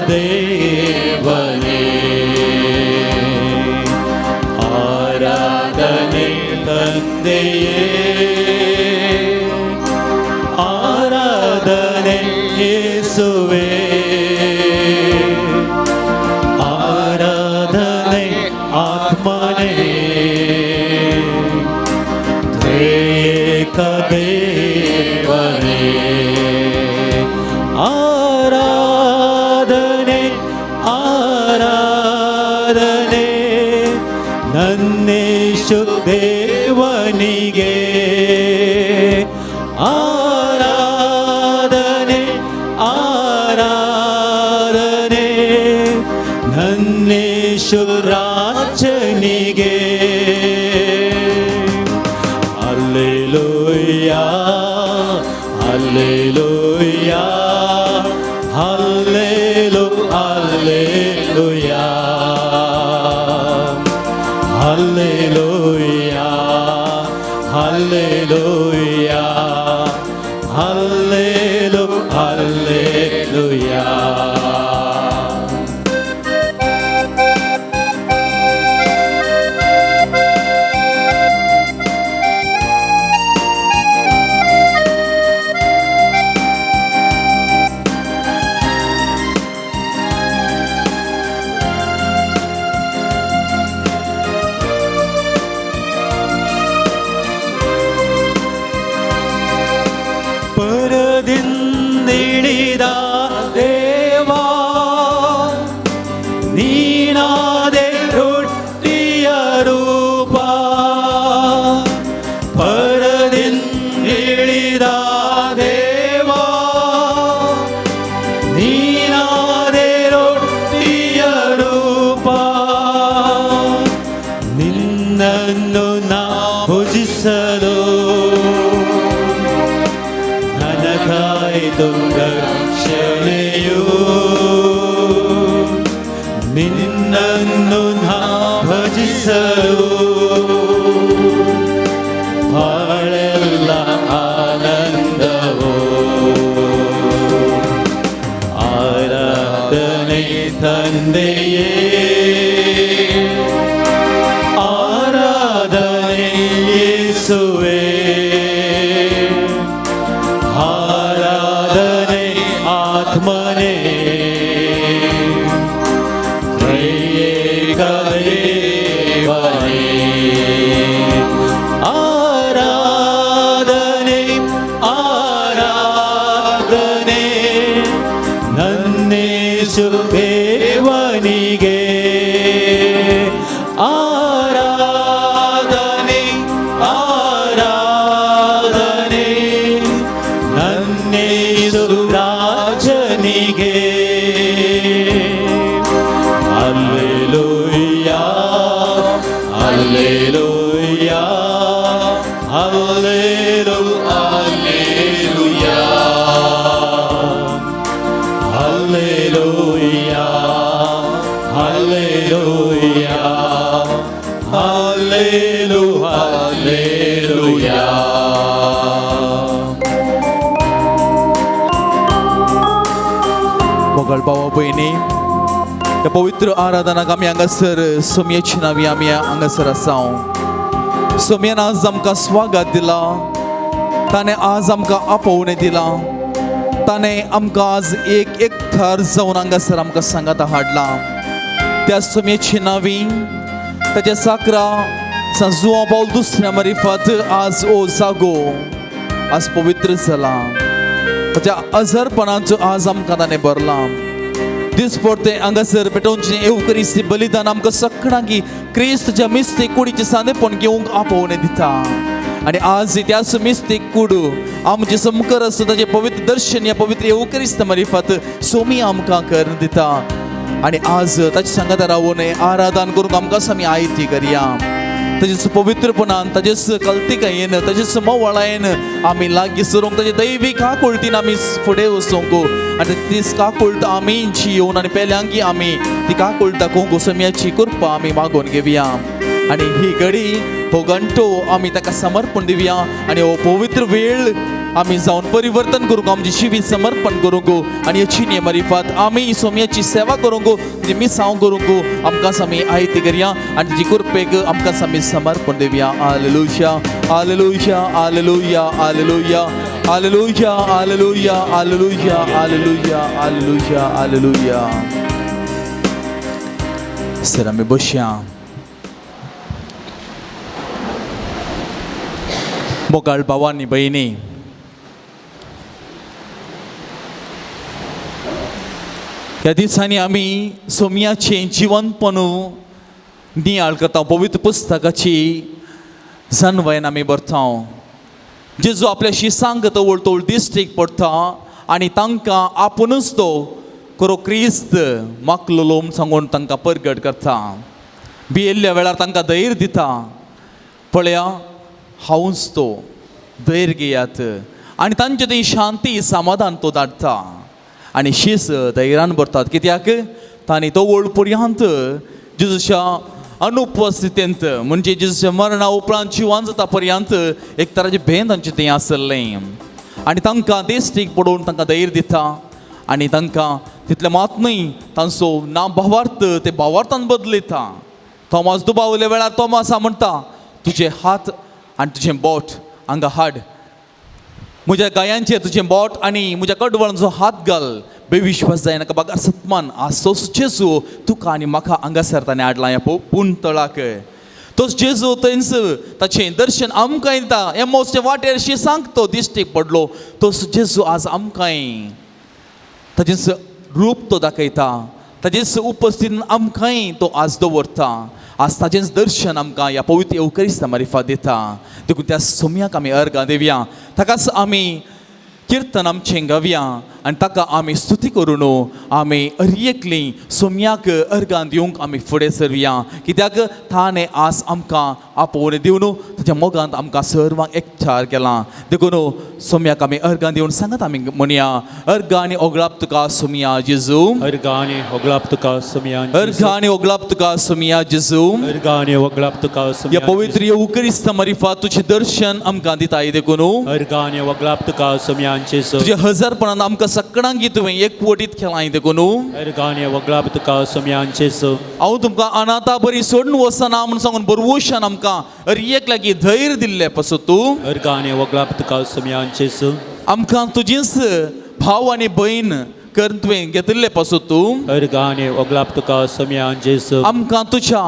ದೇವನೇ, ಆರಾಧನೆ ತಂದೆಯೇ, ಆರಾಧನೆ ಯೇಸುವೇ, ಆರಾಧನೆ ಆತ್ಮನೇ, ತ್ರಿಯೇಕ ದೇವನೇ. ಆರಾಧನೆ ಆರಾಧನೆ ನನ್ನೇಶು ದೇವನಿಗೆ, ಆರಾಧನೆ ಆರಾಧನೆ ನನ್ನೇಶು ರಾಜನಿಗೆ. Alleluia, alleluia, hallelu alleluia, alleluia, alleluia, hallelu alleluia. ಪರದಿಂದಿಳಿದ ದೇವಾ, ನೀನಾದೆ ರೊಟ್ಟಿಯ ರೂಪ. ಪರದಿಂದಿಳಿದ ದೇವಾ, ನೀನಾದೆ ರೊಟ್ಟಿಯ ರೂಪ. ನಿನ್ನನ್ನು ನಾ ಭುಜಿಸಲು ನನಗಾಯಿತು ರಕ್ಷಣೆಯು. ನಿನ್ನನ್ನು ನಾ ಭಜಿಸಲು ಬಾಳೆಲ್ಲ ಆನಂದವೋ. ಆರಾಧನೆ ತಂದೆಯೇ, ಆರಾಧನೆ ಯೇಸುವೇ, ಆರಾಧನೆ ಆತ್ಮನೇ, ತ್ರಿಯೇಕ ದೇವನೇ. ಆರಾಧನೆ ಆರಾಧನೆ ನನ್ನೇಶು ದೇವನಿಗೆ, ಆರಾಧನೆ ಆರಾಧನೆ ನನ್ನೇಸು ರಾಜನಿಗೆ. Alleluia, alleluia, hallelu alleluia, alleluia, alleluia, hallelu alleluia. मोगाळ भावा भयणी, ह्या पवित्र आराधनाक आमी हांगासर सोमयेची नावी आमी हांगासर आसा. सोमयान आज आमकां स्वागत दिलां, ताणें आज आमकां आपोवणें दिलां, ताणें आमकां आज एक एक थर जावन हांगासर आमकां सांगाता हाडलां. त्या सोमयेची नावी ताच्या साकरा सांजुआ पावल दुसऱ्या मारिफात आज ओ जागो आज पवित्र जाला. ताच्या अजरपणाचो आज आमकां ताणें भरलां. दिसपडते हांगासर पेटोवचें येवकरिस्ती बलिदान आमकां सगळ्यांकी क्रिस्तच्या मिस्तीक कुडीचें सांदेपण घेवंक आपोवणें दिता. आनी आज त्याच मिस्तीक कूड आमचे समकर आसून ताचें पवित्र दर्शन ह्या पवित्र येवकरिस्त मारिफात सोमी आमकां करून दिता. आनी आज ताचे सांगाता रावून आराधन करूंक आमकां आमी आयती करया. ताजेच पवित्रपणान, ताजेच कल्तिकायेन, ताजेच मोवाळायेन आमी लागीं सरूंक, ताजे दैवी काकुळटीन आमी फुडें वचूंक आनी तीच काकुळट आमी जियोवन आनी पेल्यांकी आमी ती काकुळट दाखोवंक सोम्याची कृपा आमी मागून घेवया. आनी ही घडी हो घंटो आमी ताका समर्पण दिवया आनी हो पवित्र वेळ आमी जावन परिवर्तन करूंक, आमचें जिवीत समर्पण करूंक आनी ह्या मारिफात आमी सोमयाची सेवा करूंक, तुजी मिसांव करूंक आमकां आमी आयती करया आनी तुजी कृपेक आमकां आमी समर्पण दिवया. Hallelujah, hallelujah, hallelujah, hallelujah, hallelujah, hallelujah, hallelujah, hallelujah, hallelujah, hallelujah. Sir आमी बसया. मोगाळ भावांनी भयणी, ह्या दिसांनी आमी सोमयाचें जिवनपण नियाळ करता, पवित्र पुस्तकाची जनवयन आमी भरता. जेजू आपल्या शिसांक तवळ तवळ दिश्टीक पडटा आनी तांकां आपुनूच तो खरो क्रिस्त माकलोलो म्हूण सांगून तांकां परगट करता. भियेल्ल्या वेळार तांकां धैर्य दिता, पळया हांवूच तो, धैर्य घेयात. आनी तांचे थंय शांती समाधान तो धाडटा आनी शीस धैर्यान भरतात. कित्याक तांणी तवळ पर्यंत जेजूच्या अनुपस्थितींत म्हणजे जेजूच्या मरणा उपरांत जिवान जाता पर्यंत एक तराचें भें तांचें थंय आसलें आनी तांकां दिश्टीक पडोवन तांकां धैर्य दिता आनी तांकां तितलें मात न्हय तांचो ना भावार्थ ते भावार्थान बदलयता. थॉमास दुबावल्या वेळार थॉमासा म्हणटा, तुजे हात आनी तुजें बोट हांगा हाड, म्हज्या गायांचेर तुजें बोट आनी म्हज्या कडवळांचो हात घाल, बेविश्वास जायनाका बागार सतमान. आज तोच जेजू तुका आनी म्हाका हांगासर ताणें हाडला ह्या पूण तळाक. तोच जेजू थंयच ताचें दर्शन आमकां दिता. एमोसचे वाटेर शिसांक तो दिश्टीक पडलो, तोच जेजू आज आमकांय ताचें रूप तो दाखयता, ताचेच उपस्थितीन आमकांय तो आज दवरता. आज ताचेंच दर्शन आमकां ह्या पवित्र येवकरिस्ता मारिफात दिता. देखून त्या सोमयाक आमी अर्गां दिवया, ताकाच आमी किर्तन आमचें गावया आनी ताका आमी स्तुती करून आमी अरयेकली सोमयाक अर्गां दिवंक आमी फुडें सरया. कित्याक ताणें आज आमकां आपोवन दिवन ताच्या मोगांत आमकां सर्वांक एकचार केला. देखून सोमयाक आमी अर्गां दिवन सांगत आमी म्हणया, अर्गां आनी ओगळाप तुका सोमया जेजू, अर्गां आनी ओगळाप तुका सोमया, अर्गां आनी ओगळाप तुका सोमया जेजू, अर्गां आनी ओगळाप तुका ह्या पवित्र येवकरिस्ता मारिफात तुजें दर्शन आमकां दिताय. देखून अर्गां आनी ओगळाप तुका सोमया जेजू, तुज्या हजारपणान आमकां सगळ्यांक तुवें एकवटीत केलां. देखून अर्गां आनी ओगळाप तुका सोमया जेजू, हांव तुमकां अनाथा बरी सोडून वचना म्हूण सांगून बरवशान आमकां अरयेक लागीं धैर्य दिल्लें पासत तूं अर्गां आनी ओगळाप तुका सोमया जेजू, आमकां तुजीच भाव आनी भयण करून तुवें घेतिल्लें पासत तूं अर्गां आनी ओगळाप तुका सोमया जेजू, आमकां तुज्या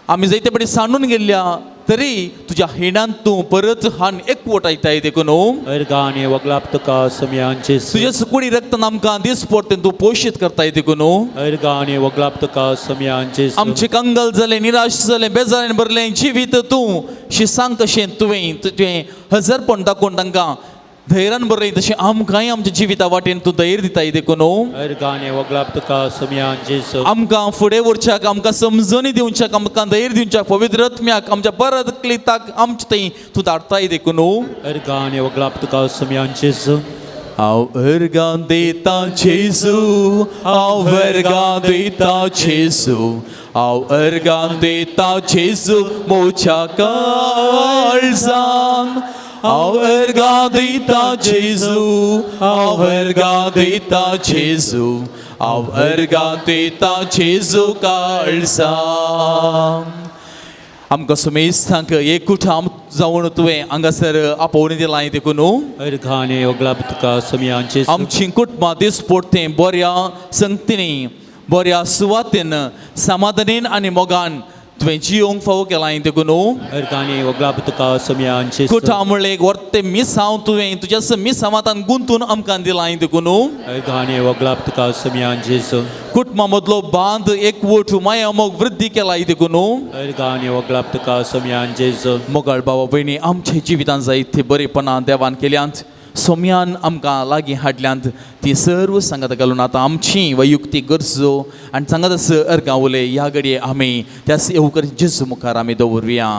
आमी जायते पडी सांडून गेल्ल्या तरी तुज्या हिणांत तूं परत हान एकवटायताय. देखून अर्गां आनी ओगळाप तुका सोमया जेजू, तुज्या सुकुडी रक्तान आमकां दिसपडतें तूं पोशीत करताय. देखून अर्गां आनी ओगळाप तुका सोमया जेजू, आमचें कंगाल जालें, निराश जालें, बेजारान भरलें जिवीत तूं शिसांक कशें तुवें तुजें हजारपण दाखोवन तांकां धैर्यान भरलें, तशें आमकांय आमच्या जिविता वाटेन तूं धैर्य दिताय. देखून अर्गां आनी ओगळाप तुका सोमया जेजू, आमकां फुडें व्हरच्याक, आमकां समजणी दिवच्याक, आमकां धैर्य दिवच्याक पवित्र आत्म्याक आमच्या परत क्लिताक आमचे थंय तूं धाडटाय. देखून अर्गां आनी ओगळाप तुका सोमया जेजू, हांव अर्गां दिता जेजू, हांव अर्गां दिता जेजू, हांव अर्गां दिता जेजू म्हज्या काळजान, हांव अर्गां दिता जेजू, हांव अर्गां दिता जेजू, हांव अर्गां दिता जेजू काळजान. आमकां सुमेस्तांक एकूठ जावन तुवें हांगासर आपोवणी दिलां. देखून अर्गां आनी ओगळाप तुका सोमया जेजू, आमची कुटुंबां दिसपडतें बऱ्या संगतींनी, बऱ्या सुवातेन, समाधानेन आनी मोगान तुवें जियोंक फावो केलां. देखून अर्गां आनी ओगळाप तुका सोमया जेजू, कुटां म्हणलें एक वर्ते मिसांव तुवें तुज्या मिसांवांतान गुंतून आमकां दिलां. देखून अर्गां आनी ओगळाप तुका सोमया जेजू, कुटुंबा मदलो बांद एकवट माया मोग वृद्धी केलाय. देखून अर्गां आनी ओगळाप तुका सोमया जेजू, मोगाळ बाबा भयणी, आमच्या जिवितांत जायते बरेपणां देवान केल्यांत, सोम्यान आमकां लागीं हाडल्यांत, ती सर्व सांगात घालून आतां आमची वैयुक्तीक गरजो आनी सांगात आसा अर्गां उलय ह्या घडये आमी त्या येवकर जेजू मुखार आमी दवरुया.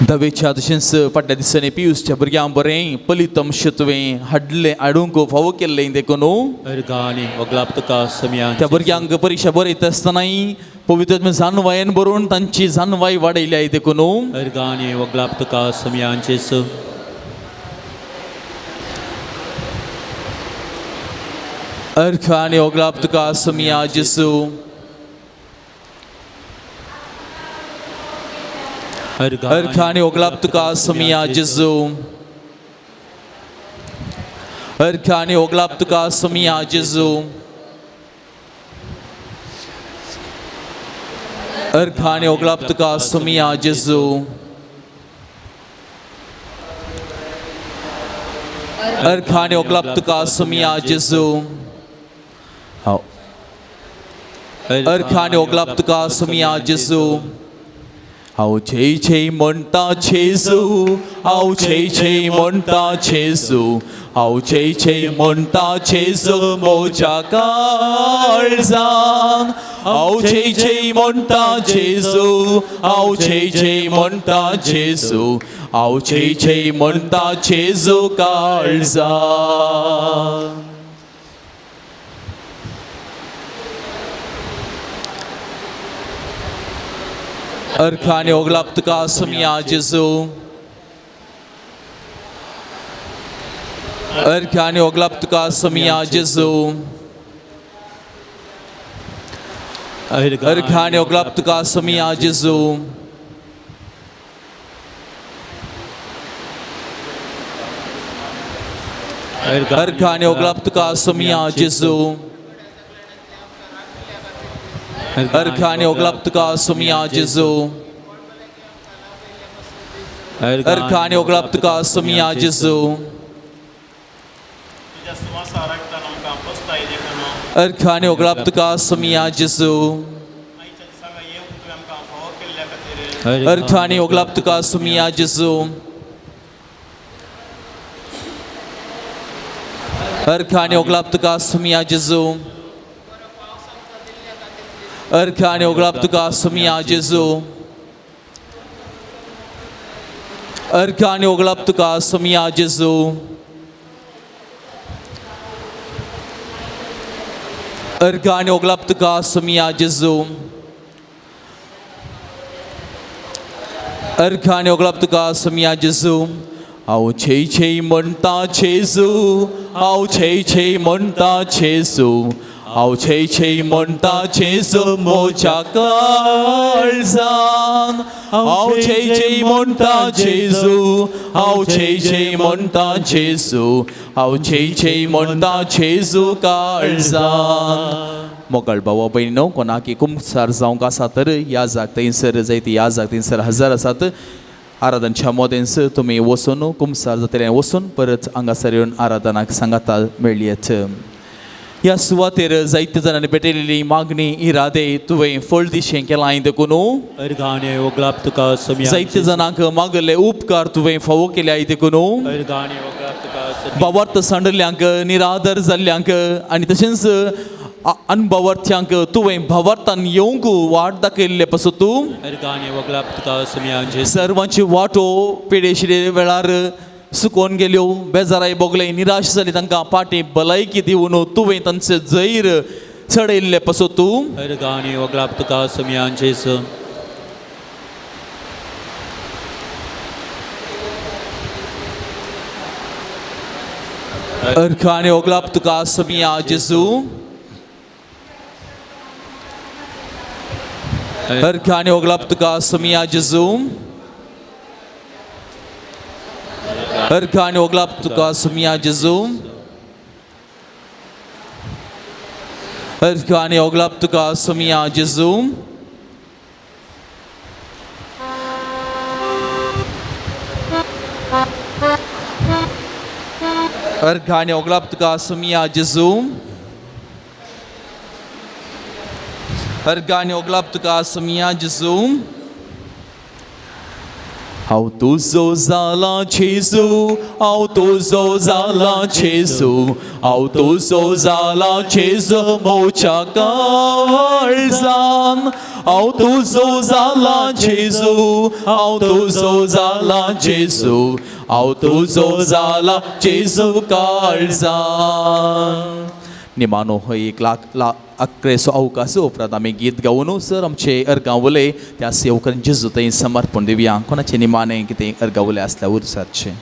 दवेच्या तशेंच फाटल्या दिसांनी पियूसच्या भुरग्यांक बरें पलितंश तुवें हाडलें, हाडूंक फावो केल्लें. देखून अर्गां आनी ओगळाप तुका सोमया त्या भुरग्यांक परिक्षा बरयता आसतनाय पवित्र जानवायेन बरोवन तांची जानवाय वाडयली देखून. अर्गाने वगलाप तुका सोमयान जेजू. अर्घ आनी ओगलाप तुका सोमया जेजू. अर्घ आनी ओगलाप तुका सोमया जेजू. अर्घ आनी ओगलाप तुका सोमया जेजू. अर्घ आनी ओगलाप तुका सोमया जेजू. अर्घ आनी ओगलाप तुका सोमया जेजू. अर्घ आनी ओगलाप तुका सोमया जेजू. हांव छे छे म्हणटा जेजू, हांव छे छे म्हणटा जेजू, हांव छे छे म्हणटा जेजू म्हज्या काळजान. हांव छे छे म्हणटा जेजू, हांव छे छे म्हणटा जेजू, हांव छे छे म्हणटा जेजू काळजान. अर्घ आनी ओगलाप तुका सोमया जेजू. अर्घ आनी ओगलाप तुका सोमया जेजू. अर्घ आनी ओगलाप तुका सोमया जेजू. अर्घ आनी ओगलाप तुका सोमया जेजू. अर्घ आनी ओगलाप तुका सोमया जेजू. अर्घ आनी ओगलाप तुका सोमया जेजू. अर्घ आनी ओगलाप तुका सोमया जेजू. अर्घ आनी ओगलाप तुका सोमया जेजू. अर्घ आनी ओगलाप तुका सोमया जेजू. अर्घ आनी ओगलाप तुका सोमया जेजू. अर्घ आनी ओगलाप तुका सोमया जेजू. अर्घ आनी ओगलाप तुका सोमया जेजू. अर्घ आनी ओगलाप तुका सोमया जेजू. हांव छे छे म्हणटा जेजू, हांव छे छे म्हणटा जेजू, हांव छे छे म्हणटा जेजू म्हज्या काळजान. हांव छे छे म्हणटा जेजू, हांव छे छे म्हणटा जेजू, हांव छे छे म्हणटा जेजू काळजान. मोगाळ भावा भयणीनो, कोणाक कुमसार जावंक आसा तर ह्या जाग थंयसर जायती ह्या जाग थंयसर हजर आसात. आराधनच्या मोदेंस तुमी वचून कुमसार जातले वचून परत हांगासर येवन आराधनाक सांगाता मेळयत. ह्या सुवातेर जायते जाणांनी भेटयलेली मागणी इरादे तुवें फळ दिशें केलां देखून. अर्घ आनी ओगलाप तुका सोमया. जायते जाणांक मागले उपकार तुवें फावो केल्या देखून. अर्घ आनी ओगलाप तुका सोमया. भावार्थ सांडल्यांक, निरादर जाल्ल्यांक आनी तशेंच अनभावार्थ्यांक तुवें भावार्थान येवंक वाट दाखयल्ले पासून तूं. अर्घ आनी ओगलाप तुका सोमया जेजू. सर्वांची वाटो पिडेशिले वेळार सुकोवन गेल्यो, बेजाराय भोगले, निराश जाली, तांकां पाटी भलायकी दिवन तुवें तांचे जैर चडयल्ले पासून तूं. अर्घ आनी ओगलाप तुका सोमया जेजू. अर्घ आनी ओगलाप तुका सोमया जेजू. अर्घ आनी ओगलाप तुका सोमया जेजू. अर्घ आनी ओगलाप तुका सोमया जेजू. अर्घ आनी ओगलाप तुका सोमया जेजू. अर्घ आनी ओगलाप तुका सोमया जेजू. अर्घ आनी ओगलाप तुका सोमया जेजू. हांव तुजो जाला जेजू, हांव तुजो जाला जेजू, हांव तुजो जाला जेजू म्हज्या काळजान. हांव तुजो जाला जेजू, हांव तुजो जाला जेजू, हांव तुजो जाला जेजू काळजान. निमानो हो एक लाख अकरेचो अवकाश उपरांत आमी गीत गावन सर आमचे अर्गां उलय त्या सेवकान जेजू थंय समर्पण दिवया. कोणाचें निमाणें कितें अर्गां उलय आसल्यार उरसाचें.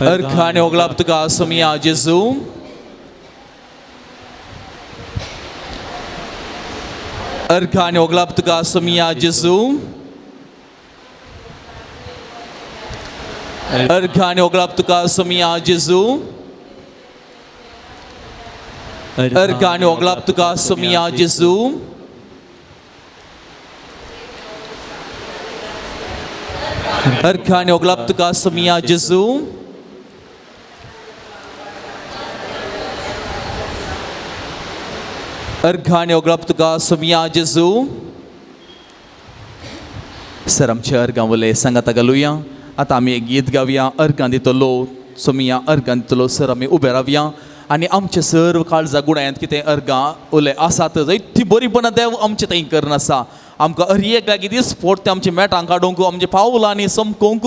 अर्घ आनी ओगलाप तुका सोमिया जेजू. अर्घ आनी ओगलाप तुका सोमिया जेजू. अर्घ आनी ओगलाप तुका सोमिया जेजू. अर्घ आनी ओगलाप तुका सोमिया जेजू. अर्घ आनी ओगलाप तुका सोमिया जेजू. अर्घ आनी ओगलाप तुका सोमिया जेजू. सर आमचे अर्घां उलय सांगाता घालुया. आतां आमी एक गीत गावया. अर्घां दितलो सोमिया अर्घां दितलो. सर आमी उबे रावया आनी आमचे सर्व काळजा गुणायांत कितें अर्घां उलय आसात जायती बरीपणां देव आमचे थंय करून आसा. आमकां हर एक लागीं दीस फोट आमच्या मेटां काडूंक आमच्या पावलांनी समकोवंक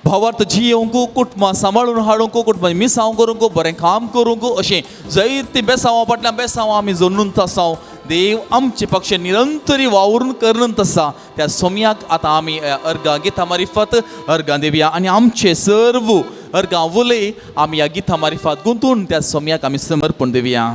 भावार्थ जियोवंक कुटुंबां सांबाळून हाडूंक कुटुंबां मिसांव करूंक बरें काम करूंक अशें जायतीं बेसांवां फाटल्यान बेसांवां आमी जणून आसाव. देव आमचे पक्ष निरंतरी वावरून करून आसा. त्या सोमयाक आतां आमी अर्घां गितां मारिफात अर्घां दिवया आनी आमचे सर्व अर्घां उलय आमी ह्या गितां मारिफात गुंतून त्या सोमयाक आमी समर्पण दिवया.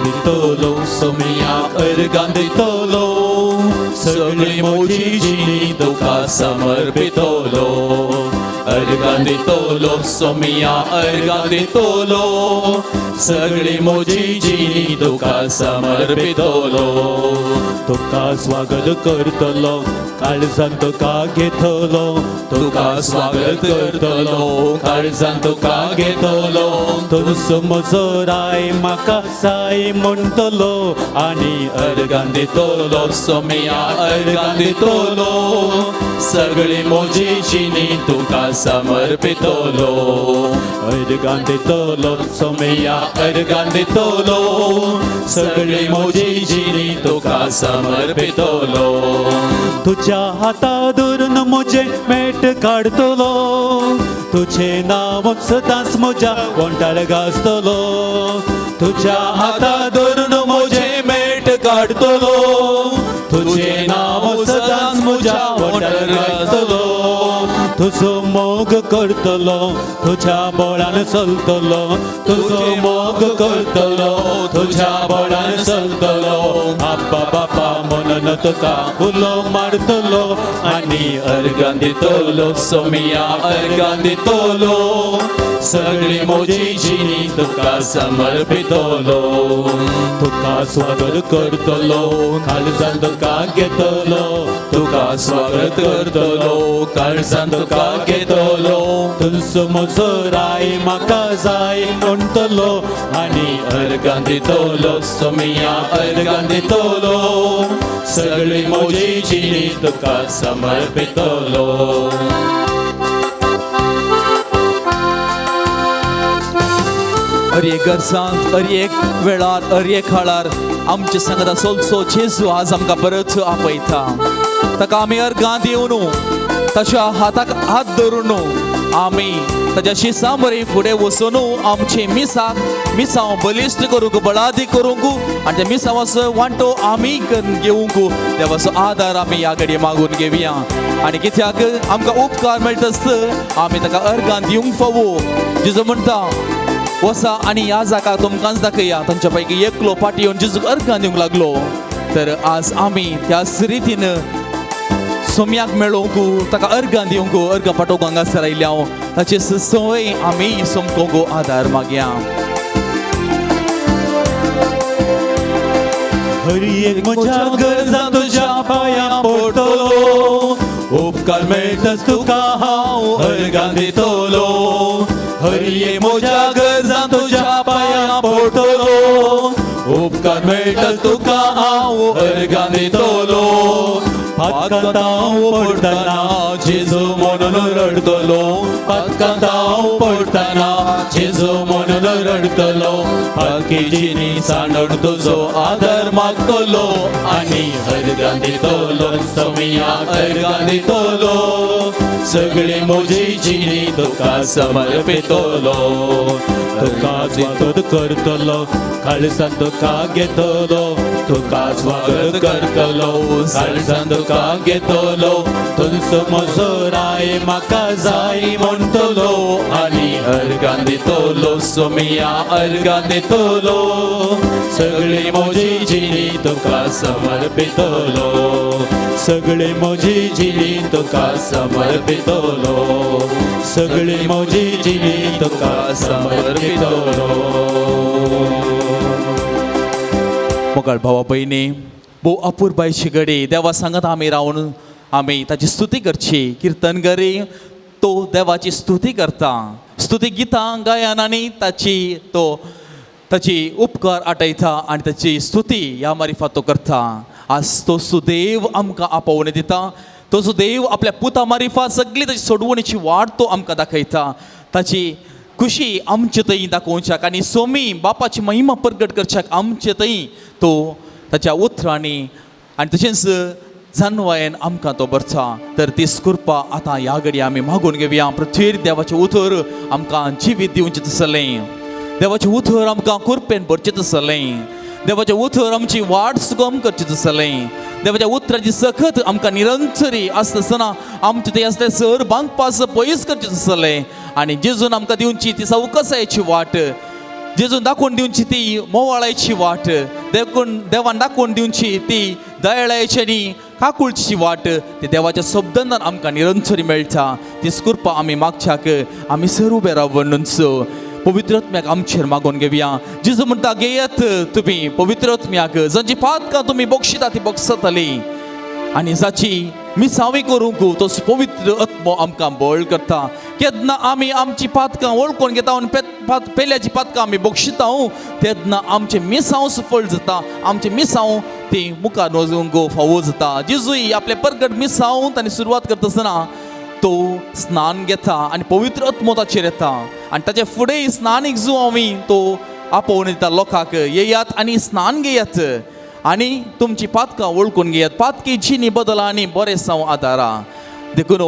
दितलो सोमियाक अर्घां दितलो सगळी म्हजी जिणी तुका समर्पितलो. अर्घां दितलो सोमिया अर्घां दितलो सगळी म्हजी जिणी तुका समर्पितलो. तुका स्वागत करतलो काळजान तुका घेतलो. तुका स्वागत करतलो काळजान तुका घेतलो. तुजो म्हजो राय म्हाका जाय म्हणटलो आनी अर्घां दितलो सोमिया अर्घां दितलो सगळी म्हजी जिणी तुका समर्पितलो. अर्घां दितलो सोमिया अर्घां दितलो सगळी म्हजी जिणी तुका समर्पितलो. तुज्या हाता धरून म्हजें मेट काडटलो तुजें नांव सदांच म्हज्या वोंठार गाजतलो. तुज्या हाता धरून म्हजें मेट काडटलो तुजें नांव सदांच म्हज्या वोंठार गाजतलो. तुजो मोग करतलो तुज्या बळान चलतलो. तुजो मोग करतलो तुज्या बळान चलतलो. आब्बा बापा म्हणून तुका उलो मारतलो आनी अर्घां दितलो सोमिया अर्घां दितलो सगळी म्हजी जिणी तुका समर्पितलो. तुका स्वागत करतलो काळजान तुका घेतलो. तुका स्वागत करतलो काळजान तुका घेतलो. तुजो म्हजो राय म्हाका जाय म्हणटलो आनी अर्घां दितलो सोमिया अर्घां दितलो सगळी म्हजी जिणी तुका समर्पितलो. हर एक गरजांत हर एक वेळार हर एक काळार आमचे सांगता सोलसो जेजू आज आमकां परत आपयता. ताका आमी अर्घां दिवन ताच्या हाताक हात धरून आमी ताच्या शिसा बरी फुडें वचून आमचे मिसाक मिसांव बलिश्ट करूंक बळादी करूंक आनी त्या मिसांवाचो वांटो आमी घेवंक देवाचो आदार आमी ह्या घडये मागून घेवया. आनी कित्याक आमकां उपकार मेळटा आसता आमी ताका अर्घां दिवंक फावो. जेजू म्हणटा वसा आनी ह्या जाका तुमकांच दाखया. तांच्या पैकी एकलो फाटी येवन जेजूक अर्घां दिवंक लागलो. तर आज आमी त्याच रितीन सोम्याक मेळोवंक ताका अर्घां दिवंक अर्घां पाठोवंक हांगासर आयल्या हांव ताचे संवय आमी समकोवंक आदार मागया. हर एक म्हज्या गरजां तुज्या पांयां पडटलो उपकार मेळटाच तुका हांव अर्घां दितलो. हर एक म्हज्या गरजां तुज्या पांयां पडटलो उपकार मेळटा तुका हांव अर्गां दितलो. पातकांत हांव पडटना जेजू म्हणून रडटलो, पातकांत हांव पडटना जेजू म्हणून रडटलो. पातकी जिणी सांडून तुजो आदार मागतलो आनी अर्गां दितलो सोमिया अर्गां दितलो. सगळी म्हजी जिणी तुका समर्पितलो. तुका स्वागत करतलो काळजान तुका घेतलो, तुका स्वागत करतलो काळजान तुका घेतलो. तुजो म्हजो राय म्हाका जाय म्हणटलो आनी अर्गां दितलो सोमिया अर्गां दितलो. सगळी म्हजी जिणी तुका समर्पितलो, सगळी म्हजी जिणी तुका समर्पितलो, सगळी म्हजी जिणी तुका समर्पितलो. मोगाळ भावा भयणी, भोव अपुरबायची घडी देवा सांगत आमी रावन आमी ताची स्तुती करची. किर्तन करी तो देवाची स्तुती करता, स्तुती गितां गायन आनी ताची तो ताची उपकार आटयता आनी ताची स्तुती ह्या मारिफात तो करता. आज तो सुदेव आमकां आपोवणी दिता, तो सुदेव आपल्या पुता मारिफात सगळी ताची सोडवणीची वाट तो आमकां दाखयता. ताची खुशी आमचे थंय दाखोवच्याक आनी सोमी बापाची महिमा प्रगट करच्याक आमचे थंय तो ताच्या उतरांनी आनी तशेंच जानवायन आमकां तो भरता. तर तीच कृपा आतां ह्या घडी आमी मागून घेवया. पृथ्वीर देवाचें उतर आमकां जिवीत दिवचें तसलें, देवाचें उतर आमकां कृपेन भरचें तसलें, देवाचें उतर आमची वाट सुगम करचें तसलें, देवाच्या उतराची सखत आमकां निरंतरी आसतना आमचें थंय आसलें सर बांदपास पयस करचें तसलें आनी जेजून आमकां दिवची ती सवकसायेची वाट, जेजून दाखोवन दिवची ती मोवाळायची वाट, देखून देवान दाखोवन दिवची ती दयाळायची आनी काकुळची वाट ती देवाच्या शब्दान आमकां निरंतरी मेळटा. तीच कृपा आमी मागच्याक आमी सर उबे रावनूच पवित्र आत्म्याक आमचेर मागोवन घेवया. जेजू म्हणटा घेयात तुमी पवित्र आत्म्याक, जांची पातकां तुमी बक्षिता ती बक्षतली आनी जाची मिसावी करूंक तो पवित्र आत्मो आमकां बळ करता. केन्ना आमी आमची पातकां वळखून घेता आनी पेल्याची पातकां आमी बक्षिता तेन्ना आमचें मिसांव सफळ जाता, आमचें मिसांव ती मुखार वचूंक फावो जाता. जेजूय आपलें परगट मिसांव ताणें सुरवात करता आसतना तो स्नान घेता आनी पवित्र आत्मो ताचेर येता आनी ताचे फुडें स्नानीक जो आमी तो आपोवन दिता लोकांक, येयात आनी स्नान घेयात आनी तुमची पातकां वळखून घेयात, पातकी जिणी बदला आनी बरें साव आदारा. देखून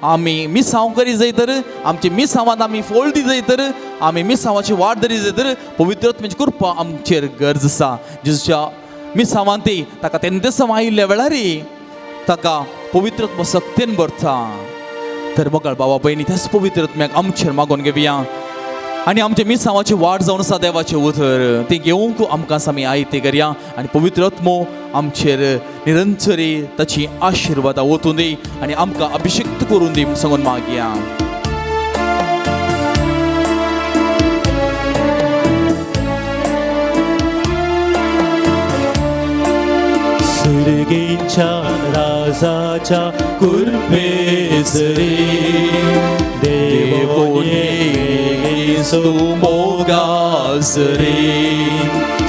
आमी मिसांव करी जाय तर आमचे मिसांवांत आमी फोळ दी जाय तर आमी मिसांवाची वाट धरी जाय तर पवित्र आत्म्याची कृपा आमचेर गरज आसा. जेजूच्या मिसांवांत ती ताका तेंतेसांव आयिल्ल्या वेळार ताका पवित्र आत्मो सक्तेन भरता. तर मोगाळ बाबा भयणी त्याच पवित्र आत्म्याक आमचेर मागोवन घेवया आनी आमच्या मिसांवाची वाट जावन आसा देवाचें उतर ती घेवंक आमकां आमी आयते करया आनी पवित्र आत्मो आमचेर निरंतरी ताची आशिर्वादां ओतून दी आनी आमकां अभिषिक्त करून दी म्हूण सांगून मागया. सुर्गींच्या राजाच्या कृपेसरी देवोने मोगासरी,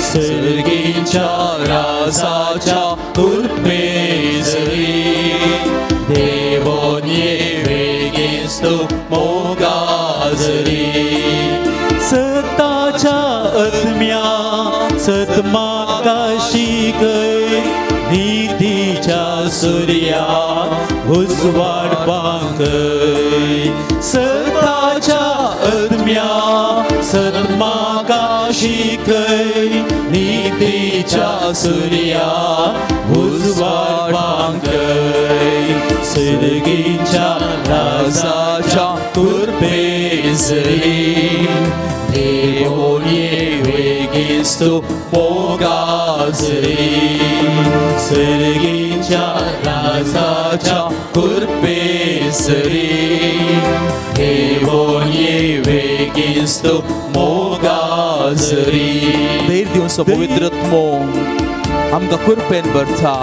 सुर्गींच्या राजाच्या कृपेसरी देवोने मोगासरी. सत्ताच्या आत्म्या सत्माका शिकय, निधीच्या सूर्या उजवाड पांकय. सताच्या आत्म्या सन्माका शिकय, निधीच्या सूर्या उजवाड पांकय. सुर्गीच्या राजाच्या कृपेसरी देवोने वेगीस्तु मोगासरी, सुर्गीच्या राजाच्या कृपेसरी देवोने वेगीस्तु मोगासरी. धैर्य दिवचो पवित्र आत्मो आमकां कृपेन भरता.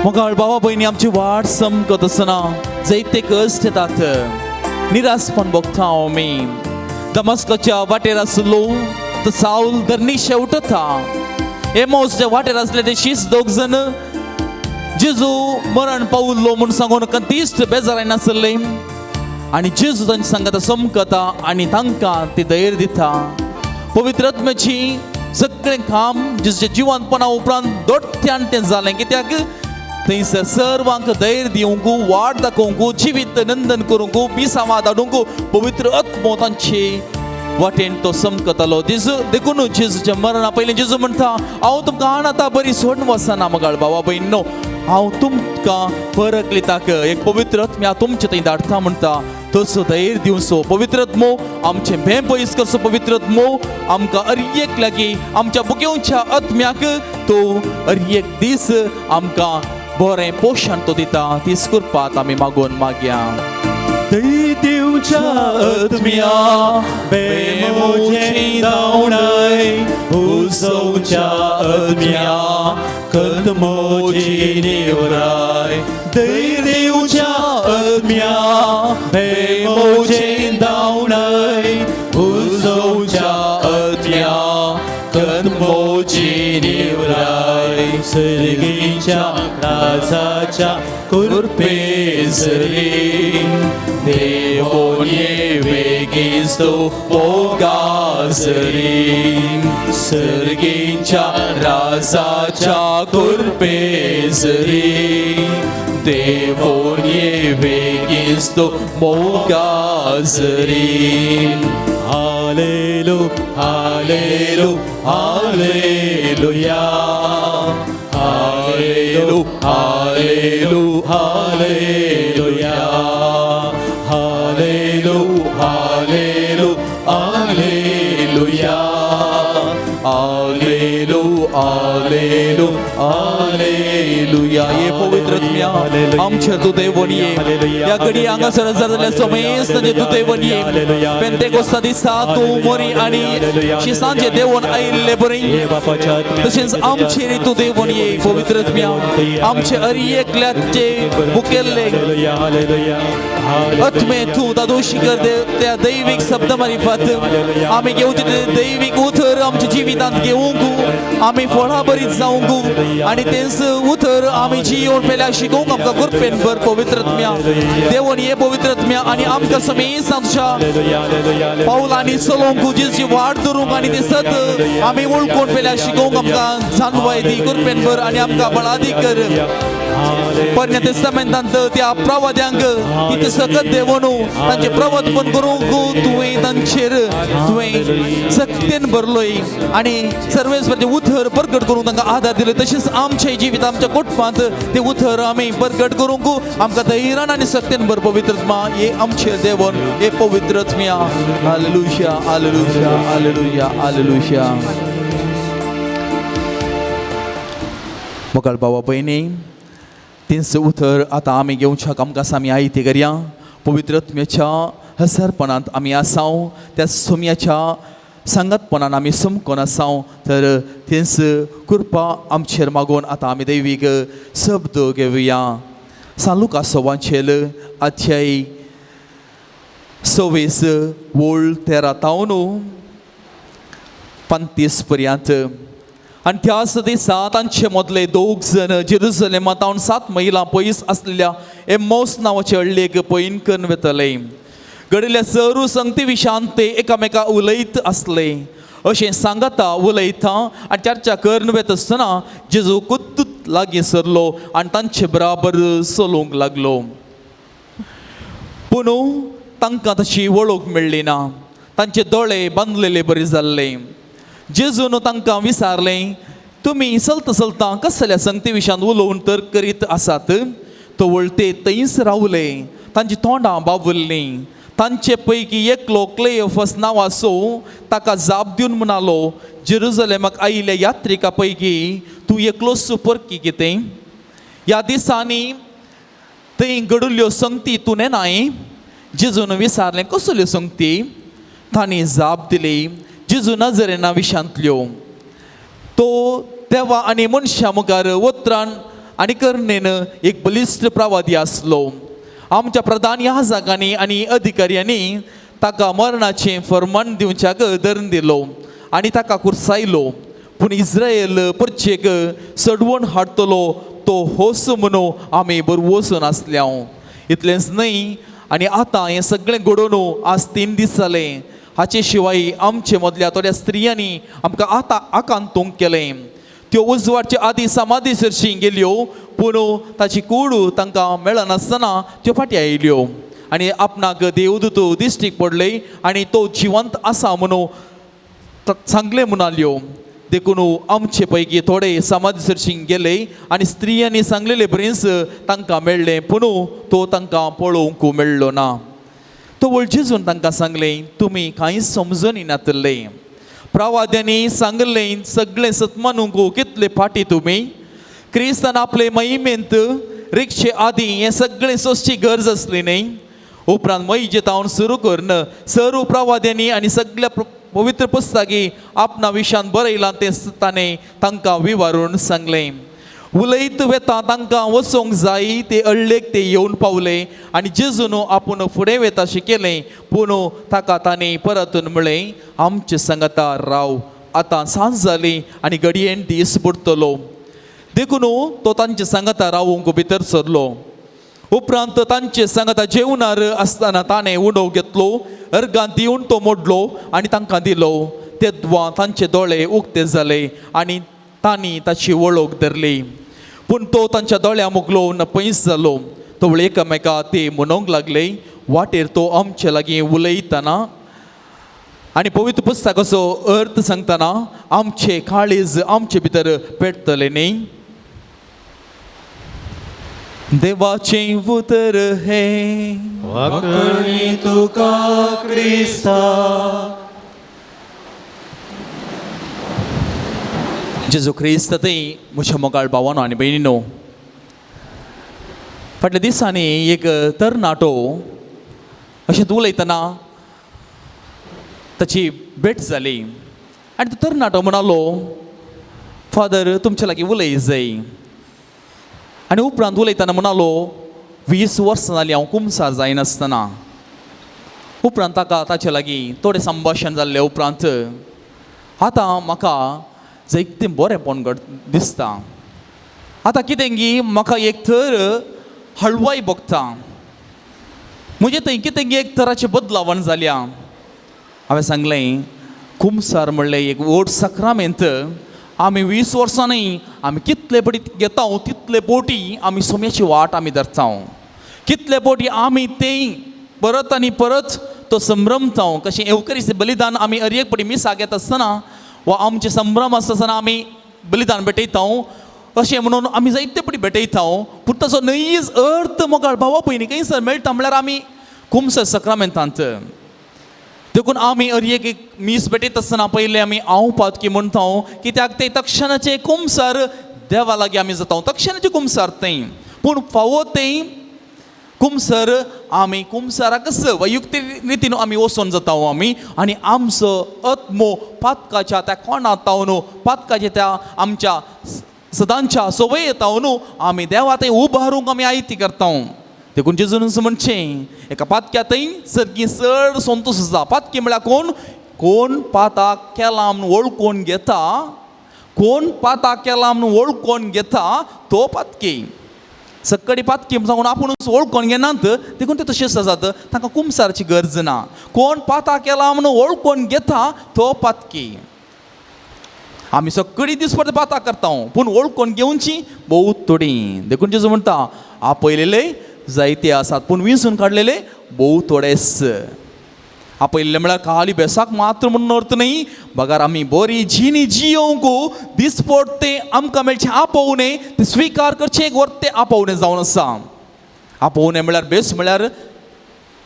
मोगाळ बाबा भयणी आमची वाट समकत आसना जायते कश्ट येतात, निराशपण भोगता आमी. दमस्काच्या वाटेर आसलो संत सावल धरणीशे उठता. एमोसच्या वाटेर आसले ते शीस दोग जण जेजू मरण पावल्लो म्हूण सांगून कंतीश्ट बेजाराय नासले आनी जेजू तांचे सांगता समकता आनी तांकां ती धैर्य दिता. पवित्र आत्म्याची सगळें काम जेजूच्या जिवनपणा उपरांत दोट्यान तें जालें, कित्याक थंयसर सर्वांक धैर्य दिवंक, वाट दाखोवंक, जिवीत नंदन करूंक, पिसावां धाडूंक पवित्र आत्मो तांचे वाटेन तो समकतालो. जेजू देखून जेजूच्या मरणा पयलीं जेजू म्हणटा, हांव तुमकां आण आतां बरी सोडून वचना मगाळ बाबा भयणो, हांव तुमकां परकलिताक एक पवित्र आत्म्या तुमचे थंय धाडटा म्हणटा. तसो धैर्य दिवचो पवित्र आत्मो आमचें भें पयस करचो. पवित्र आत्मो आमकां हर एक लागीं आमच्या बुकेवच्या आत्म्याक तो हर एक दीस आमकां बरें पोशण तो दिता. तीच कृपात आमी मागून मागया. दिवच्या आत्म्या बेमोजें धांवडाय, उजोवच्या आत्म्या खत मोजी निवराय. दिवच्या आत्म्या बेमोजें धांवडाय, उजोवच्या आत्म्या खत मोजी निवराय. सर्गीच्या राजाच्या कृपेसरी देवोन ये वेगीच तो मोगासरी. सर्गीच्या राजाच्या कृपेसरी देवोन ये वेगीच तो मोगासरी. हालेलू हालेलू हालेलुया, हालेलू हालेलू हालेलुया, हालेलू हालेलू हालेलुया, हालेलू हालेलू हालेलुया. ये पवित्र आत्म्या आमच्या तूं देवून ये. ह्या घडी हांगासर जाल्ल्या समेस्त तूं देवून ये. पेंतेकोस्ता दिसा तूं मोरी आनी शिसांचे देवून आयिल्ले बरी, तशेंच आमचेर तूं देवून ये. पवित्र आत्म्या आमचे हर एकल्याचे मुखेल्ले आत्मे तूं दादोशी कर त्या दैवीक शब्द मारिफात आमी घेवचे ते दैवीक उतर आमच्या जिवितांत घेवंक, आमी फळां बरीत जावंक आनी तेंच उतर आमी जियोन पेल्या शिकोवंक आमकां कृपेन भर. पवित्र आत्म्या देवून ये पवित्र आत्म्या आनी आमकां समेस्त आमच्या पावलांनी चलोवंक, जेजूची वाट धरूंक आनी ते सत आमी वळखून पेल्या शिकोवंक आमकां जानवाय दी कृपेन भर आनी आमकां बळादी कर. परन्या तेस्तामेंतांत त्या प्रवाद्यांक तिथे सकत देवून तांचे प्रवचन करूंक तुवें तांचेर तुवें सक्तेन भरलोय आनी सर्वेस्वराचें उतर प्रगट करूंक तांकां आदार दिलो. तशेंच आमच्या जिवीत आमच्या कुटुंबांत ते उतर आमी प्रगट करूंक आमकां धैर्यान आनी सक्तेन भर. पवित्र आत्मा हे आमचेर देवून हे पवित्र आत्म्या. Hallelujah hallelujah hallelujah hallelujah. मोगाळ बाबा भयणी, तेंच उतर आतां आमी घेवच्या कामकास आमी आयती करया. पवित्र आत्म्याच्या हसरपणांत आमी आसाव, त्या सोम्याच्या सांगातपणान आमी समकोन आसाव. तर तेंच कृपा आमचेर मागून आतां आमी दैवीक शब्द घेवया. सालुकासो वाचेल अध्याय 26 वोळ 13 तावन 35 पर्यंत. आनी त्याच दिसा तांचे मदले दोग जण जेरुजलेमा तावन 7 मैलां पयस आसलेल्या एमोस नांवाचे हळ्ळेक पयन करून वतले. घडिल्ल्या सरू संगती विशांत ते एकामेका उलयत आसले. अशें सांगता उलयता आनी चर्चा करून वता आसतना जेजू खुद्द लागीं सरलो आनी तांचे बराबर चलूंक लागलो. पूण तांकां तशी वळख मेळ्ळी ना. तांचे दोळे बांदलेले बरी जाल्ले. जेजून तांकां विचारलें, तुमी चलता चलता कसल्या संगती विशांत उलोवन तर करीत आसात? तो वळते थंयच रावले. तांची तोंडां बावुल्लीं. तांचे पैकी एकलो क्लेयोफस नांवाचो ताका जाप दिवन म्हणालो, जेरुजलेमाक आयिल्ल्या यात्रिका पैकी तूं एकलोच परकी कितें? ह्या दिसांनी थंय घडिल्ल्यो संगती तूं नेणाय? जेजून विचारलें, कसल्यो संगती? तांणी जाप दिली, जेजू नजरेना विशांतल्यो. तो देवा आनी मनशा मुखार उतरान आनी करणेन एक बलिश्ट प्रवादी आसलो. आमच्या प्रधान याजकांनी आनी अधिकाऱ्यांनी ताका मरणाचें फर्मान दिवच्याक धरून दिलो आनी ताका कुर्सायलो. पूण इस्रायल परचेक सडवण हाडटलो तो होस म्हणून आमी बरवसून आसल्या. इतलेंच न्हय, आनी आतां हें सगळें घडोवन आज 3 दीस जाले. हाचे शिवाय आमचे मदल्या थोड्या स्त्रियांनी आमकां आतां आकांतूंक केलें. त्यो उजवाडचे आदी समाधी सरशी गेल्यो, पूण ताची कूड तांकां मेळनासतना त्यो फाटीं आयल्यो आनी आपणाक देवदूत दिश्टीक पडले आनी तो जिवंत आसा म्हणून सांगलें म्हणाल्यो. देखून आमचे पैकी थोडे समाधी सरशी गेले आनी स्त्रियांनी सांगलेले ब्रिन्स तांकां मेळ्ळें, पूण तो तांकां पळोवंक मेळ्ळो ना. तो वळ जेजून तांकां सांगलें, तुमी कांय समजून नातले. प्रवाद्यांनी सांगलें सगळें सतमानूंक कितले फाटी तुमी. क्रिस्तान आपले महिमेंत रिक्षे आदी हें सगळें सोंसची गरज आसली न्हय. उपरांत मैजे तावन सुरू करून सर्व प्रवाद्यांनी आनी सगळ्या पवित्र पुस्तकी आपणा विशान बरयलां तें ताणें तांकां विवारून सांगलें. उलयत वेता तांकां वचोंक जाय ते अळ्ळेक ते येवन पावले आनी जेजून आपूण फुडें वेता शिकयलें. पूण ताका ताणें परतून म्हळें, आमचे सांगाता राव, आतां सांज जाली आनी घडयेन दीस बुडटलो. देखून तो तांचे सांगाता रावूंक भितर सरलो. उपरांत तांचे सांगाता जेवणार आसतना ताणें उडोव घेतलो, अर्गां दिवन तो मोडलो आनी तांकां दिलो. तेद्वां तांचे दोळे उक्ते जाले आनी तांणी ताची वळख धरली. पूण तो तांच्या दोळ्या मुगलो न पयस जालो. तो एकामेका ते म्हणूंक लागले, वाटेर तो आमचे लागीं उलयतना आनी पवित्र पुस्तकाचो अर्थ सांगतना आमचे काळीज आमचे भितर पेटतले न्ही. देवाचें उतर हें वाकणी तुका क्रिस्ता. जेजू क्रिस्त थंय म्हज्या मोगाळ भावानो आनी भयणीनो, फाटल्या दिसांनी एक तरणाटो अशें उलयतना ताची भेट जाली आनी तो तरणाटो म्हणालो, फादर तुमच्या लागीं उलय जाय. आनी उपरांत उलयतना म्हणालो, 20 वर्सां जालीं हांव कुमसार जायनासतना. उपरांत ताका ताचे लागीं थोडें संभाशण जाल्लें उपरांत आतां म्हाका जायतें बरेंपण घड दिसता. आतां कितें गी म्हाका एक तर हळवाय भोगता, म्हजें थंय कितें गी एक तराचें बदलावण जाल्या. हांवें सांगलें, कुमसार म्हणलें एक व्हड साक्रामेंत. आमी 20 वर्सां न्हय, आमी कितले पटी घेता तितले बोटी आमी सोम्याची वाट आमी धरता. कितले बोटी आमी तें परत आनी परत तो संभ्रमता. कशें एवकरीस बलिदान आमी हर एक पटी मिसाक येता आसतना वा आमचे संभ्रम आसता आसतना आमी बलिदान भेटयता अशें म्हणून आमी जायते पटी भेटयता. पूण ताचो न्हयच अर्थ मोगाळ भावा पयलीं खंयसर मेळटा म्हणल्यार आमी कुमसर सक्रामेंतांत. देखून आमी हर एक एक मीस भेटयता आसतना पयलें आमी हांव पातकी म्हणटा, कित्याक ते तक्षणाचे कुमसार देवा लागीं आमी जाता, तक्षणाचे कुमसार तें. पूण फावो तें कुमसर आमी कुमसाराकच वैयुक्तीक रितीन आमी वचोन जाता आमी आनी आमचो आत्मो पातकाच्या त्या कोणात तावन, पातकाच्या त्या आमच्या सदांच्या संवय येता आमी देवा थंय उबारूंक आमी आयती करता. देखून जेजून म्हणचें, एका पातक्या थंय सर्गी चड संतोश आसा. पातकी म्हळ्यार कोण? कोण पाताक केला म्हूण वळखून घेता, कोण पाताक केला म्हूण वळखून घेता तो पातकी. सकडी पातकी सांगून आपुणूच वळखून घेनात, देखून ते तशेंच आसात, तांकां कुमसारची गरज ना. कोण पाताक केला म्हणून वळखून घेता तो पातकी. आमी सगळी दिसपट्टे पाताक करता, पूण वळखून घेवची बहुत थोडी. देखून जेजू म्हणटा, आपयलेले जायते आसात पूण विंचून काडलेले भोव थोडेच. आपयल्ले म्हळ्यार खाली बेसाक मात्र म्हणून अर्थ न्ही, बगर आमी बरी जिणी जियोवंक दिसपट्टे आमकां मेळचें आपोवणें तें स्विकार करचें एक वर्ते आपोवणें जावन आसा. आपोवणें म्हळ्यार बेस म्हळ्यार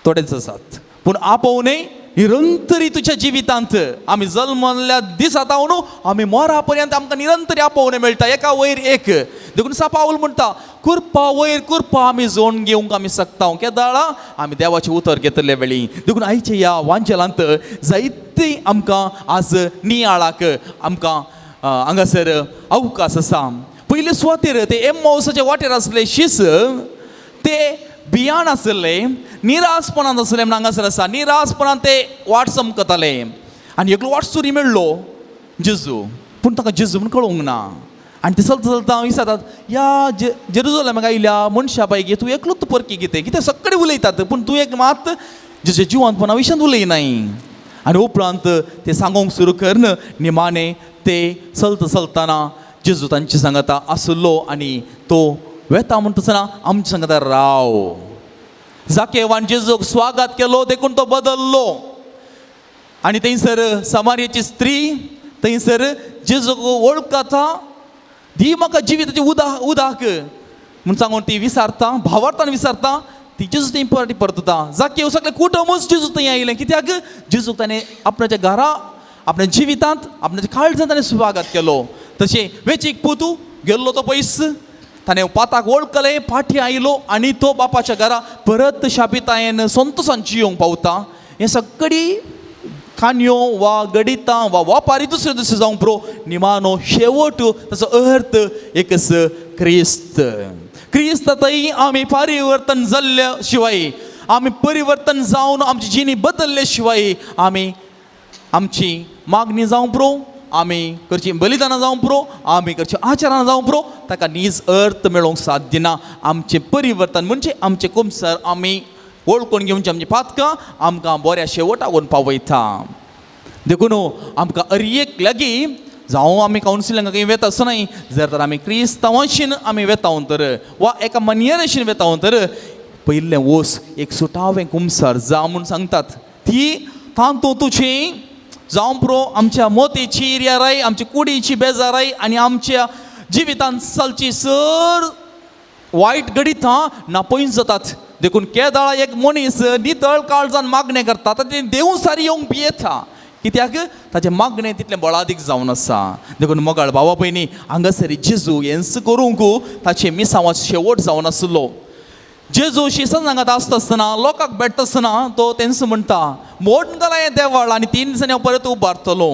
थोडेच आसात, पूण आपोवणें निरंतरी तुज्या जिवितांत आमी जल्मल्ल्या दिसा तावन आमी मरा पर्यंत आमकां निरंतरी आपोवणें मेळटा, एका वयर एक. देखून सा पावल म्हणटा, कुरपा वयर कुरपा आमी जोड घेवंक आमी शकता केदाळा आमी देवाचें उतर घेतले वेळी. देखून आयच्या ह्या वांजेलांत जायते आमकां आज नियाळाक आमकां हांगासर अवकाश आसा. पयले सुवातेर ते एम्मावसाचे वाटेर आसले शीस, ते बियाण आसले, निरासपणान आसले म्हण हांगासर आसा. निरासपणान ते वाट चमकताले आनी एकलो वाट सुरी मेळ्ळो. जेजू, पूण ताका जेजू म्हूण कळोवंक ना. आनी ते चलता चलता विचारतात, ह्या जेरुजलमाक आयिल्ल्या मनशा पैकी तूं एकलोच परकी कितें कितें सगळे उलयतात, पूण तूं एक मात जेजू जिवंतपणा विशयांत उलयनाय. आनी उपरांत ते सांगूंक सुरू करून निमाणें ते चलता चलतना जेजू तांचे सांगता आसलो आनी तो वेता म्हणटा आसतना आमचे सांगता राव. जाकेवान जेजूक स्वागत केलो देखून तो बदल्लो. आनी थंयसर समारियाची स्त्री थंयसर जेजूक वळखता, दी म्हाका जिविताची उदाक म्हूण सांगून ती विसारता, भावार्थान विसारता. ती जेजू थंय परत परतता. जाकेव सगळें कुटुंबूच जेजू थंय आयलें, कित्याक जेजूक ताणें आपणाच्या घरा, आपल्या जिवितांत, आपणाच्या काळजांत ताणें स्वागत केलो. तशें वेचीक पुतू गेल्लो तो पयस, ताणें पाताक वळखलें, फाटीं आयलो आनी तो बापाच्या घरा परत शापितायेन संतोसान जियोंक पावता. हें सगळी काणयो वा गणितां वा वापारी दुसरे दुसरे जावंक पुरो, निमानो शेवट ताचो अर्थ एकच क्रिस्त. क्रिस्त थंय आमी परिवर्तन जाल्ल्या शिवाय, आमी परिवर्तन जावन आमची जिणी बदल्ले शिवाय आमी आमची मागणी जावंक पुरो, आमी करची बलिदानां जावंक पुरो, आमी करची आचारां जावंक पुरो, ताका नीज अर्थ मेळोवंक साध्य ना. आमचें परिवर्तन म्हणजे आमचें कुमसर आमी वळखून घेवचें, आमची पातकां आमकां बऱ्या शेवटाक व्हरून पावयता. देखून आमकां अर एक लागीं जावं आमी कावन्सिलिंगाक खंय वेता आसतनाय जर तर आमी क्रिस्तांवांशीन आमी वेता तर वा एका मनयेरशीन वेता तर पयलें वोस एक सुटावें कुमसार जा म्हूण सांगतात. ती तातूंत तुजी जावं पुरो आमच्या मोतीची एरियाराय, आमच्या कुडीची बेजाराय आनी आमच्या जिवितांत चलची सर वायट घडितां नापयस जातात. देखून केदाळा एक मनीस नितळ काळजान मागणें करता ताचें देव सारी येवंक भियेता, कित्याक ताचें मागणें तितलें बळादीक जावन आसा. देखून मोगाळ भावा भयणी, हांगासर जेजू हेंच करूंक ताचें मिसांवाचो शेवट जावन आसलो. जेजू शिसन सांगत आसता आसतना लोकांक भेटता आसतना तो तेंच म्हणटा, मोडून घाला हें देवळ आनी 3 दिसांनी हांव परत उबारतलो.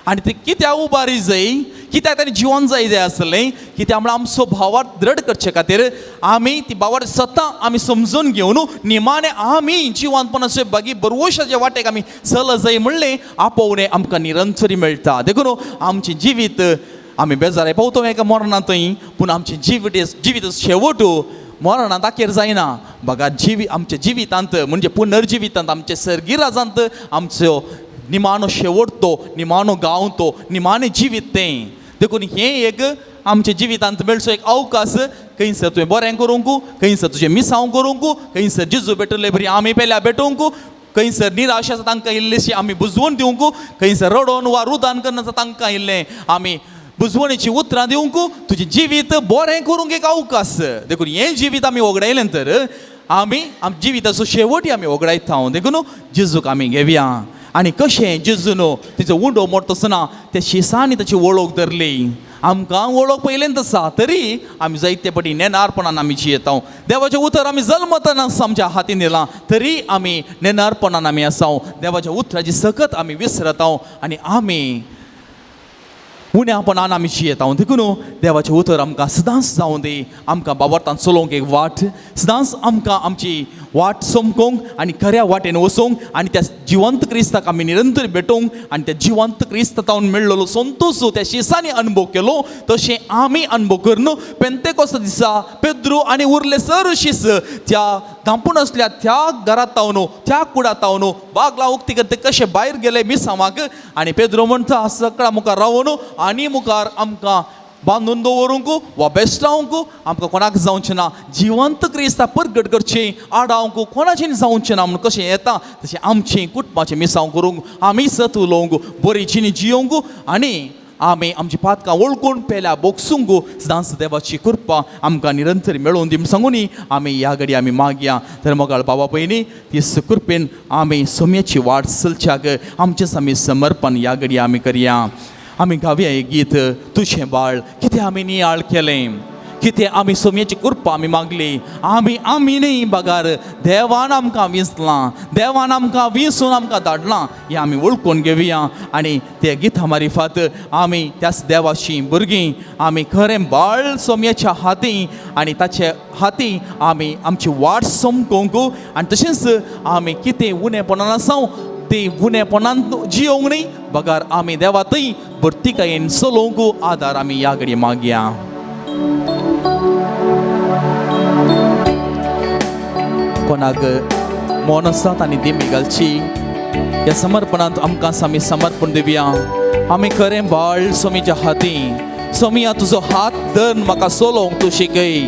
आनी ते कित्याक उबारी जाय, कित्याक ताणें जिवन जाय जाय आसलें, कित्याक म्हळ्यार आमचो भावार्थ दृढ करचे खातीर आमी ती भावार्थ सतां आमी समजून घेवन निमाणें आमी जिवनपणाचे बागी बरवशाच्या वाटेक आमी चल जाय म्हणलें आपोवणें आमकां निरंतरी मेळटा. देखून आमचें जिवीत आमी बेजाराय पावतो एका मरणांतय, पूण आमचें जिवीत शेवट मरणांत अखेर जायना. बघा आमच्या जिवितांत म्हणजे पुनर्जिवितांत आमच्या सर्गिराजांत आमचो निमाणो शेवट तो, निमाणो गांव तो, निमाणें जिवीत तें. देखून हें एक आमच्या जिवितांत मेळचो एक अवकाश, खंयसर तुवें बरें करूंक, खंयसर तुजें मिसांव करूंक, खंयसर जेजू भेटले बरी आमी पेल्या भेटोवंक, खंयसर निराश आसा तांकां इल्लेशी आमी बुजवण दिवंक, खंयसर रडोन वा रुदान करना आसा तांकां इल्लें आमी बुजवणेची उतरां दिवंक, तुजें जिवीत बरें करूंक एक अवकाश. देखून हें जिवीत आमी वगडायलें तर आमी आमच्या जिविताचो शेवटी आमी वगडायता. देखून जेजूक आमी घेवया. आनी कशें जेजून तिचो उंडो मोडटा आसतना त्या शिसांनी ताची वळख धरली. आमकां वळख पयलेंच आसा तरी आमी जायते पटी नेणारपणान आमी जियेता. देवाचें उतर आमी जल्मतना आमच्या हातीन दिलां तरी आमी नेणारपणान आमी आसा. देवाच्या उतराची सकत आमी विसरता आनी आमी उण्यापणान आमी जियेता. देखून देवाचें उतर आमकां सदांच जावं दी, आमकां बाबर्तान चलोवंक एक वाट, सदांच आमकां आमची वाट समकोंक आनी खऱ्या वाटेन वचोंक आनी त्या जिवंत क्रिस्ताक आमी निरंतर भेटोवंक आनी त्या जिवंत क्रिस्ता तावन मेळ्ळलो संतोश त्या शिसांनी अनुभव केलो तशें आमी अनुभव करून पेंतेकोस्ता दिसा पेद्रू आनी उरले सर शीस त्या धांपून आसल्या त्या घरात तावन त्या कुडात तावन बागला उक्ती करता कशे भायर गेले मिसांवाक. आनी पेद्रो म्हणटा सकाळ मुखार रावन आनी मुखार आमकां बांदून दवरूंक वा बेस्टावंक आमकां कोणाक जावचें ना, जिवंत क्रिस्ता परगट करचें आडावंक कोणाचें जावचें ना म्हूण कशें येता तशें आमचें कुटुंबाचें मिसांव करूंक आमी सत उलोवंक बरी जिणी जियोवंक आनी आमी आमची पातकां वळखून पेल्या बोगसूंक सदांच देवाची कृपा आमकां निरंतर मेळोवन दी म्हूण सांगूनी आमी ह्या घडी आमी मागया. तर मोगाळ बाबा पयलीं ती कृपेन आमी सोम्याची वाट चलच्याक आमचेंच आमी समर्पण ह्या घडी आमी करया. आमी गावया हें गीत तुजें बाळ कितें आमी नियाळ केलें, कितें आमी सोम्याची कृपा आमी मागली, आमी आमी न्ही बगार देवान आमकां विंचलां, देवान आमकां विंचून आमकां धाडलां हें आमी वळखून घेवया. आनी ते गितां मारिफात आमी त्याच देवाची भुरगीं, आमी खरें बाळ सोम्याच्या हाती आनी ताचे हाती आमी आमची वाट समकोवंक आनी तशेंच आमी कितें उणेपणान आसा ती उणेपणान जियोंक न्ही बगार आमी देवा थंय भरतिकायेन चलोवंक आदार आमी ह्या घडये मागया. कोणाक मौन आसा तांणी दिमी घालची. ह्या समर्पणांत आमकां आमी समर्पण दिवया. आमी खरें बाळ सोमीच्या हाती. सोमिया तुजो हात धरून म्हाका चलोवंक तूं शिकय.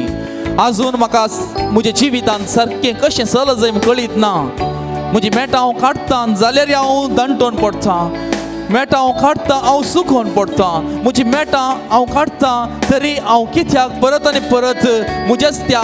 आजून म्हाका म्हज्या जिवितांत सारकें कशें चल जाय कळीत ना. म्हजी मेटां हांव काडटा जाल्यार हांव दंटोन पडटा, मेटां हांव काडटा हांव सुकोवन पडटा, म्हजी मेटां हांव काडटा तरी हांव कित्याक परत आनी परत म्हज्याच त्या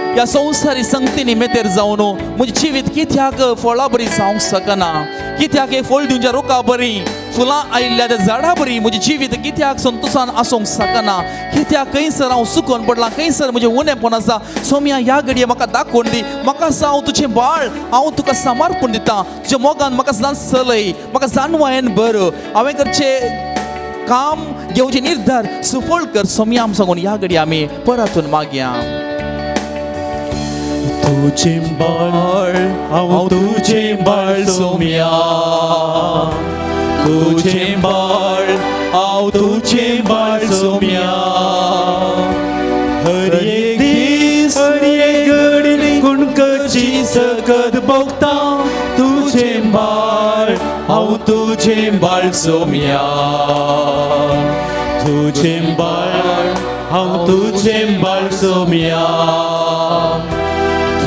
ह्या संवसारी संगतीनी मेतेर जावन म्हजें जिवीत कित्याक फळां बरी जावंक शकना, कित्याक हे फळ दिवच्या रोखा बरी फुलां आयिल्ल्या त्या झाडां बरी म्हजें जिवीत कित्याक संतोशान आसूंक शकना, कित्याक खंयसर हांव सुकोवन पडलां, खंयसर म्हजें उणेपण आसा. सोम्या ह्या घडये म्हाका दाखोवन दी. म्हाका आसा हांव तुजें बाळ, हांव तुका समर्पण दितां. तुज्या मोगान म्हाका सदांच चलय, म्हाका जाणवायेन बरो हांवें करचें काम घेवचें निर्धार सुफळ कर. सोम्या आम सांगून ह्या घडये आमी परतून मागया. तुजें बाळ हांव तुजें बाळ सोम्या, तुजें बाळ हांव तुजें बाळ सोम्या. हर एक दीस हर एक घडी कुणकची सकत भोगता तुजें बाळ हांव तुजें बाळ सोम्या, तुजें बाळ हांव तुजें बाळ सोम्या,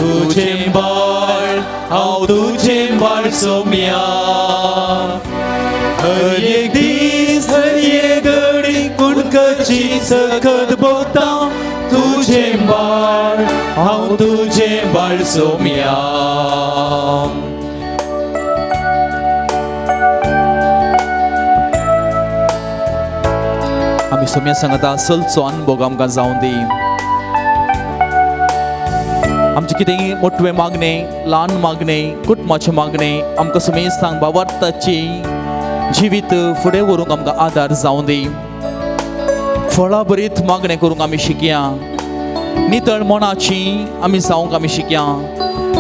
तुजें बाळ हांव तुजें बाळ सोम्या. हर एक दीस हर एक घडी कुणकची सकत भोगता तुजें बाळ हांव तुजें बाळ सोम्या. आमी सोम्या सांगता चलचो अनुभव आमकां जावं दी. आमचें कितेंय मोटवें मागणें, ल्हान मागणें, कुटुंबाचें मागणें आमकां सुमेस्तांक बाबार्थाची जिवीत फुडें व्हरूंक आमकां आदार जावं दी. फळां बरीत मागणें करूंक आमी शिकया. नितळ मनाची आमी जावंक आमी शिकया.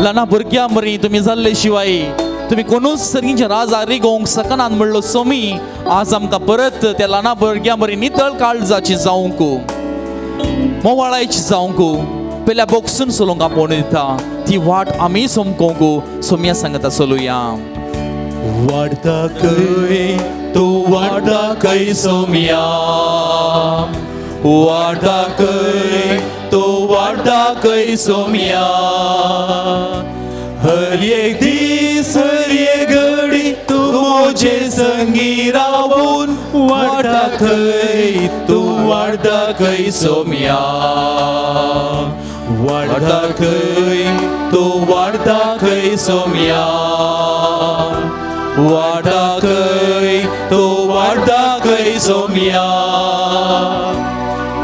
ल्हाना भुरग्यां बरी तुमी जाल्ले शिवाय तुमी कोणूच सर्गीच्या राजा रिगोवंक शकनात म्हणलो सोमी आज आमकां परत त्या ल्हाना भुरग्यां बरी नितळ काळजाची जावंक, मोवाळायची जावंक, पेल्या बोक्सून चलोवंक आपोवन दिता ती वाट आमी समकोवंक सोम्या सांगता चलुया. वाडता खंय तूं वाडता खंय सोम्या, वाडता खंय तूं वाडता खंय सोम्या. हर एक दीस हर एक घडी तूं म्हजे संगी रावून वाडता खंय तूं वाडता खंय सोम्या, वाडता खंय तूं वाडता खंय सोम्या, वाडता खंय तूं वाडता खंय सोम्या.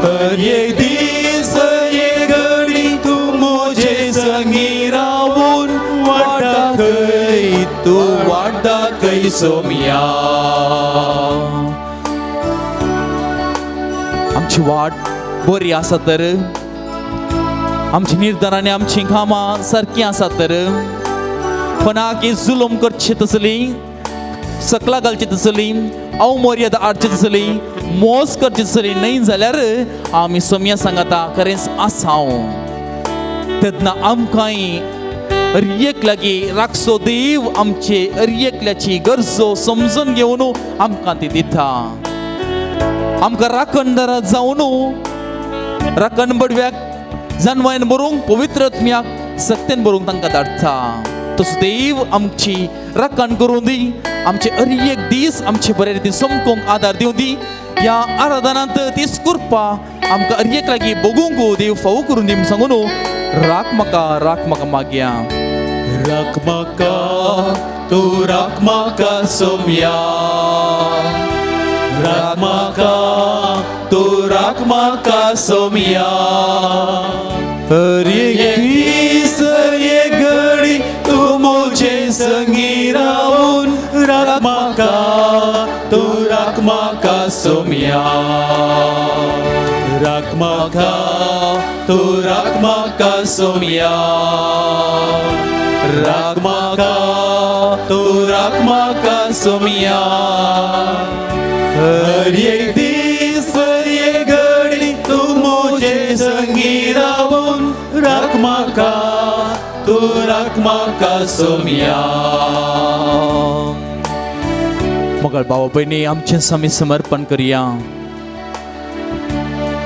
हर एक दीस हर एक घडी तूं म्हजे संगी रावून वाडता खंय तूं वाडता खंय सोम्या. आमची वाट बरी आसा तर, आमची निर्धार आनी आमची कामां सारकीं आसा तर, कोणाक जुलूम करची तसली, सकला घालची तसली, अवमर्यादा हाडची तसली, मोस करची तसली न्हय जाल्यार आमी सोम्या सांगता खरेंच आसा हांव. तेन्ना आमकांय हर लागीं राखचो देव आमचे हर एकल्याची गरजो समजून घेवन आमकां ती दिता. आमकां राखणदार जावन राखण बडव्याक जानवायन बरोवंक पवित्र आत्म्याक सत्तेन बरोवंक तांकां धाडटा. तसो देव आमची राखण करूं दी. आमचे हर एक दीस आमचे बरे रितीन समकोंक आदार दिवं दी. ह्या आराधनांत तीच कृपा आमकां हर एक लागीं भोगूंक देव फावो करून दी सांगून राख म्हाका, राख म्हाका मागया. राख म्हाका तूं राख म्हाका सोम्या, राख म्हाका तूं राख म्हाका सोम्या. हर एक दीस हर एक घडी तूं म्हजे संगी रावून राख म्हाका तूं राख म्हाका सोम्या, राख म्हाका तूं राख म्हाका सोम्या, राख म्हाका तूं राख म्हाका सोमया. हर एक दीस हर एक घडी तूं म्हजे संगी रावून राख म्हाका तूं राख म्हाका सोमया. मोगाळ भाव भयणी, आमचें आमी समर्पण करया.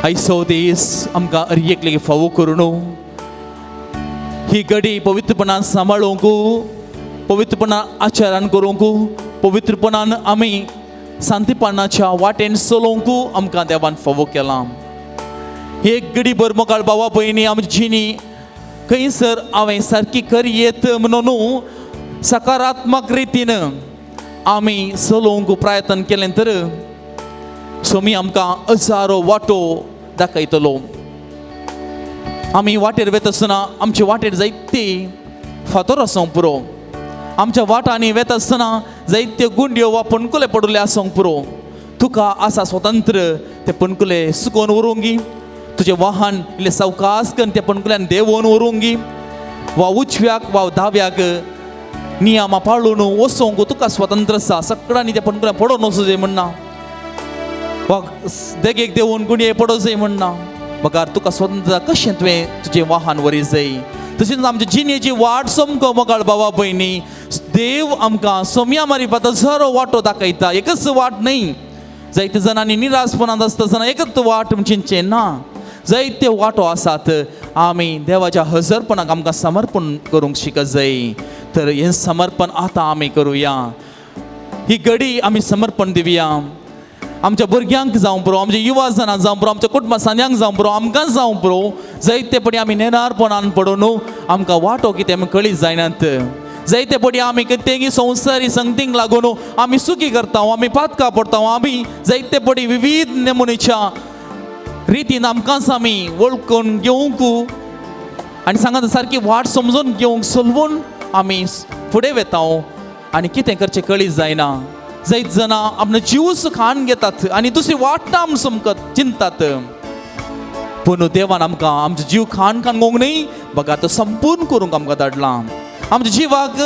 आयचो दीस आमकां हर एकलेक फावो करून ही घडी पवित्रपणान सांबाळूंक, पवित्रपणान आचरण करूंक, पवित्रपणान आमी शांतीपणाच्या वाटेन चलोवंक आमकां देवान फावो केलां. एक घडी भर मोगाळ भावा भयणी, आमची जिणी खंयसर हांवें सारकी करयेत म्हणून सकारात्मक रितीन आमी चलोवंक प्रयत्न केलें तर स्वामी आमकां हजारो वाटो दाखयतलो. आमी वाटेर वेता आसतना आमचे वाटेर जायते फातर आसूंक पुरो, आमच्या वाटांनी वेता आसतना जायत्यो गुंड्यो वा पणकुले पडुल्ले आसूंक पुरो. तुका आसा स्वतंत्र ते पणकुले सुकोवन व्हरूंक, तुजें वाहन इल्लें सावकास करून त्या पणकुल्यान देंवोवन व्हरूंक, वा उजव्याक वा दाव्याक नियमां पाळून वचोंक तुका स्वतंत्र आसा. सगळ्यांनी त्या पणकुल्यान पडोवन वचूं जाय म्हणना, वा देगेक देंवोवन गुंडये पडोवं जाय म्हणना, बगार तुका स्वतंत्र कशें तुवें तुजें वाहन व्हरी जाय. तशेंच आमचे जिणेची वाट समको मोगाळ भावा भयणी, देव आमकां सोमया मारिफात हजारो वाटो दाखयता. एकच वाट न्हय. जायते जाणांनी निराशपणांत आसता जाणां एकच वाट चिंतचें ना, जायते वाटो आसात. आमी देवाच्या हजरपणाक आमकां समर्पण करूंक शिकत जाय. तर हें समर्पण आतां आमी करुया. ही घडी आमी समर्पण दिवया. आमच्या भुरग्यांक जावं पुरो, आमच्या युवा जाणां जावं पुरो, आमच्या कुटुंबा सांद्यांक जावं पुरो, आमकां जावं पुरो, जायते पडी आमी नेणारपणान पडून आमकां वाटो कितें आमी कळीत जायनात. जायते पडी आमी कितेंगी संवसारी संगतींक लागून आमी सुखी करता, आमी पातकां पडटा, आमी जायते पडी विविध नमुनेच्या रितीन आमकांच आमी वळखून घेवंक आनी सांगात सारकी वाट समजून घेवंक सोलवून आमी फुडें वेता आनी कितें करचें कळीत जायना. जायत जाणां आपलो जीवच खाण घेतात आनी दुसरी वाट ना आम समकत चिंतात. पूण देवान आमकां आमचो जीव खाण खाण घेवंक न्हय, बगार तो संपूर्ण करूंक आमकां धाडलां. आमच्या जिवाक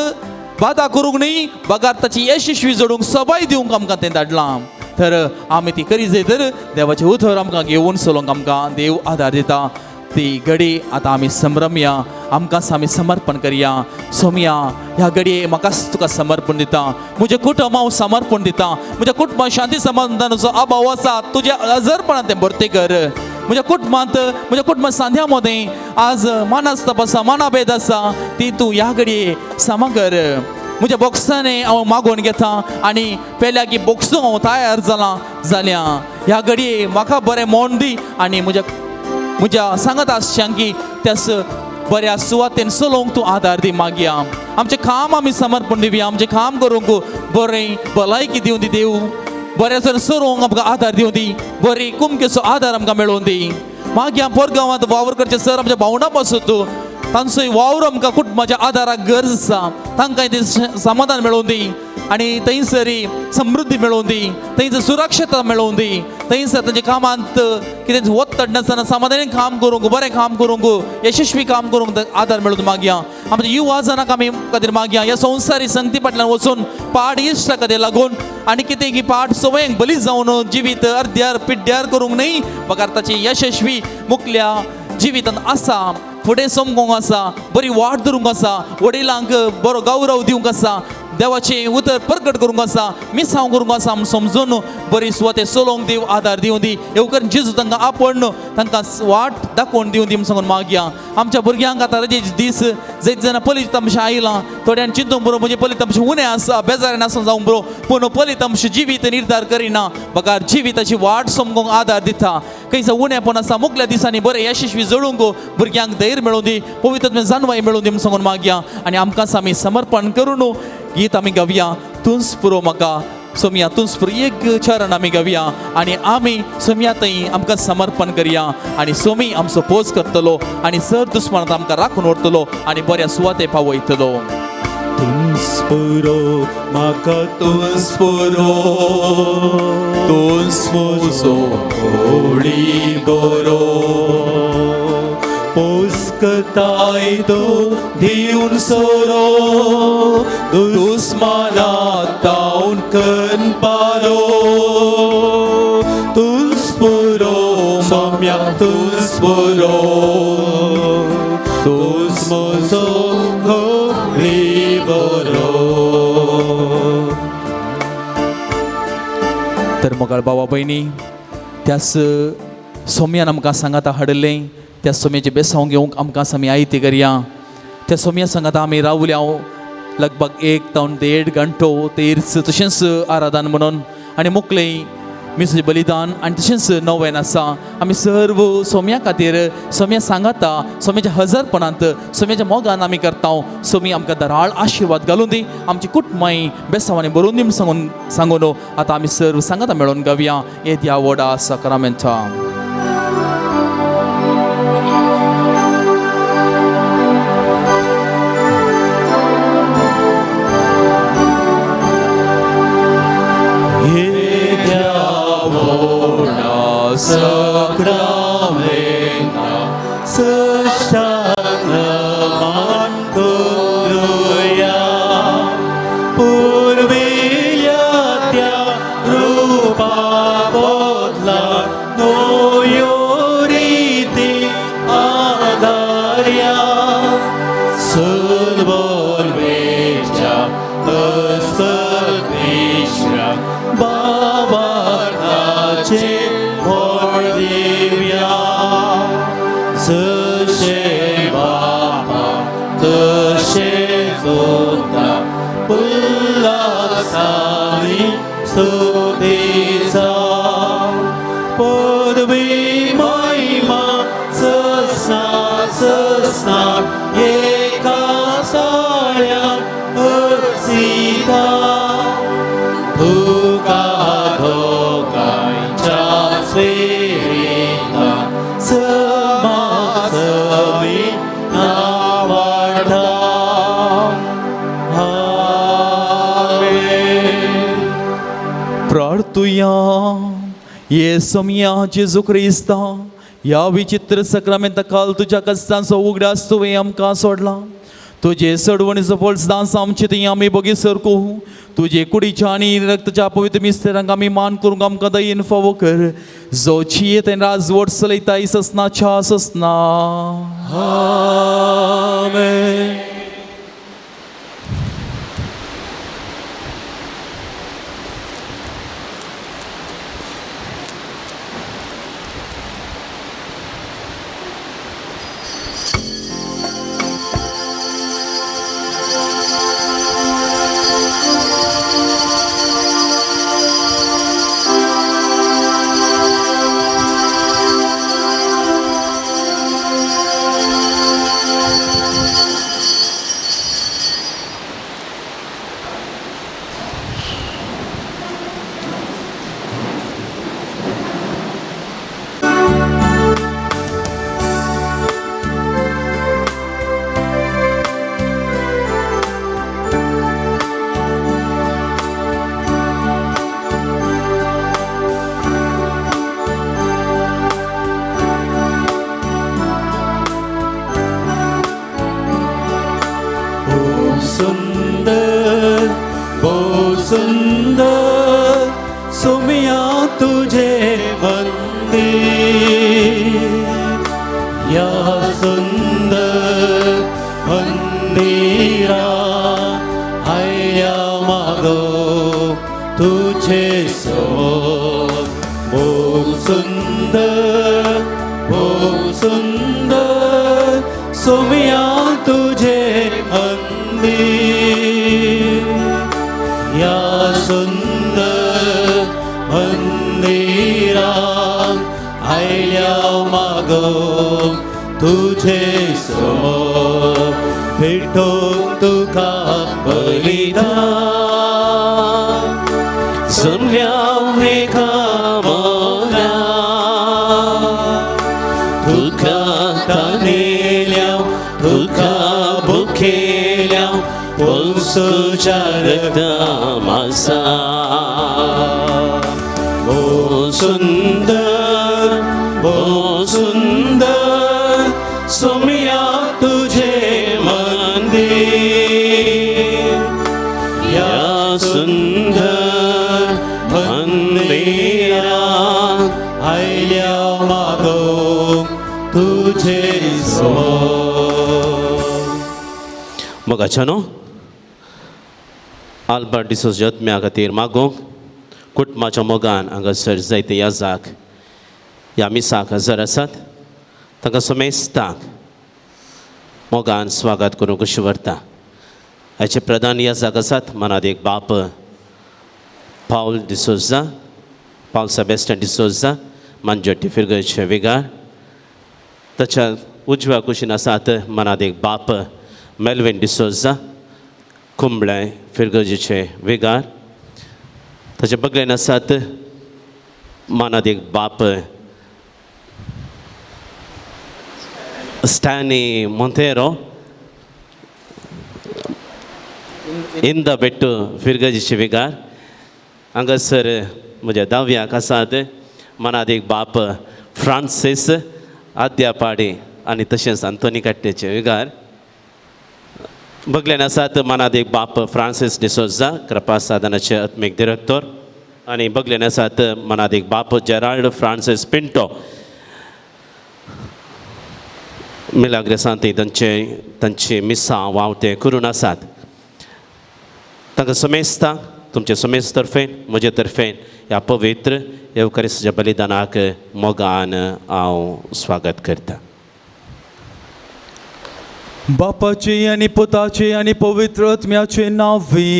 बादा करूंक न्हय, बगार ताची यशस्वी जोडूंक सबाय दिवंक आमकां तें धाडलां. तर आमी ती करी जाय तर देवाचें उतर आमकां घेवन चलोवंक आमकां देव आदार दिता. ती घडी आतां आमी संभ्रमया, आमकांच आमी समर्पण करया. सोमया, ह्या घडये म्हाकाच तुका समर्पण दिता, म्हजें कुटुंब हांव समर्पण दिता, म्हज्या कुटुंबात शांती समाधानाचो अभाव आसा, तुज्या हजरपणान तें भरती कर. म्हज्या कुटुंबांत, म्हज्या कुटुंबा सांध्या मदें आज मानास्ताप आसा, मानाभेद आसा, ती तूं ह्या घडये सामा कर. म्हज्या बॉक्सांनी हांव मागोवन घेता आनी पेल्या की बोक्सूंक हांव तयार जालां जाल्यां. ह्या घडये म्हाका बरें मोन दी आनी म्हज्या म्हज्या सांगत आसच्यांक त्यास बऱ्या सुवातेन चलोवंक तूं आदार दी. मागया आमचें काम आमी समर्पण दिवया. आमचें काम करूंक बरें भलायकी दिवं दी देव, बरें जर चलोवंक आमकां आदार दिवं दी, बरी कुमकेचो आदार आमकां मेळोवन दी. मागीर पोरगांवांत वावर करचें सर आमच्या भावंडां पासून तांचो वावर आमकां कुटुंबाच्या आदाराक गरज आसा, तांकां तें समाधान मेळोवन दी आनी थंयसर समृद्धी मेळोवन दी, थंयसर सुरक्षता मेळोवन दी, थंयसर तांच्या कामांत कितें वत्तड नासतना समाधानी काम करूंक, बरें काम करूंक, यशस्वी काम करूंक आदार मेळोवन मागया. आमच्या युवा जाणांक आमी खातीर मागया, ह्या संवसारी संगती फाटल्यान वचून पाड इश्टा खातीर लागून आनी कितें की पाड सवयेंक बली जावन जिवीत अर्द्यार पिड्ड्यार करूंक न्हय, बगार ताची यशस्वी मुखल्या जिवितांत आसा, फुडें समकोंक आसा, बरी वाट धरूंक आसा, वडिलांक बरो गौरव दिवंक आसा, देवाचें उतर प्रगट करूंक आसा, मिसांव करूंक आसा म्हूण समजून बरी सुवाते चलोवंक देव आदार दिवं दी. येवकर जेजू तांकां आपण तांकां वाट दाखोवन दिवं दी म्हूण सांगून मागया. आमच्या भुरग्यांक आतां रजेचे दीस जायत जाणां पयलीं तमशें आयलां, थोड्यांनी चिंतूंक बरो म्हजें पयलीं तमशें उणें आसा, बेजारान आसून जावंक बरो, पूण पयलीं तमशें जिवीत निर्धार करिना, बगार जिविताची वाट समजूंक आदार दिता. खंयसर उणेपण आसा मुखल्या दिसांनी बरें यशस्वी जळूंक भुरग्यांक धैर्य मेळोवन दी, पवित्र जानवाय मेळोवन दी म्हूण सांगून मागया. आनी आमकांच आमी समर्पण करून गीत आमी गावया, तूंच पुरो म्हाका सोमया, तूंच पुरो एक चरण आमी गावया आनी आमी सोमया थंय आमकां समर्पण करया आनी सोमी आमचो पोस करतलो आनी सर दुस्मनांत आमकां राखून व्हरतलो आनी बऱ्या सुवाते पावयतलो. तूंच पुरो म्हाका, तूंच पुरो, तूंच म्हजो होळी बरो, पोसकत ताय तूं दिवन सोरो दुस्माना तावन कन पारो तुस पुरो सोम्या तुस पुरो तुस मोजो बरो. तर मोगाळ बाबा भयणी त्याच सोम्यान आमकां सांगाता हाडिल्लें त्या सोम्याचें बेसांव घेवंक आमकां आमी आयती करया. त्या सोम्या सांगाता आमी रावल्या लगभग 1 तावन 1.5 घंटो तेर्स तशेंच आराधन म्हणून आनी मुकलें मिसाचें बलिदान आनी तशेंच नवेन आसा. आमी सर्व सोम्या खातीर सोम्या सांगाता सोम्याच्या हजारपणांत सोम्याच्या मोगान आमी करता. सोमी आमकां दराळ आशिर्वाद घालून दी आमची कुटुंबां बेसांवांनी बरोवन दी सांगून सांगून आतां आमी सर्व सांगाता मेळोवन गावया येद्या व्हडा साक्रामेंता. Sacramenta sashtang मान करूया पूर्विल्या त्या रूपा बदला नव्यो रीती आधार्या सर्वोर्वेच्या हस्तविश्रा बाबाचे जशे बापा तशे जोता उल्हासानी स्तुतीचा पदवी महिमा ससना ससना एका साळ्या अर्सिता तुका दोगांच्या स्वेरिता समासवी नावाडा. आमेन. प्रार्थुया. ये सोम्या जेजू क्रिस्ता ह्या विचित्र सक्रामेंता काल तुज्या कस्तांचो उगडास तुवें आमकां सोडला. तुजे सडवणीचो फळ सदांच आमचे थंय आमी बगी सरकू. तुजे कुडीच्या आनी रक्ताच्या पवित्र मिस्तेरांक आमी मान करूंक आमकां दयेन फावो कर जो चियेत आनी राजवट चलयता ससनाच्या ससना. आमेन. सुंदर बहु सुंदर सुमिया तुझे मंदिर या सुंदर मंदिरा आया मागो तुझे सो बहु सुंदर सुमिया तुझे मंदिर या सुंदर मंदिरा आयल्या मागो तुझे समोर भेटो तुका बलिदान समल्या रेखा तुका तानेल्या तुका भुकेल्या तुझ्या रक्तमासा ओ सुंदर सुमिया सुंदर मंदिरा आयल्या मागोवंक तुजे समोर. मोगाच्या न्हू आल्बर्ट डिसोजा आत्म्या खातीर मागूंक कुटुंबाच्या मोगान हांगासर जायते याजाक ह्या मिसाक हजर आसात. तांकां समेस्तांक मोगान स्वागत करूंक कशें व्हरता. हाचे प्रधान याजाक आसात मनात एक बाप पावल डिसोजा, पावल सेबेस्टियन डिसोजा, मांजोटी फिरगचे विगार. ताच्या उजव्या कुशीन आसात मनात एक बाप मेलवीन डिसोजा, कुंबळे फिरगजीचे विगार. ताच्या बगलेन आसात मनात एक बाप स्टॅनी मोंतेरो, इंदा बेट्टू फिरगजीचे विगार. हांगासर म्हज्या दाव्याक आसात मनात एक बाप फ्रांसीस आद्यापाडी आनी तशेंच आंतोनी काट्टेचे विगार. बगल्यान आसात मनात एक बाप फ्रांसीस डिसोजा, कृपा साधनाचे आत्मीक डिरेक्टर. आनी बगल्यान आसात मनात एक बाप जेराल्ड फ्रांसीस पिंटो, मिलाग्रेसांत तांचे तांची मिसां वावते करून आसात. तांकां समेस्तांक तुमचे समेस्त तर्फेन म्हजे तर्फेन ह्या पवित्र येवकारिस्ताच्या बलिदानाक मोगान हांव स्वागत करता. बापाचे आनी पुताचे आनी पवित्र आत्म्याचे नांवे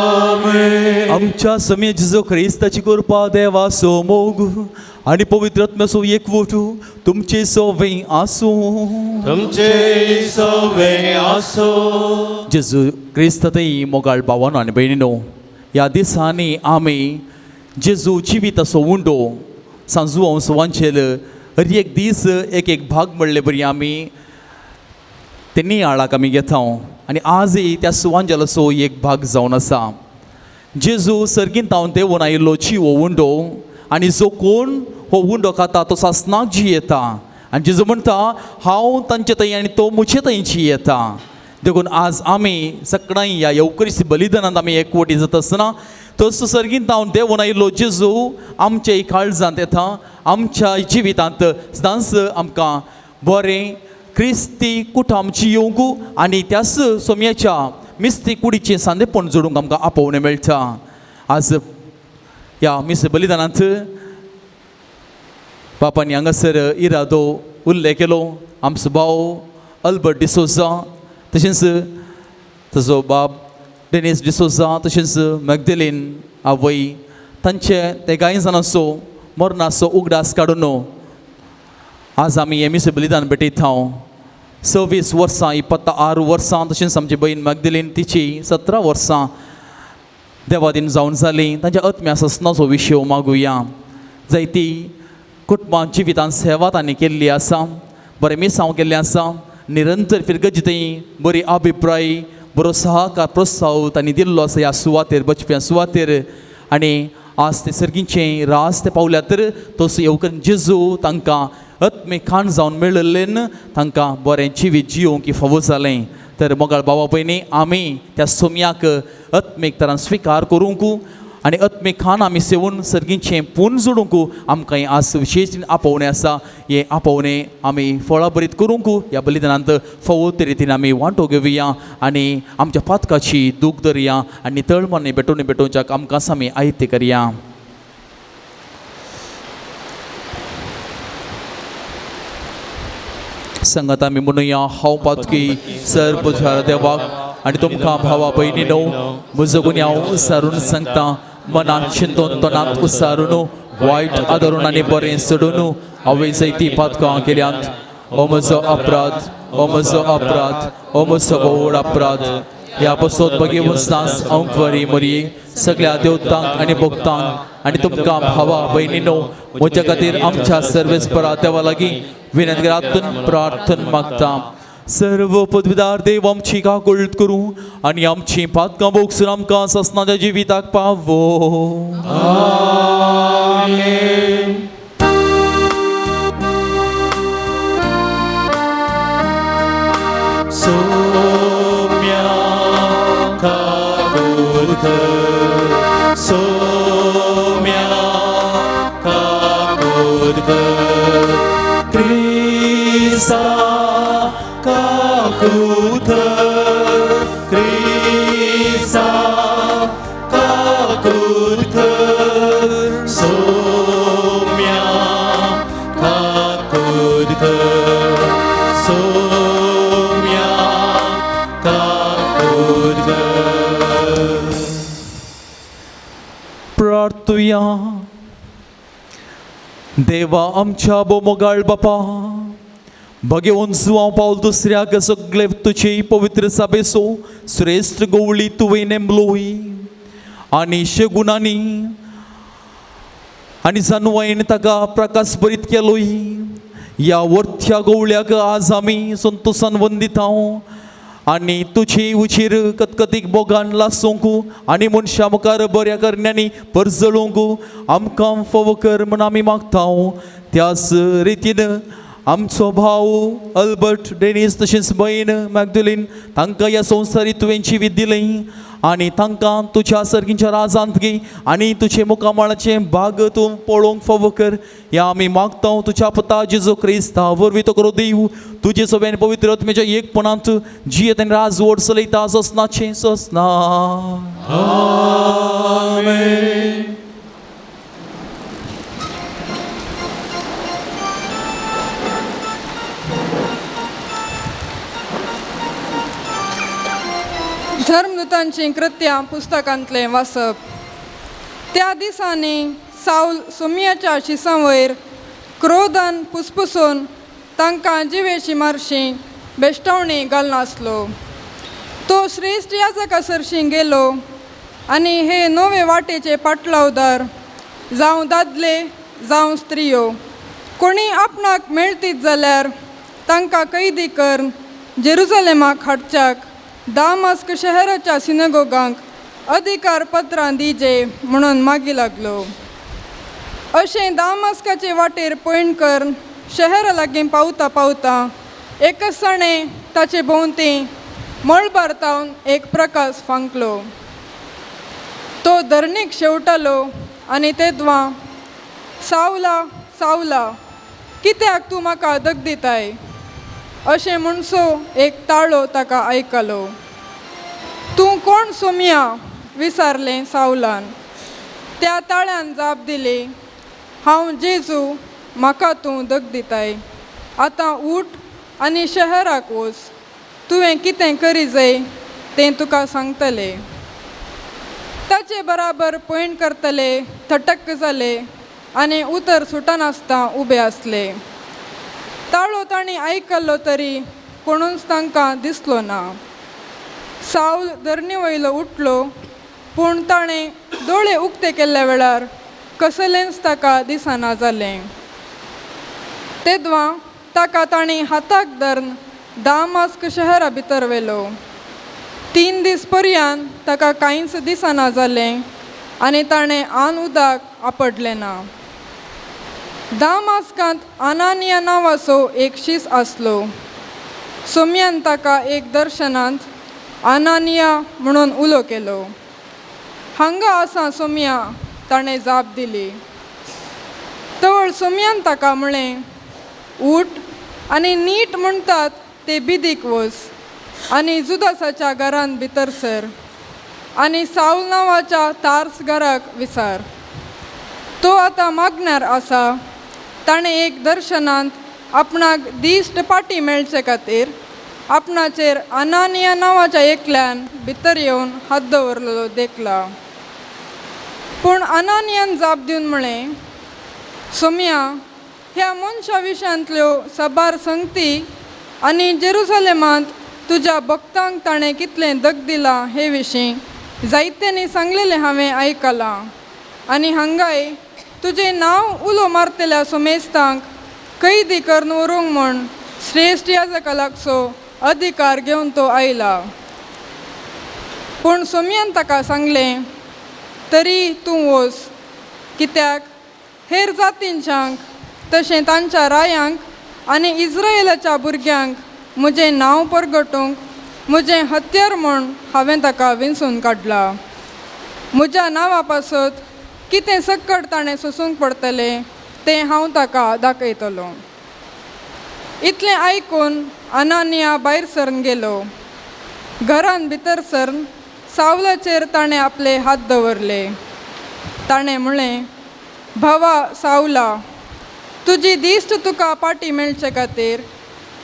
आमेन. आमच्या समे जेजू क्रिस्ताची कृपा, देवाचो मोग आनी पवित्र आत्म्याचो एकवट तुमचे सवे आसूं. तुमचे सवे आसूं. जेजू क्रिस्तातय मोगाळ भावानो आनी भयणीनो, ह्या दिसांनी आमी जेजू जिविताचो उंडो सांजू सुवांचेल हर एक दीस एक एक भाग म्हणले बरी आमी ते नियाळाक आमी घेता आनी आजय त्या सुवांजेलाचो एक भाग जावन आसा. जेजू सर्गींत देंवून आयिल्लो जिवो उंडो आनी जो कोण हो उंडो खाता तो सासणाक जियेता. आनी जेजू म्हणटा हांव तांचे थंय आनी तो म्हजे थंय जियेता. देखून आज आमी सगळ्यां ह्या येवकरीस बलिदानांत आमी एकवटी जाता आसतना तसो सर्गींत देंवून आयिल्लो जेजू आमच्या काळजांत येता, आमच्या जिवितांत सदांच आमकां बरें क्रिस्ती कुटाम जियोवंक आनी त्याच सोम्याच्या मिस्ती कुडीचें सांदेपण जोडूंक आमकां आपोवणें मेळटा. आज ह्या मिस बलिदानांत बापांनी हांगासर इरादो उल्लेख केलो. आमचो भाव अल्बर्ट डिसोजा, तशेंच ताजो बाब डेनीस डिसोजा, तशेंच मॅगदेलीन आवय, तांचे ते कांय जाणांचो मरणाचो उगडास काडून आज आमी हें मिस बलिदान भेटयता. 26 वर्सां, 26 वर्सां, तशेंच आमची भयण मॅगदेलीन तिची 17 वर्सां देवादीन जावन जालीं. तांच्या आत्म्या ससनाचो विशय मागुया. जायती कुटुंबां जिवितांत सेवा तांणी केल्ली आसा, बरें मिसांव केल्लें आसा, निरंतर फिरगजी बरी अभिप्राय, बरो सहकार प्रोत्साह तांणी दिल्लो आसा ह्या सुवातेर, बचप्या सुवातेर. आनी आज ते सर्गीचें रास ते पावल्यात तर तसो येवकर जेजू तांकां आत्मीक खाण जावन मेळिल्ल्यान तांकां बरें जिवीत जियोवंक फावो जालें. तर मोगाळ भावा भयणी, आमी त्या सोम्याक आत्मीक तरान स्विकार करूंक आनी आत्मीक खाण आमी सेवून सर्गीचें पूर्ण जोडूंक आमकां आज विशेश आपोवणें आसा. हें आपोवणें आमी फळाभरीत करूंक ह्या बलिदानांत फावो ते रितीन आमी वांटो घेवया आनी आमच्या पातकाची दूख धरया आनी तळमणी भेटोवणी भेटोवच्याक आमकां आमी आयते करया. संगत आमी म्हणुया, हांव पातकी सर पुजार देवाक आनी तुमकां भावा भयणीनो म्हजो गुन्यांव उसारून सांगता. मनांत चिंतून तोंडांत उसारून वायट आदरून आनी बरें सोडून हांवें जायतीं पातकां केल्यांत. हो म्हजो अपराध, हो म्हजो अपराध, हो म्हजो व्हड अपराध. ह्या पसत बगेवन सांस हांव बरी मरये सगळ्या देवतांक आनी भक्तांक आनी तुमकां भावा भयणीनो म्हज्या खातीर आमच्या सर्वेस्परा देवा लागीं विनंती प्रार्थना मागता. सर्व पदवीदार देव आमची काकुळट करूं आनी आमची पातकां भोगसून आमकां ससनाच्या जिविताक पावो. आमेन. सोम्या काकूत कर, सोम्या काकूत कर, क्रिस्ता काकूत कर, क्रिस्ता काकूत कर, सोम्या काकूत कर, सोम्या काकूत कर। प्रार्थुया। देवा आमच्या बोमोगाळ बापा, भगेवन जुवांव पावल दुसऱ्याक सगळे तुजे पवित्र सभेचो श्रेश्ठ गोवळी तुवें नेमलोय आनी शेगुणांनी आनी जानवायन ताका प्रकाश बरीत केलोय। ह्या वर्थ्या गोवळ्याक आज आमी संतोसान वंदिता आनी तुजी उचीर कतकतीक बोगान लासूंक आनी मनशां मुखार बऱ्या करण्यांनी परजळूंक आमकां फावो कर म्हूण आमी मागता। त्याच रितीन आमचो भाव अल्बर्ट डेनीस तशेंच बयन मॅगदुलीन तांकां ह्या संवसारी तुवें जिवीत दिलें आनी तांकां तुज्या सारकींच्या राजांत गी आनी तुजे मुखामळाचें भाग तूं पळोवंक फावो कर ह्या आमी मागता। तुज्या पुता जेजू क्रिस्ता वरवीं तो करो देव तुजे सगळ्यान पवित्र आत्म्याच्या एकपणांत जियेत आनी राजवट चलयता ससनाचें ससना। आमेन। धर्मदूतांची कृत्यां पुस्तकांतलें वाचप। त्या दिसांनी सावल सोमयाच्या शिसां वयर क्रोधान पुसपुसून तांकां जिवेशी मारशी बेश्टावणी घालनासलो। तो श्रेश्ठ याजका सरशीं गेलो आनी हे नवे वाटेचे पाटलावदार जावं दादले जावं स्त्रियो कोणी आपणाक मेळतीत जाल्यार तांकां कैदी करून जेरुजलेमाक हाडच्याक दामास्क शहराच्या सिनेगोगांक अधिकार पत्रां दिजे म्हणून मागी लागलो। अशें दामास्काचे वाटेर पयण करून शहरा लागीं पावता पावता एकसाणे ताचे भोंवती मळबार तावन एक प्रकाश फांकलो। तो धरणीक शेवटालो आनी तेदवां सावला सावला कित्याक तूं म्हाका दग दिताय अशें म्हणसो एक ताळो ताका आयकलो। तूं कोण सोमया विचारलें सावलान। त्या ताळ्यान जाप दिली, हांव जेजू, म्हाका तूं दग दिताय। आतां उठ आनी शहराक वच, तुवें कितें करी जाय तें तुका सांगतले। ताचे बराबर पयण करतले थटक जाले आनी उतर सुटनासतना उबे आसले। ताळो तांणी आयकल्लो तरी कोणूच तांकां दिसलो ना। सावल धरणी वयलो उठलो, पूण ताणें दोळे उक्ते केल्ल्या वेळार कसलेंच ताका दिसना जालें। तेदवां ताका तांणी हाताक धरून दामास्क शहरा भितर व्हेलो। 3 दीस पर्यंत ताका कांयच दिसना जालें आनी ताणें आन उदक आपडलें ना। दामास्कांत अनानिया नांवाचो एक शीस आसलो। सोमयान ताका एक दर्शनांत अनानिया म्हणून उलो केलो। हांगा आसा सोमया, ताणें जाप दिली। तवळ सोमयान ताका म्हळें, उठ आनी नीट म्हणटात ते बिदीक वच आनी जुदासाच्या घरांत भितर सर आनी सावल नांवाच्या तार्स घराक विचार। तो आतां मागणार आसा। ताणें एक दर्शनांत आपणाक दिश्ट पाटी मेळचे खातीर आपणाचेर अनानिया नांवाच्या एकल्यान भितर येवन हात दवरलेलो देखला। पूण अनानियान जाप दिवन म्हळें, सोमया, ह्या मनशा विशयांतल्यो साबार संगती आनी जेरुजलेमांत तुज्या भक्तांक ताणें कितलें दग दिलां हे विशीं जायत्यांनी सांगलेलें हांवें आयकलां आनी हांगाय तुजें नांव उलो मारतल्या सोमेस्तांक कैदी करून व्हरूंक म्हूण श्रेश्ठ याजका लागचो अधिकार घेवन तो आयला। पूण सोमयान ताका सांगलें, तरी तूं वच, कित्याक हेर जातींच्यांक तशें तांच्या रायांक आनी इस्रायलाच्या भुरग्यांक म्हजें नांव परगटूंक म्हजें हत्यार म्हूण हांवें ताका विंचून काडला। म्हज्या नांवा पासत कितें सक्कड ताणें सोसूंक पडटलें तें हांव ताका दाखयतलो. इतलें आयकून अनानिया भायर सरन गेलो. घरान भितर सरन सावलाचेर ताणें आपले हात दवरले. ताणें म्हणलें, भावा सावला, तुजी दिश्ट तुका पाटी मेळचे खातीर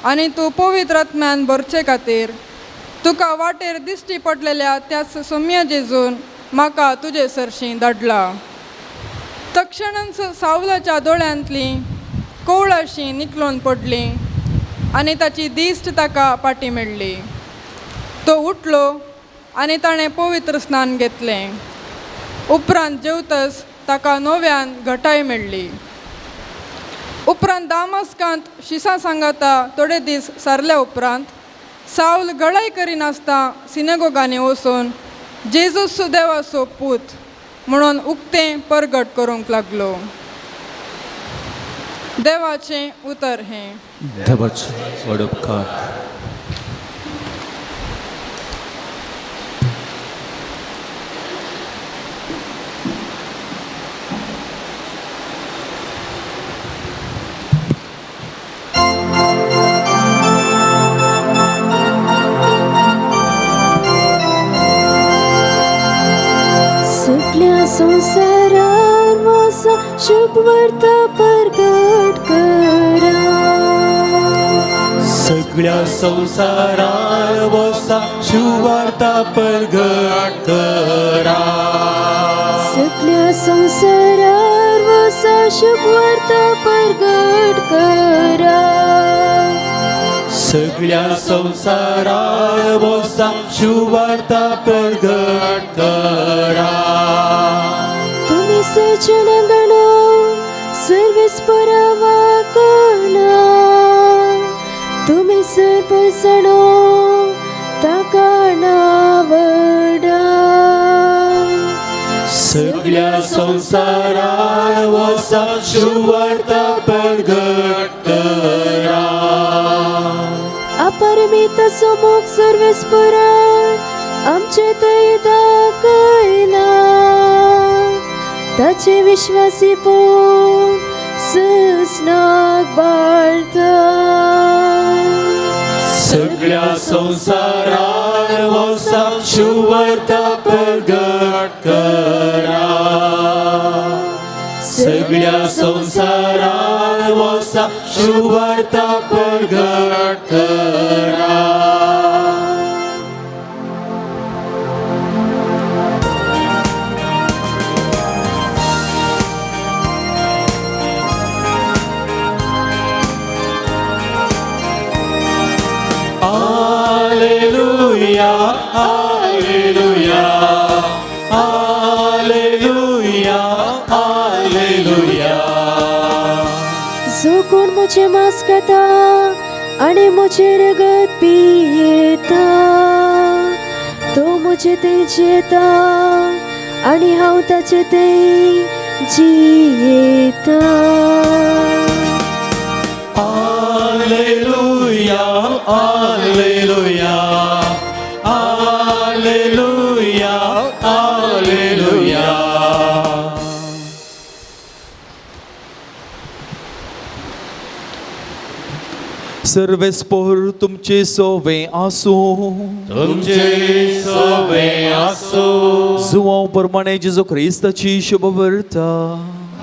आनी तूं पवित्र आत्म्यान भरचे खातीर तुका वाटेर दिश्टी पडलेल्या त्याच सोम्या जेजून म्हाका तुजे सरशीं धाडला. तक्षणच सावलाच्या दोळ्यांतली कोवळाशी निकलून पडली आनी ताची दिश्ट ताका पाटी मेळ्ळी. तो उठलो आनी ताणें पवित्र स्नान घेतलें. उपरांत जेवतच ताका नव्यान घटाय मेळ्ळी. उपरांत दामस्कांत शिसां सांगाता थोडे दीस सारल्या उपरांत सावल गळाय करिनासतना सिनेगोगांनी वचून जेजूस देवाचो पूत म्हणून उक्तें परगट करूंक लागलो. देवाचें उतर हें. देवाचें व्हड उपकार. सगळ्या संवसारार वसा शुभवार्ता परगट करा. सगळ्या संवसारार वसा शुभवार्ता परगट करा. सगळ्या संवसारार वसा शुभवार्ता परगट करा. सगळ्या संवसारार वसा शुभवार्ता परगट करा. तुम्ही सजन गणो सर्वेस पुरावा करा. तुम्ही सर्वजणो ताका नावडा. सगळ्या संवसारार वसा शुभवार्ता परगट करा. अपरिमित समूख सर्वेस पुराण आमचे थंय दाखयला. ताचे विश्वासी पोवन ससनाक बाळता. सगळ्या संवसारार वसा शुभवार्ता परगट करा. सगळ्या संवसारार वसा शुभवार्ता परगट करा. Alleluia, Alleluia, Alleluia, Alleluia. जो कोण म्हजें मांस खाता आनी म्हजें रगत पियेता तो म्हजें थंय जियेता आनी हांव ताचें थंय जियेता. Alleluia, Alleluia, Alleluia, Alleluia. सर्वेस्पोर तुमचे सोवे आसूं. तुमचे सोवे आसूं. जुवांव प्रमाणे जेजू क्रिस्ताची शुभवार्ता.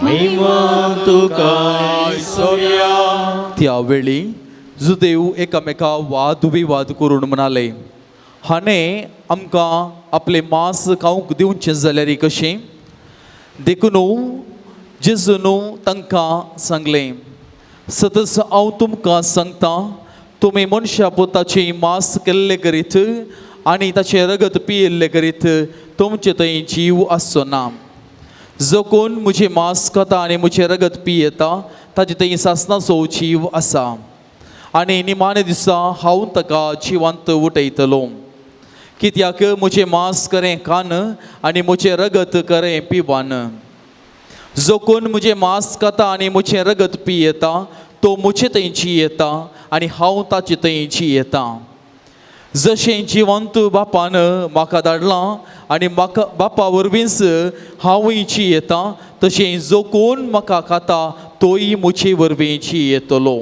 महिमा तुका सोव्या. त्या वेळी जुदेव एकामेका वाद विवाद करून म्हणाले, हाणें आमकां आपलें मांस खावंक दिवचें जाल्यार कशें? देखून जेजून तांकां सांगलें, सतच हांव तुमकां सांगता, तुमी मनशा पुताचें मांस केल्लें करीत आनी ताचें रगत पियेल्लें करीत तुमचे थंय जीव आसचो ना. जो कोण म्हजें मांस खाता आनी म्हजें रगत पियेता ताचे थंय सासणाचो जीव आसा आनी निमाणे दिसा हांव ताका जिवंत उठयतलो. कित्याक म्हजें मांस करें खान आनी म्हजें रगत करें पिवान. जो कोण म्हजें मांस खाता आनी म्हजें रगत पियेता तो म्हजे थंय जियेता आनी हांव ताचे थंय जियेता. जशें जिवंत बापान म्हाका धाडलां आनी म्हाका बापा वरवींच हांवूय जियेतां तशें जो कोण म्हाका खाता तोय म्हजे वरवीं जियेतलो.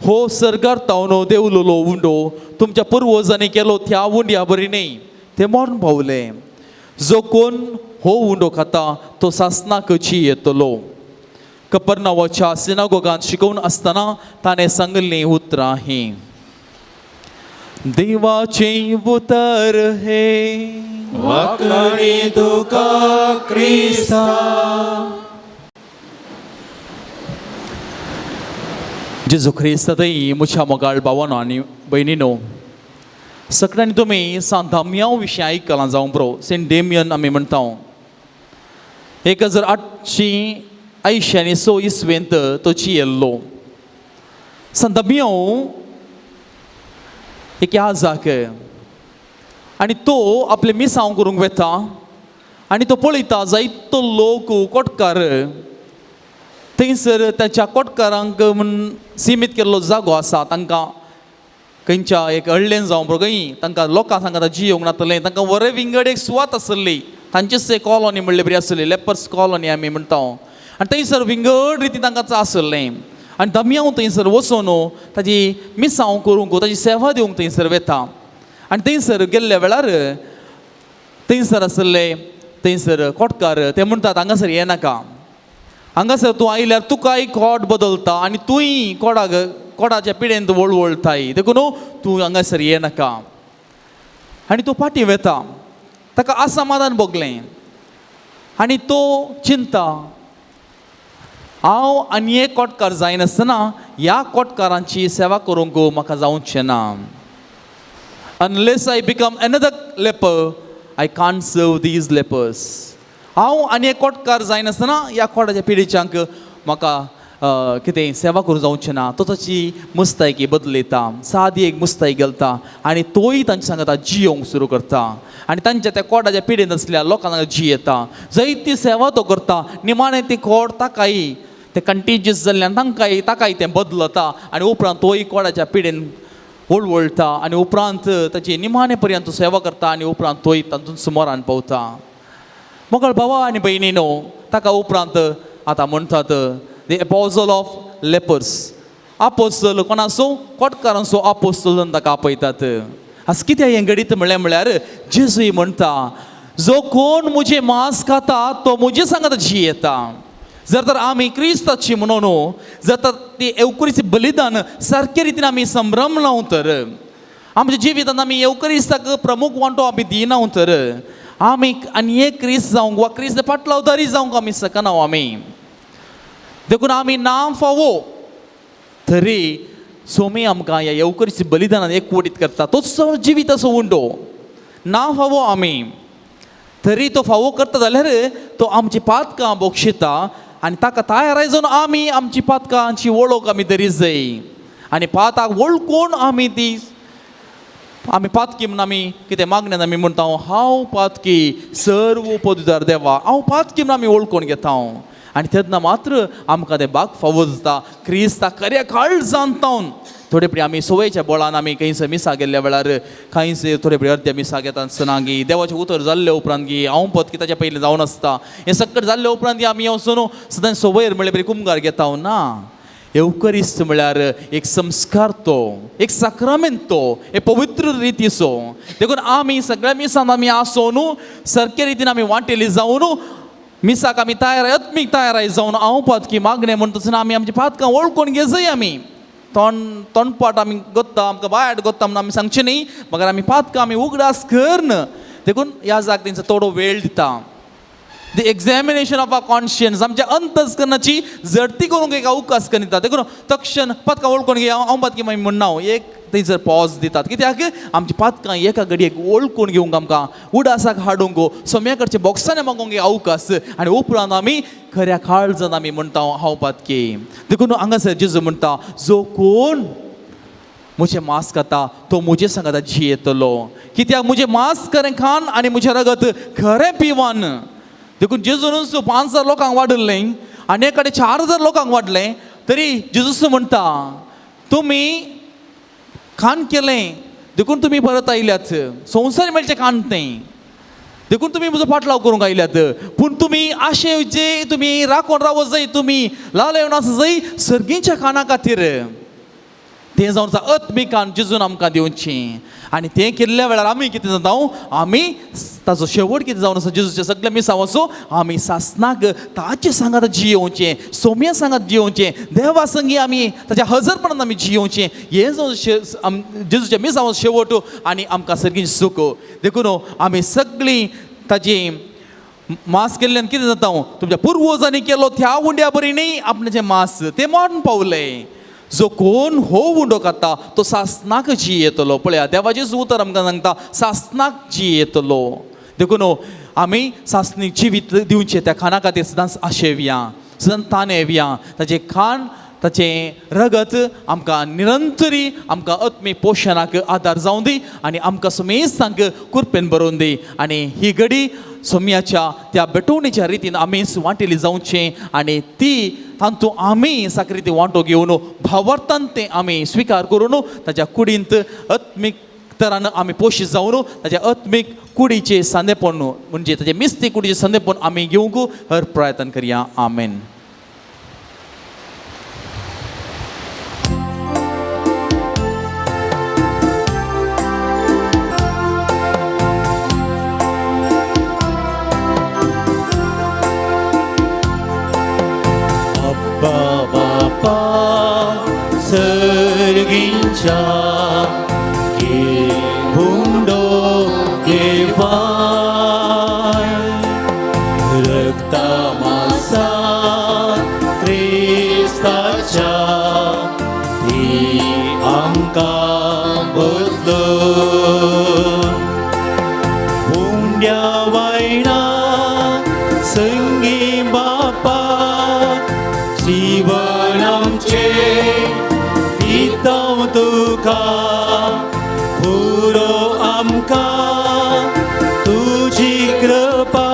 हो सर्गार तावन देवलोलो उंडो तुमच्या पुर्वजांनी केलो त्या उंड्या बरी न्हय, ते मरण पावले. जो कोण हो उंडो खाता तो सासनाक जियेतलो. कपर्नावाच्या सिनागोगांत शिकोवन आसतना ताणें सांगिल्लीं उतरां हीं. देवाचें उतर हें. वाखाणी तुका क्रिस्ता. जेजू क्रिस्त थंय म्हज्या मोगाळ भावानो आनी भयणीनो, सगळ्यांनी तुमी सांत दामयांव विशीं आयकलां जावं बरो. सेंट डेमियन आमी म्हणटा. 1886 आनी स इसवेंत तो जियेल्लो. सांत दामयांव एक याजाक आनी तो आपलें मिसांव करूंक वेता आनी तो पळयता जायतो लोक कोटकार थंयसर ताच्या कोटकारांक म्हूण सिमीत केल्लो जागो आसा. तांकां खंयच्या एक अडलेन जावं बरो खंय तांकां लोकां सांगता जियोंक नातलें, तांकां वरे विंगड एक सुवात आसली, तांचीच एक कॉलनी म्हणले बरी आसली, लेपर्स कॉलनी आमी म्हणटा. आनी थंयसर विंगड रिती तांकां आसलें आनी दमयांव थंयसर वचून ताजी मिसांव करूंक ताजी सेवा दिवंक थंयसर वेता. आनी थंयसर गेल्ल्या वेळार थंयसर आसले थंयसर कोटकार ते म्हणटात हांगासर येनाका, हांगासर तूं आयल्यार तुकाय कोट बदलता आनी तूंय कोडाक कोडाच्या पिडेंत वळवळताय, देखून तूं हांगासर येनाका. आनी तो फाटीं वेता, ताका असमाधान भोगलें आनी तो चिंता हांव आनी एक कोटकार जायनासतना ह्या कोटकारांची सेवा करूंक म्हाका जावचें ना. Unless I become another leper I can't serve these lepers. हांव आनी एक कोटकार जायनासतना ह्या कोटाच्या पिढीच्यांक म्हाका कितें सेवा करूंक जावचें ना. तो ताची मुस्तायकी बदलयता, सादी एक मुस्तायकी घालता आनी तोय तांच्या सांगता जियोंक सुरू करता आनी तांच्या त्या कोटाच्या पिढींत आसल्या लोकांक जियेता. जायती सेवा तो करता, निमाणें ती कोट ताकाय ते कंटिजियस जाल्ल्यान तांकांय ताकाय तें बदलता आनी उपरांत तोय कोडाच्या पिडेन वळवळटा आनी उपरांत ताची निमाणे पर्यंत सेवा करता आनी उपरांत तोय तातूंत सुमारान पावता. मोगाळ भावा आनी भयणीनो, ताका उपरांत आतां म्हणटात the apostle of lepers. Apostle कोणाचो? कोटकारांचो आपोसल ताका आपयतात. आज कित्याक हें घडीत म्हणलें म्हळ्यार जेजूय म्हणटा जो कोण म्हजें मांस खाता तो म्हजे सांगात जियेता. जर तर आमी क्रिस्ताची म्हणून जर तर ती येवकरीची बलिदान सारके रितीन आमी संभ्रम लावं तर आमच्या जिवितांत आमी येवकरिस्ताक प्रमुख वांटो आमी दिना तर आमी आनी एक क्रिस्त जावंक वा क्रिस्त पाटलावदारी जावंक आमी शकना आमी. देखून आमी नाम फावो तरी सोमी आमकां ह्या येवकरीची बलिदानान एकवटीत करता. तोच जिविताचो उंडो ना फावो आमी तरी तो फावो करता जाल्यार तो आमची पातकां बोगशिता आनी ताका तयार जावन आमी आमची पातकांची वळख आमी दरी जाय आनी पाताक वळखून आमी ती आमी पातकी म्हूण आमी कितें मागण्यान आमी म्हणटा हांव पातकी सर्व पदुदार देवा हांव पातकी म्हूण आमी वळखून घेता आनी तेन्ना मात्र आमकां तें बाग फावो जाता. क्रिस्ता खऱ्या काळजान तावन थोडे पळय आमी सवयेच्या बळान आमी खंयसर मिसा गेल्ल्या वेळार कांयच थोडे पळय अर्द्या मिसा घेता आसतना गी देवाचें उतर जाल्ले उपरांत गी हांव पतकी ताच्या पयलीं जावन आसता हें सगळें जाल्ले उपरांत आमी वचून सदांच सवयर म्हळ्यार पळय कुमगार घेता ना. येवकरिस्त म्हळ्यार एक संस्कार तो एक साक्रामेंत तो एक पवित्र रितीचो. देखून आमी सगळ्या मिसान आमी आसो न्हू सारके रितीन आमी वांटेली जावन न्हू मिसाक आमी तयार आत्मीक तयार जावन हांव पातकी मागणें म्हणटा आमी आमची पातकां वळखून घेजय. आमी तोंड तोंडपाट आमी गोत्ता आमकां बायट गोत्ता म्हणून आमी सांगचें न्ही मगर आमी पातकां आमी उगडास करन. देखून ह्या जाग तेंचो थोडो वेळ दिता. The examination of our conscience आमच्या अंतस्करणाची जडती करूंक एक अवकाश करून दिता. देखून तक्षण पातकां वळखून घेया हांव पातकी मागीर म्हणना एक थंयसर पॉज दितात कित्याक आमची पातकां एका घडयेक वळखून घेवंक आमकां उडासाक हाडूंक सोम्या कडचे बॉक्सांनी मागूंक एक अवकाश आनी उपरांत आमी खऱ्या काळजान आमी म्हणटा हांव पातकी. देखून हांगासर जेजू म्हणटा जो कोण म्हजें मांस खाता तो म्हजे सांगाता जियेतलो कित्याक म्हजें मांस खरें खान आनी म्हजें रगत खरें पिवन. देखून जेजूनच 5000 लोकांक वाडलें आनी एक कडेन 4000 लोकांक वाडलें तरी जेजूस म्हणटा तुमी खाण केलें देखून तुमी परत आयल्यात. संवसार मेळचें कांत न्ही, देखून तुमी म्हजो पाटलाव करूंक आयल्यात. पूण तुमी आशे जे तुमी राखून रावो जाय, तुमी लाल येवन आसा जाय सर्गींच्या काना खातीर. तें जावन आसा आत्मीक कान जेजून आमकां दिवचें. आनी तें केल्ल्या वेळार आमी कितें जाता, आमी ताचो शेवट कितें जावन आसा, जेजूचे सगळे मिसांव आसो आमी सासनाक ताचे सांगात जियोवचें, सोम्या सांगात जियोवचें, देवा संगी आमी ताच्या हजरपणान आमी जियोवचें. हें जावन जेजूच्या मिसांव शेवट आनी आमकां सर्गीं सूख. देखून आमी सगळीं ताची मास केल्ल्यान कितें जाता, तुमच्या पुर्वजांनी केलो त्या उंड्या बरी न्ही आपणाचें मास तें मरण पावलें. जो कोण हो उंडो खाता तो सासनाक जियेतलो. पळया देवाचें उतर आमकां सांगता सासनाक जियेतलो. देखून आमी सासणी जिवीत दिवचें त्या खाना खातीर सदांच आशेवया, सदांच तानेवया. ताचें खाण ताचें रगत आमकां निरंतरी आमकां आत्मीक पोशणाक आदार जावं दी आनी आमकां सुमेस्तांक कुरपेन बरोवन दी. आनी ही घडी सोम्याच्या त्या भेटवणीच्या रितीन आमी वांटेली जावचें आनी ती तातूंत आमी साकरीती वांटो घेवन भावार्थान तें आमी स्विकार करून ताच्या कुडींत आत्मीक तरान आमी पोशीत जावन ताच्या आत्मीक कुडीचें सांदेपण म्हणजे ताचे मिस्ती कुडीचें सांदेपण आमी घेवंक हर प्रयत्न करया. आमेन. सर्गींच्या हुंडो घेवाय रक्तमासा क्रिस्ताच्या ती आमकां बदलून हुंड्या वायना संगी बापा जीवन आमचें दितां तुका पुरो आमकां तुजी कृपा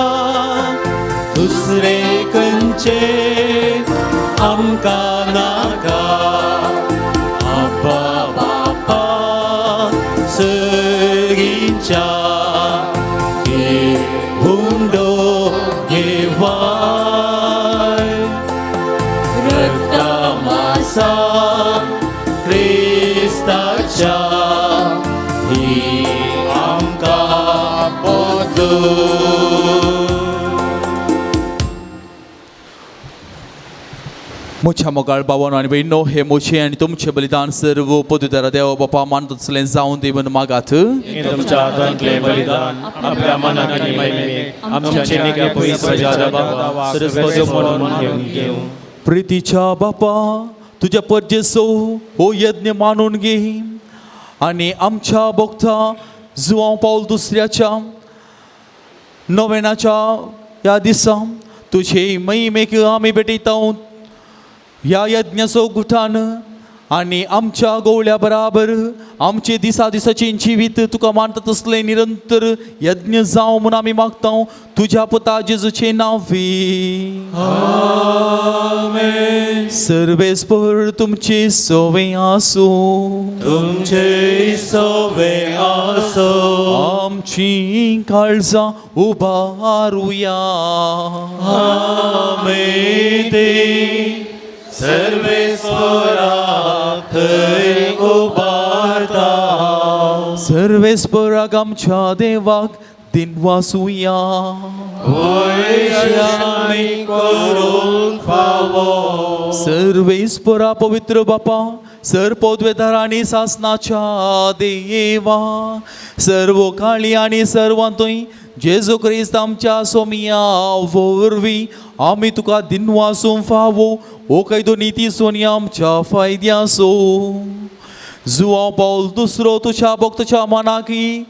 दुसरे खंयचें आमकां नाका. आब्बा बापा सर्गींच्या हुंडो घेवाय रक्तमासा क्रिस्ताच्या ही आमकां बदलून. म्हज्या मोगाळ बाबानो आनी भयणो, हे म्हजें आनी तुमचें बलिदान सर्व पदुदारा देवा बापा मानतलें जावन दी म्हूण मागात. तुमच्या हातांतलें बलिदान आपल्या मनाक आनी महिमेक आमच्या निक्या पयसाच्या देवा सरस्वती म्हणून घेवं. प्रितीच्या बापा तुज्या परजेसो हो यज्ञ मानून घे आनी आमच्या भोगता जुवांव पावल दुसऱ्याच्या नवेनाच्या ह्या दिसा तुजे महिमेक आमी भेटयता ह्या यज्ञाचो गुठान आनी आमच्या गोवल्या बराबर आमचे दिसा दिसाचें जिवीत तुका मानता तसलें निरंतर यज्ञ जावं म्हूण आमी मागता तुज्या पुता जेजूचें नांवी. आमेन. सर्वेस्पर तुमचे सोवे आसूं, तुमचे सोवे आसूं. आमची काळजां उबारुया. आमेन. सर्वेस्परा थंय उबारता. सर्वेस्पराक आमच्या देवाक दिनवासुया. वैशामी करूंक फावो. सर्वेस्परा पवित्र बापा, सर पदवेदार आनी सासनाच्या देवा, सर्व काळी आनी सर्वांतूय जेजू क्रिस्त आमच्या सोमिया वरवीं आमी तुका दिनवासूंक फावो. ओ कायदो निती सोनी आमच्या फायद्यासो. जुवांव पावल दुसरो तुज्या भक्तच्या मनाकी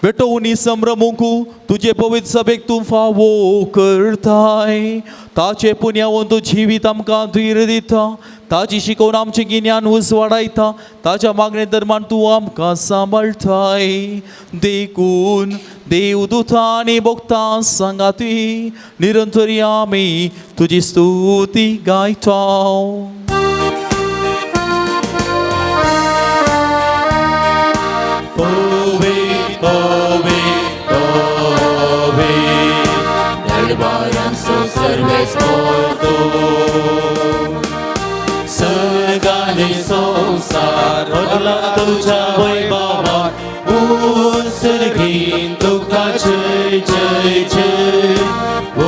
भेटोवनी संभ्रमूंक तुजे पवित्र सभेक तूं फावो करताय. ताचे पुण्यावन तूं जिवीत आमकां धीर दिता, ताची शिकोवन आमचें गिन्यान उजवाडायता, ताच्या मागणे दरम्यान तूं आमकां सांबाळटाय. देखून देवदूतां आनी भक्तां सांगाती निरंतरी आमी तुजी स्तुती गायता. जय जय ओ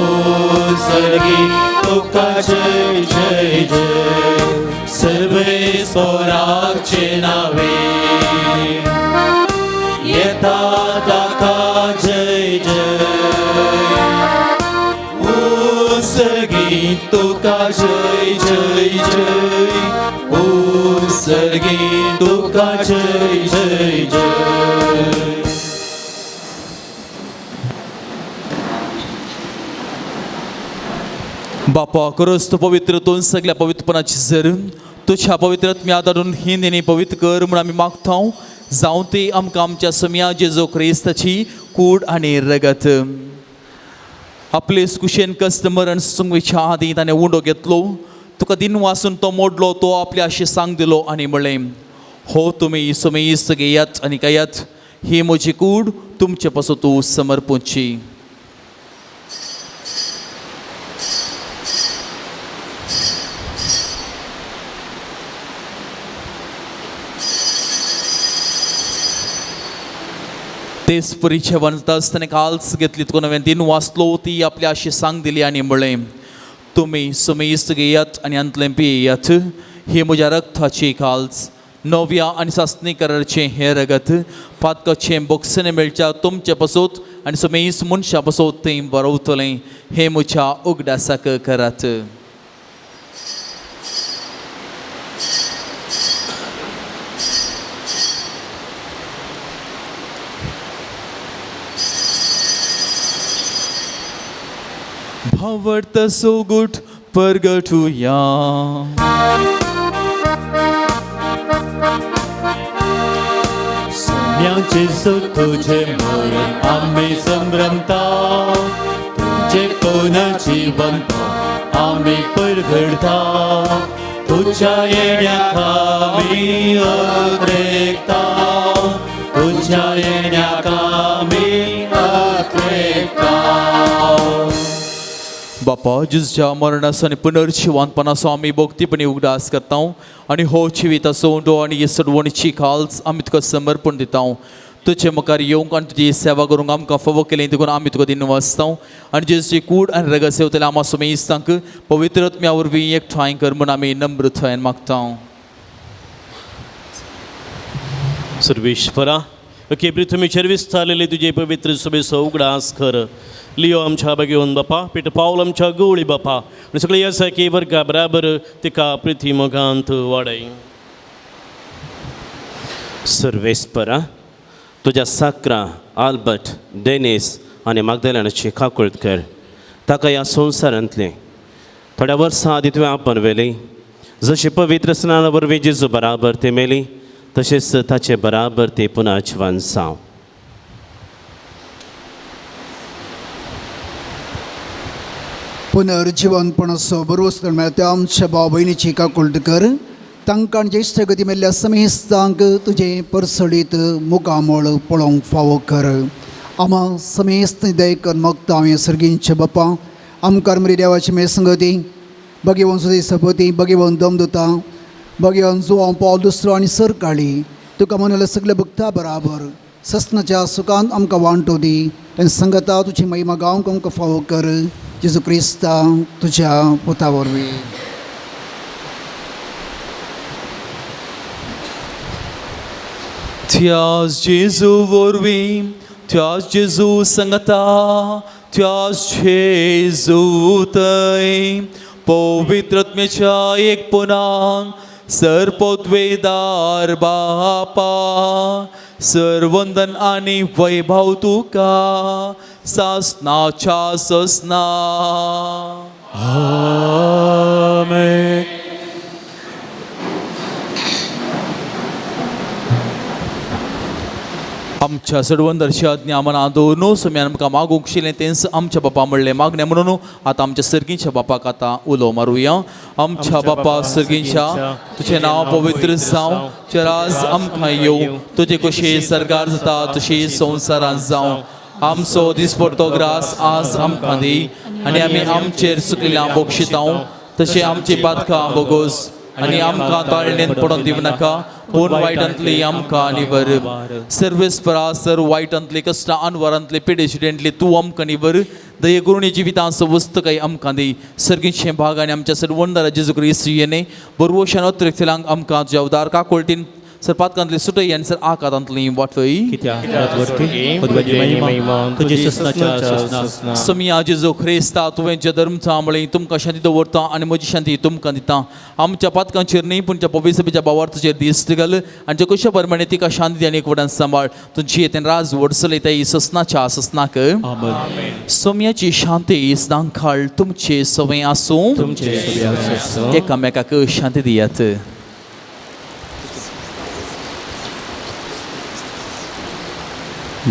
सर्गी तुका जय जय जय सर्वेस्पराचे नावे येता ताका जय जय ओ सर्गी तुका जय जय जय ओ सर्गी तुका जय जय जय। बापा करस तूं पवित्र तूं सगळ्या पवित्रपणाची जर तुज्या पवित्र आदारून ही नेणी पवित्र कर म्हूण आमी मागता जावं ती आमकां आमच्या सोम्या जेजू क्रिस्ताची कूड आनी रगत। आपले कुशेन कस्त मरण सुंगवेच्या आदी ताणें उंडो घेतलो तुका दिन वासून तो मोडलो तो आपल्या अशें सांग दिलो आनी म्हणलें हो तुमी सोमेस्त घेयात आनी खायात ही म्हजी कूड तुमचे पासून तूं समर्पूची। तेच परी जेवण जाता आसतना काल्स घेतली तुका नवें दिन वाचलो ती आपल्या अशी सांग दिली आनी म्हणलें तुमी सुमेस्त घेयात आनी अंतलें पियात ही म्हज्या रक्ताची काल्स नव्या आनी सासणी करारचें हें रगत पातकाचें बोक्सने मेळच्या तुमचे पसोत आनी सुमेस्त मनशां पसोत तें बरोवतलें हें म्हज्या उगडासाक करात। भावार्थ सोगूट परगटुया। सोम्याचे सो तुझे मरण आम्ही संभ्रमता तुझे पुनर्जीवंत आम्ही परगडता तुझ्या येण्याक आमी अत्रेकता तुझ्या येण्याक आमी अत्रेकता। बापा जेजूच्या मरणाचो आनी पुनर्जिवंतपणाचो आमी भक्तीपणी उगडास करता आनी हो जिविताचो उंडो आनी सडवणीची खाल्स आमी तुका समर्पण दिता। तुजे मुखार येवंक आनी तुजी सेवा करूंक आमकां फावो केली देखून आमी तुका दिनवासता आनी जेजूची कूड आनी रगत सेवतले आमा सुमेस्तांक पवित्र आत्म्या वरवीं एकठांय कर म्हूण आमी नम्रतायेन मागता। सर्वेश्वरा ओके पृथ्वीचेर विस्तारलेले तुजे पवित्र सभेचो उगडास कर लियो आमच्या बागेवन बापा पीट पावल आमच्या गवळी बापा आनी सगळे यासाकी वर्गा बराबर तिका पृथ्वी मोगांत वाडय। सर्वेस्परा तुज्या साक्रा आल्बर्ट डेनिस आनी मागदेलानाची काकुळट कर ताका ह्या संवसारांतलें थोड्या वर्सां आदीं तुवें आपण व्हेली जशी पवित्र स्नाना वरवीं जेजू बराबर ती मेली तशेंच ताचे बराबर ते पुनः जिवन जावं। पुनर्जिवनपणाचो बरोवचो मेळटा आमच्या भाव भयणीची काकुळट कर तांकां ज्येश्ठ गती मेल्ल्या समेस्तांक तुजें परसडीत मुखामळ पळोवंक फावो कर। आमा समेस्त दय कर मागता हांवें सर्गींच्या बापा आमकां मरी देवाची मे संगती बगेवन सुदी सपती बगेवन दम दिता बगेवन जुवांव पावल दुसरो आनी सरकाळी तुका मनले सगळे भक्ता बराबर ससनाच्या सुखान आमकां वांटो दी आनी संगता तुजी महिमा गावंक आमकां फावो कर जेजू क्रिस्ता तुज्या पुता वरवीं। त्यास जेजू वरवीं त्यास जेजू संगता त्यास जेजू थंय पवित्र आत्म्याच्या एकपणान सर्पोद्वेदार बापा सर्वंदन आनी वैभव तुका सासनाच्या ससना। आमेन। आमच्या सर्वंदर्शी आज्ञा मना दवरून सोम्यान आमकां मागूंक शिलें तेंच आमच्या बापा म्हणलें मागणें म्हणून आतां आमच्या सर्गींच्या बापाक आतां उलो मारुया। आमच्या बापा सर्गींच्या तुजें नांव पवित्र जावं तुजें राज आमकां येवं तुजे कशी सरकार जाता तशी संवसारांत जावं। आमचो दिसपडतो ग्रास आज आमकां दी आनी आमी आमचेर चुकलेल्या बक्षितांव तशें आमची पातकां बोगोस आनी आमकां ताळणेन पडोवन दिवं नाका पूण वायटांतली आमकां निवर. सर्वेस्परा सर वायटांतली कश्टां अनवरांतली पिडेशिडेंतली तूं आमकां निवर. दये करुणे जिवितांचो वस्तू काही आमकां दी. सर्गीचे भाग आनी आमच्या सर्वंदारा जेजू क्रिस्त येणे बरवशान अतिरिक्तलांक आमकां तुज्या उदार काकोळटीन सर पातकांतली सुटय आनी सर आकारांतली वाटय. समिया जेजू ख्रिस्ता तुवें जे धर्म सांबळी तुमकां शांती दवरता आनी म्हजी शांती तुमकां दिता. आमच्या पातकांचेर न्ही पूण त्या पवित्रच्या भावार्थाचेर दिश्ट घाल आनी जे कशा प्रमाणे तिका शांती आनी एकवटान सांबाळ. तुमची येते राज वडसले ताई ससनाच्या ससनाक. सोम्याची शांती सदांकाळ तुमचे सवय आसूं. एकामेकाक शांती दियात.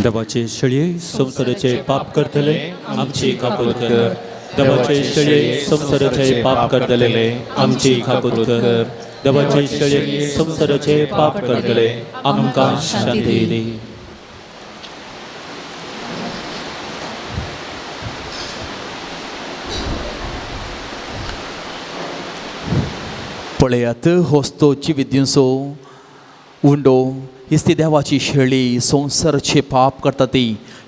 देवाचे शेळये संवसाराचे पाप करतले आमची काकूत कर. देवाचे शेळये संवसाराचे पाप करतले आमची काकूत कर. देवाचे शेळये संवसाराचे पाप करतले आमकां शांती दी. पळयात होस्तो जिवीत उंडो इस्ती देवाची शेळी संवसाराचे पाप करता ती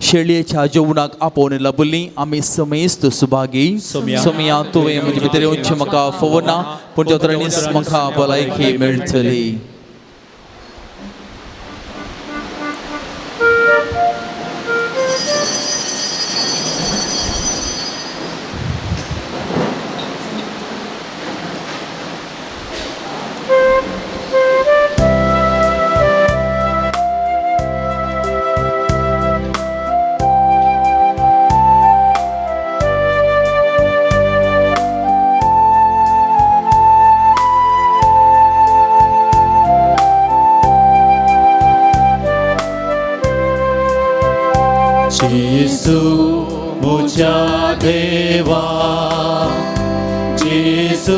शेळयेच्या जेवणाक आपोवन लबली आमी समेस्त सुभागी. सोमया तुवें म्हजे भितर येवचें म्हाका फवना पूण जोतरणीस म्हाका भलायकी मेळटली. जेसू म्हज्या देवा, जेसू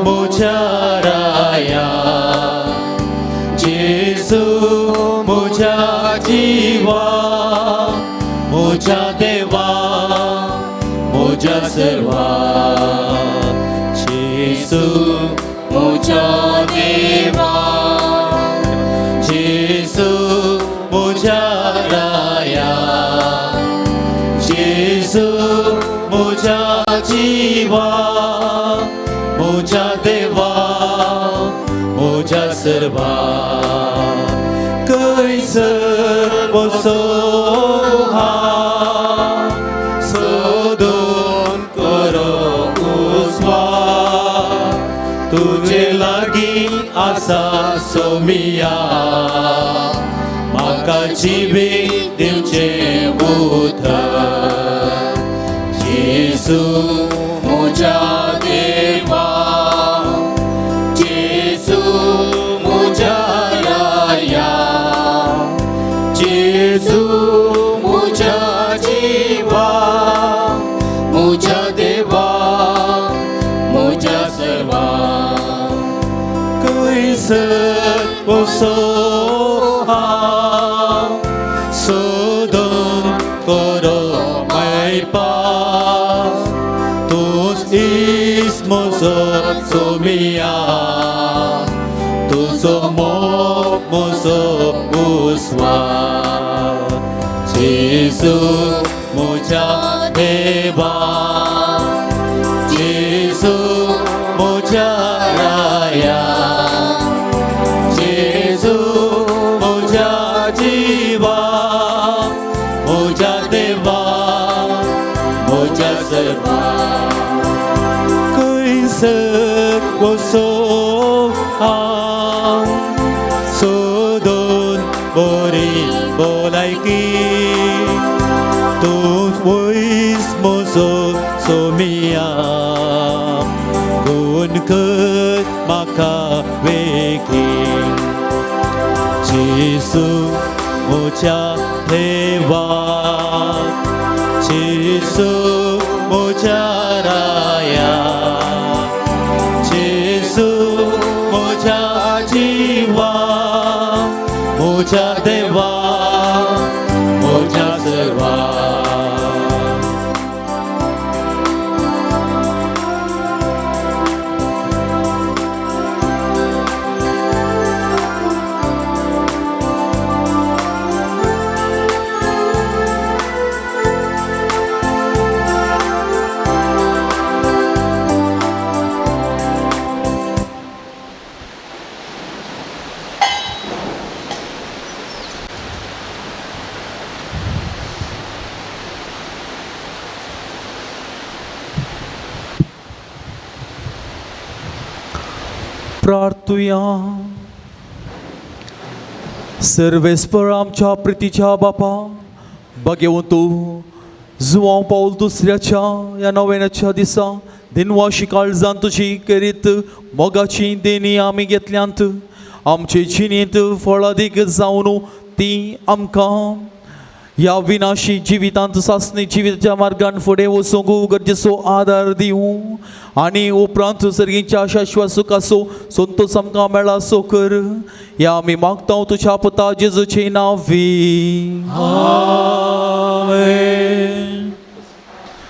म्हज्या राया, जेसू म्हज्या जिवा, म्हज्या देवा, म्हज्या सर्वा. जेसू म्हज्या देवा, जेसू म्हज्या राया, जेसू म्हज्या जिवा, म्हज्या देवा, म्हज्या सर्वा. कैसर बसो हांव सोदून करो उस्वा, तुजे लागीं आसा सोमिया, म्हाका जिवीत दिवचें उतर. जेसू म्हज्या देवा, जेसू म्हज्या राया, जेसू म्हज्या जिवा, म्हज्या देवा, म्हज्या सर्वा. कैसर बसो हांव सोदून करो मैपास, तूंच इस म्हजो सोमिया, तुजो मोग म्हजो उस्वा. जेसू म्हज्या देवा, जेसू म्हज्या राया, जेसू म्हज्या जिवा, म्हज्या देवा, म्हज्या सर्वा. कैसर बसो हांव सोदून बरी भलायकी, तूं वयस म्हजो सोमिया, गुण कर म्हाका वेगीन. जेसू म्हज्या देवा, जेसू म्हज्या राया, जेसू म्हज्या जिवा, म्हज्या देवा, म्हज्या सर्वा. प्रार्थुया. सर्वेस्पर आमच्या प्रितीच्या बापा, बगेवन तूं जुवांव पावल दुसऱ्याच्या ह्या नव्याच्या दिसा दिनवाशी काळजान तुजी करीत मोगाची देणी आमी घेतल्यांत. आमचे जिणेंत फळादीक जावन ती आमकां ह्या विनाशी जिवितांत सासणी जिविताच्या मार्गान फुडें वचूंक गरजेचो आदार दिवं आनी उपरांत सर्गीच्या शाश्वत सुखाचो संतोष आमकां मेळा सो कर. ह्या आमी मागता तुज्या पुता जेजूचे नांवी. आमेन.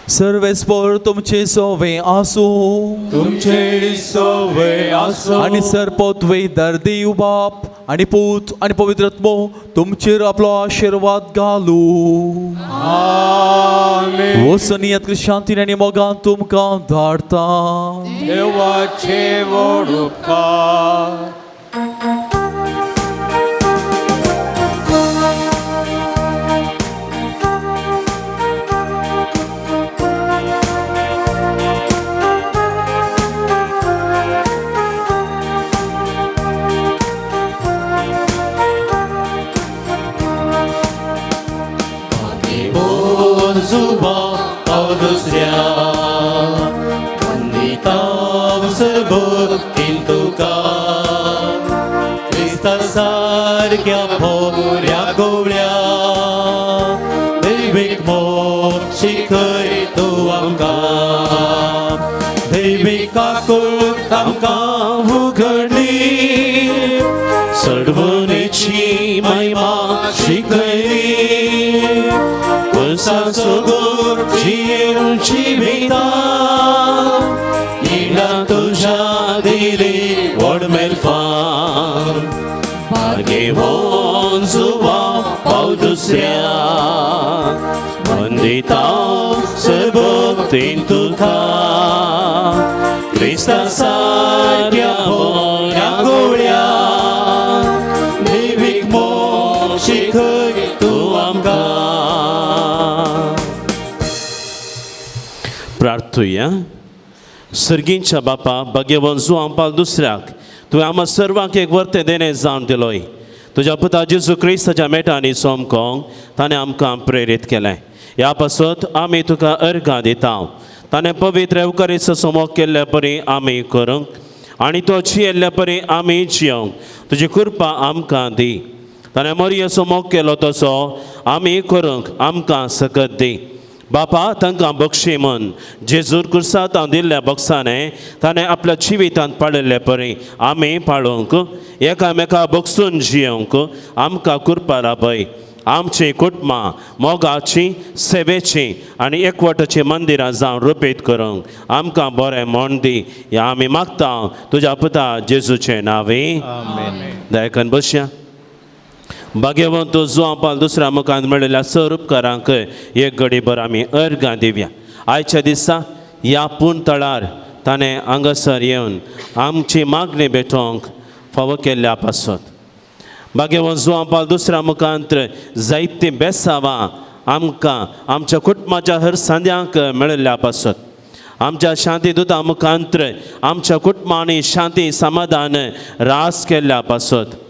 सर्वेस्पर तुमचे सोवे आसूं, तुमचे सोवे आसूं. आनी सरपत्वे दर्दी बाप आनी पूत आनी पवित्र आत्मो तुमचेर आपलो आशिर्वाद घालू. आमेन. वसनियत शांतीन आनी मोगान तुमकां धाडता. देवाचे व्हड उपकार. सारक्या भोऱ्या गोवळ्या दैवीक मोग शिकय तूं आमकां, दैवीक काकूट आमकां उघडली, सडवणेची महिमा शिकयली, वर्साचो गोड जियेवन जिविता इडा तुज्या दिली व्हड मेलफान. भाग्यवान जुवांव पावल दुसऱ्या वंदिता सबतीन तुका, क्रिस्ता सारक्या बऱ्या गोळ्या दैवीक मोग शिकय तूं आमकां. प्रार्थुया. सर्गींच्या बापा, भाग्यवान जुवांव पावल दुसऱ्याक तुवें आमकां सर्वांक एक वर्तें देणें जावन दिलोय. तुज्या पुता जेजू क्रिस्ताच्या मेटांनी सोमकोंक ताणें आमकां प्रेरीत केलें. ह्या पासत आमी तुका अर्घां दिता. ताणें पवित्र एवकारीचो समोग केल्ले परी आमी करूंक आनी तो जियेल्ले परी आमी जियोंक तुजी कृपा आमकां दी. ताणें मरियेचो मोग केलो तसो आमी करूंक आमकां सकत दी. बापा, तांकां बक्षी म्हूण जेजूर कुर्सांत दिल्ल्या बक्षाने ताणें आपल्या जिवितांत पाळिल्ले परी आमी पाळूंक, एकामेका बक्षून जियोंक आमकां कृपा लाभय. आमची कुटुंबां मोगाची, सेवेची आनी एकवटाची मंदिरां जावन रुपीत करूंक आमकां बरें म्हण दी. ह्या आमी मागता तुज्या पुता जेजूचे नांवी. दयाकन बसया. भाग्यवंत जुवांव पावल दुसऱ्या मुखान मेळिल्ल्या सर उपकारांक एक घडीभर आमी अर्घां दिवया. आयच्या दिसा ह्या पूण तळार ताणें हांगासर येवन आमची मागणी भेटोवंक फावो केल्ल्या पासत भाग्यवंत जुवांव पावल दुसऱ्या मुखांत जायतीं बेसावां आमकां आमच्या कुटुंबाच्या हर सांद्यांक मेळिल्ल्या पासत आमच्या शांती दुता मुखांत आमच्या कुटुंबांनी शांती समाधान रास केल्ल्या पासत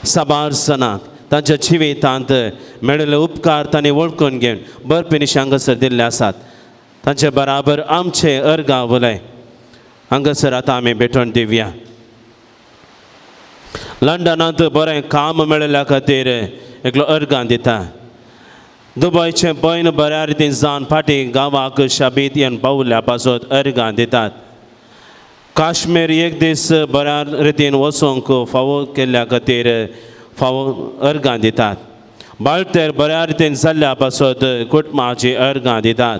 साबार जाणांक तांच्या जिवितांत मेळिल्ले उपकार तांणी वळखून घेवन बरपी हांगासर दिल्ले आसात. तांचे बराबर आमचे अर्गां उलय हांगासर आतां आमी भेटवण दिवया. लंडनांत बरें काम मेळिल्ल्या खातीर एकलो अर्गां दिता. दुबयचें पयन बऱ्या रितीन जावन फाटीं गांवाक शाबीत येवन पावल्या पासत अर्गां दितात. काश्मीर एक दीस बऱ्या रितीन वचूंक फावो केल्ल्या खातीर फावो अर्गां दितात. बाळतेर बऱ्या रितीन जाल्ल्या पासत कुटुंबाची अर्गां दितात.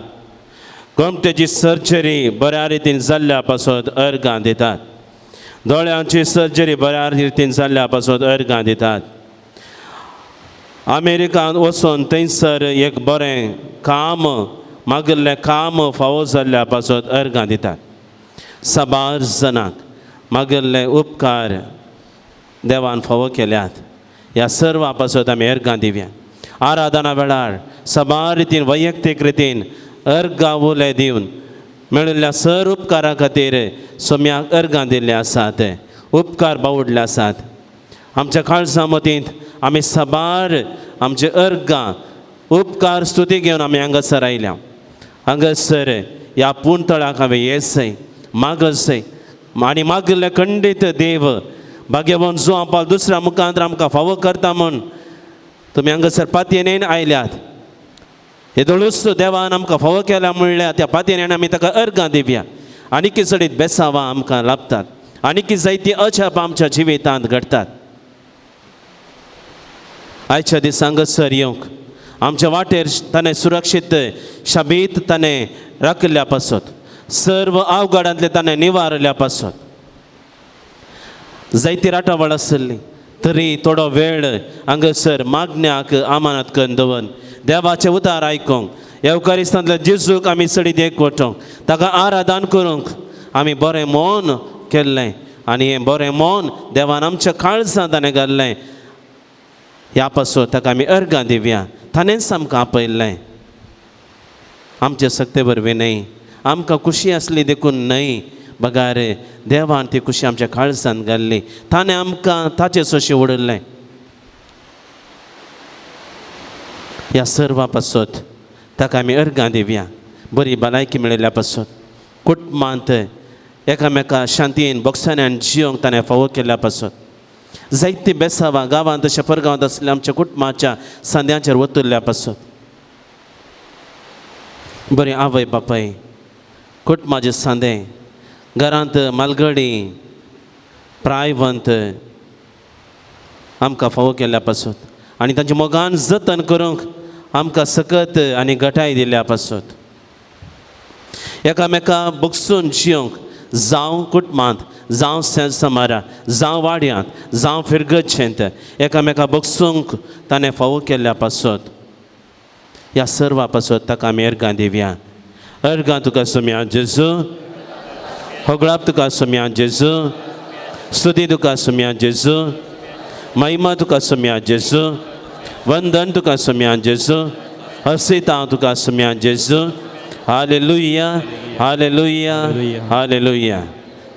गोमटेची सर्जरी बऱ्या रितीन जाल्ल्या पासत अर्गां दितात. दोळ्यांची सर्जरी बऱ्या रितीन जाल्ल्या पासत अर्गां दितात. अमेरिकान वचून थंयसर एक बरें काम मागिल्लें काम फावो जाल्ल्या पासत अर्गां दितात. साबार जाणांक मागिल्ले उपकार देवान फावो केल्यात. ह्या सर्वा पासत आमी अर्गां दिवया. आराधना वेळार साबार रितीन वैयक्तीक रितीन अर्गां उले दिवन मेळिल्ल्या सर उपकारा खातीर सोम्याक अर्गां दिल्ले आसात, उपकार बावडले आसात. आमच्या काळजा मतींत आमी साबार आमचे अर्गां उपकार स्तुती घेवन आमी हांगासर आयल्या. हांगासर ह्या पुणतळाक हांवें येसय मागसय आनी मागिल्ले खंडीत देव भाग्यवंत जो आपाल दुसऱ्या मुखांत आमकां फावो करता म्हूण तुमी हांगासर पातयेन आयल्यात. हे दोळूच देवान आमकां फावो केल्या म्हणल्यार त्या पातयेन आमी ताका अर्गां दिवया. आनीक चडीत बेसावां आमकां लाभतात, आनीक जायतीं अजापां आमच्या जिवितांत घडटात. आयच्या दिसा हांगासर येवंक आमच्या वाटेर ताणें सुरक्षीत शाबीत ताणें राखिल्ल्या पासत, सर्व अवघडांतले ताणें निवारल्या पासत. जायती राटावळ आसली तरी थोडो वेळ हांगासर मागण्याक आमानात करून दवर देवाचें उतार आयकूंक येवकारिस्तांतल्या जेजूक आमी चडीत एकवटोंक ताका आराधन करूंक आमी बरें मन केल्लें आनी हें बरें मन देवान आमच्या काळजांत ताणें घाल्लें. ह्या पासून ताका आमी अर्गां दिवया. ताणेंच आमकां आपयल्लें, आमचे सक्ते वरवीं न्हय, आमकां खुशी आसली देखून न्हय, बगार देवान ती खुशी आमच्या काळजांत घाल्ली, ताणें आमकां ताचे सोशी उडयल्लें. ह्या सर्वा पासत ताका आमी अर्गां दिवया. बरी भलायकी मेळिल्ल्या पासत, कुटुंबांत एकामेका शांतीन बोगसाण्यान जियोंक ताणें फावो केल्ल्या पासत, जायतीं बेसावां गांवांत तशें परगांवांत आसल्या आमच्या कुटुंबाच्या सांद्यांचेर वतुल्ल्या पासत, बरें आवय बापाय कुटुंबाचे सांदे घरांत मालगडी प्रायवंत आमकां फावो केल्ल्या पासत आनी तांच्या मोगान जतन करूंक आमकां सकत आनी घटाय दिल्ल्या पासत, एकामेका बगसून जियोंक जावं कुटुंबांत जावं समारा जावं वाड्यांत जावं फिरगचेंत एकामेका बगसूंक ताणें फावो केल्ल्या पासत, ह्या सर्वा पासत ताका आमी अर्गां दिवया. अर्गां तुका सोम्या जेजू, होगळाप तुका सोम्या जेजू, स्तुती तुका सोम्या जेजू, महिमा तुका सोम्या जेजू, वंदन तुका सोम्या जेजू, हर्षिता तुका सोम्या जेजू. Hallelujah, hallelujah, hallelujah.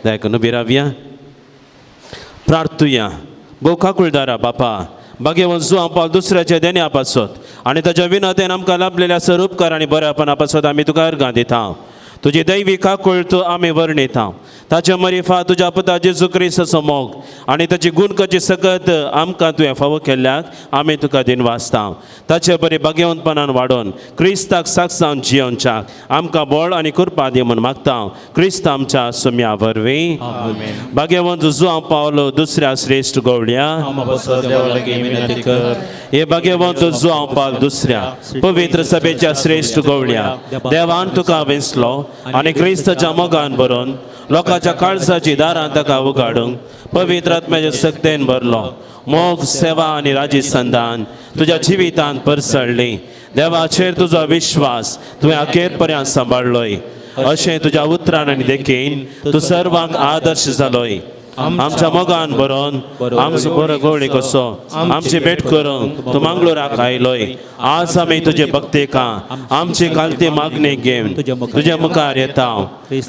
दायकून उबी रावया, प्रार्थुया. भोव काकुळदारा बापा, भाग्यवंत जो आपाल दुसऱ्याच्या देण्या पासत आनी ताच्या विनोदेन आमकां लाभलेल्या सर उपकार आनी बऱ्यापणा पासत आमी तुका अर्गां दिता. तुजी दैवी काकूळ तूं आमी वर्णिता. ताच्या मरिफा तुज्या पुता जेजू क्रिस्ताचो मोग आनी ताची गुणकाची सकत आमकां तुवें फावो केल्ल्याक आमी तुका दिनवासता. ताचे बरे भाग्यवंतपणान वाडोवन क्रिस्ताक साक्ष जावन जियोवच्याक आमकां बळ आनी कृपा दी म्हूण मागता. क्रिस्त आमच्या सुम्या वरवीं. भाग्यवंत जुआंव पावलो दुसऱ्या श्रेश्ठ गवळ्या, हे भाग्यवंत जुआंव पावल दुसऱ्या पवित्र सभेच्या श्रेश्ठ गवळ्या, देवान तुका वेंचलो आनी क्रिस्ताच्या मोगान भरून लोकांच्या काळजाची दारां ताका उगाडूंक पवित्र आत्म्याच्या सक्तेन भरलो. मोग सेवा आनी राजी संदान तुज्या जिवितांत परसळ्ळी. देवाचेर तुजो विश्वास तुवें अखेर पर्यंत सांबाळ्ळोय. अशें तुज्या उतरान आनी देखीन तूं सर्वांक आदर्श जालोय. आमच्या मोगान भरोन आमचो बरो गवळी कसो आमची भेट करूंक तूं मंगळूराक आयलोय. आज आमी तुजे भक्तेका आमची कालती मागणी घेवन तुज्या मुखार येता.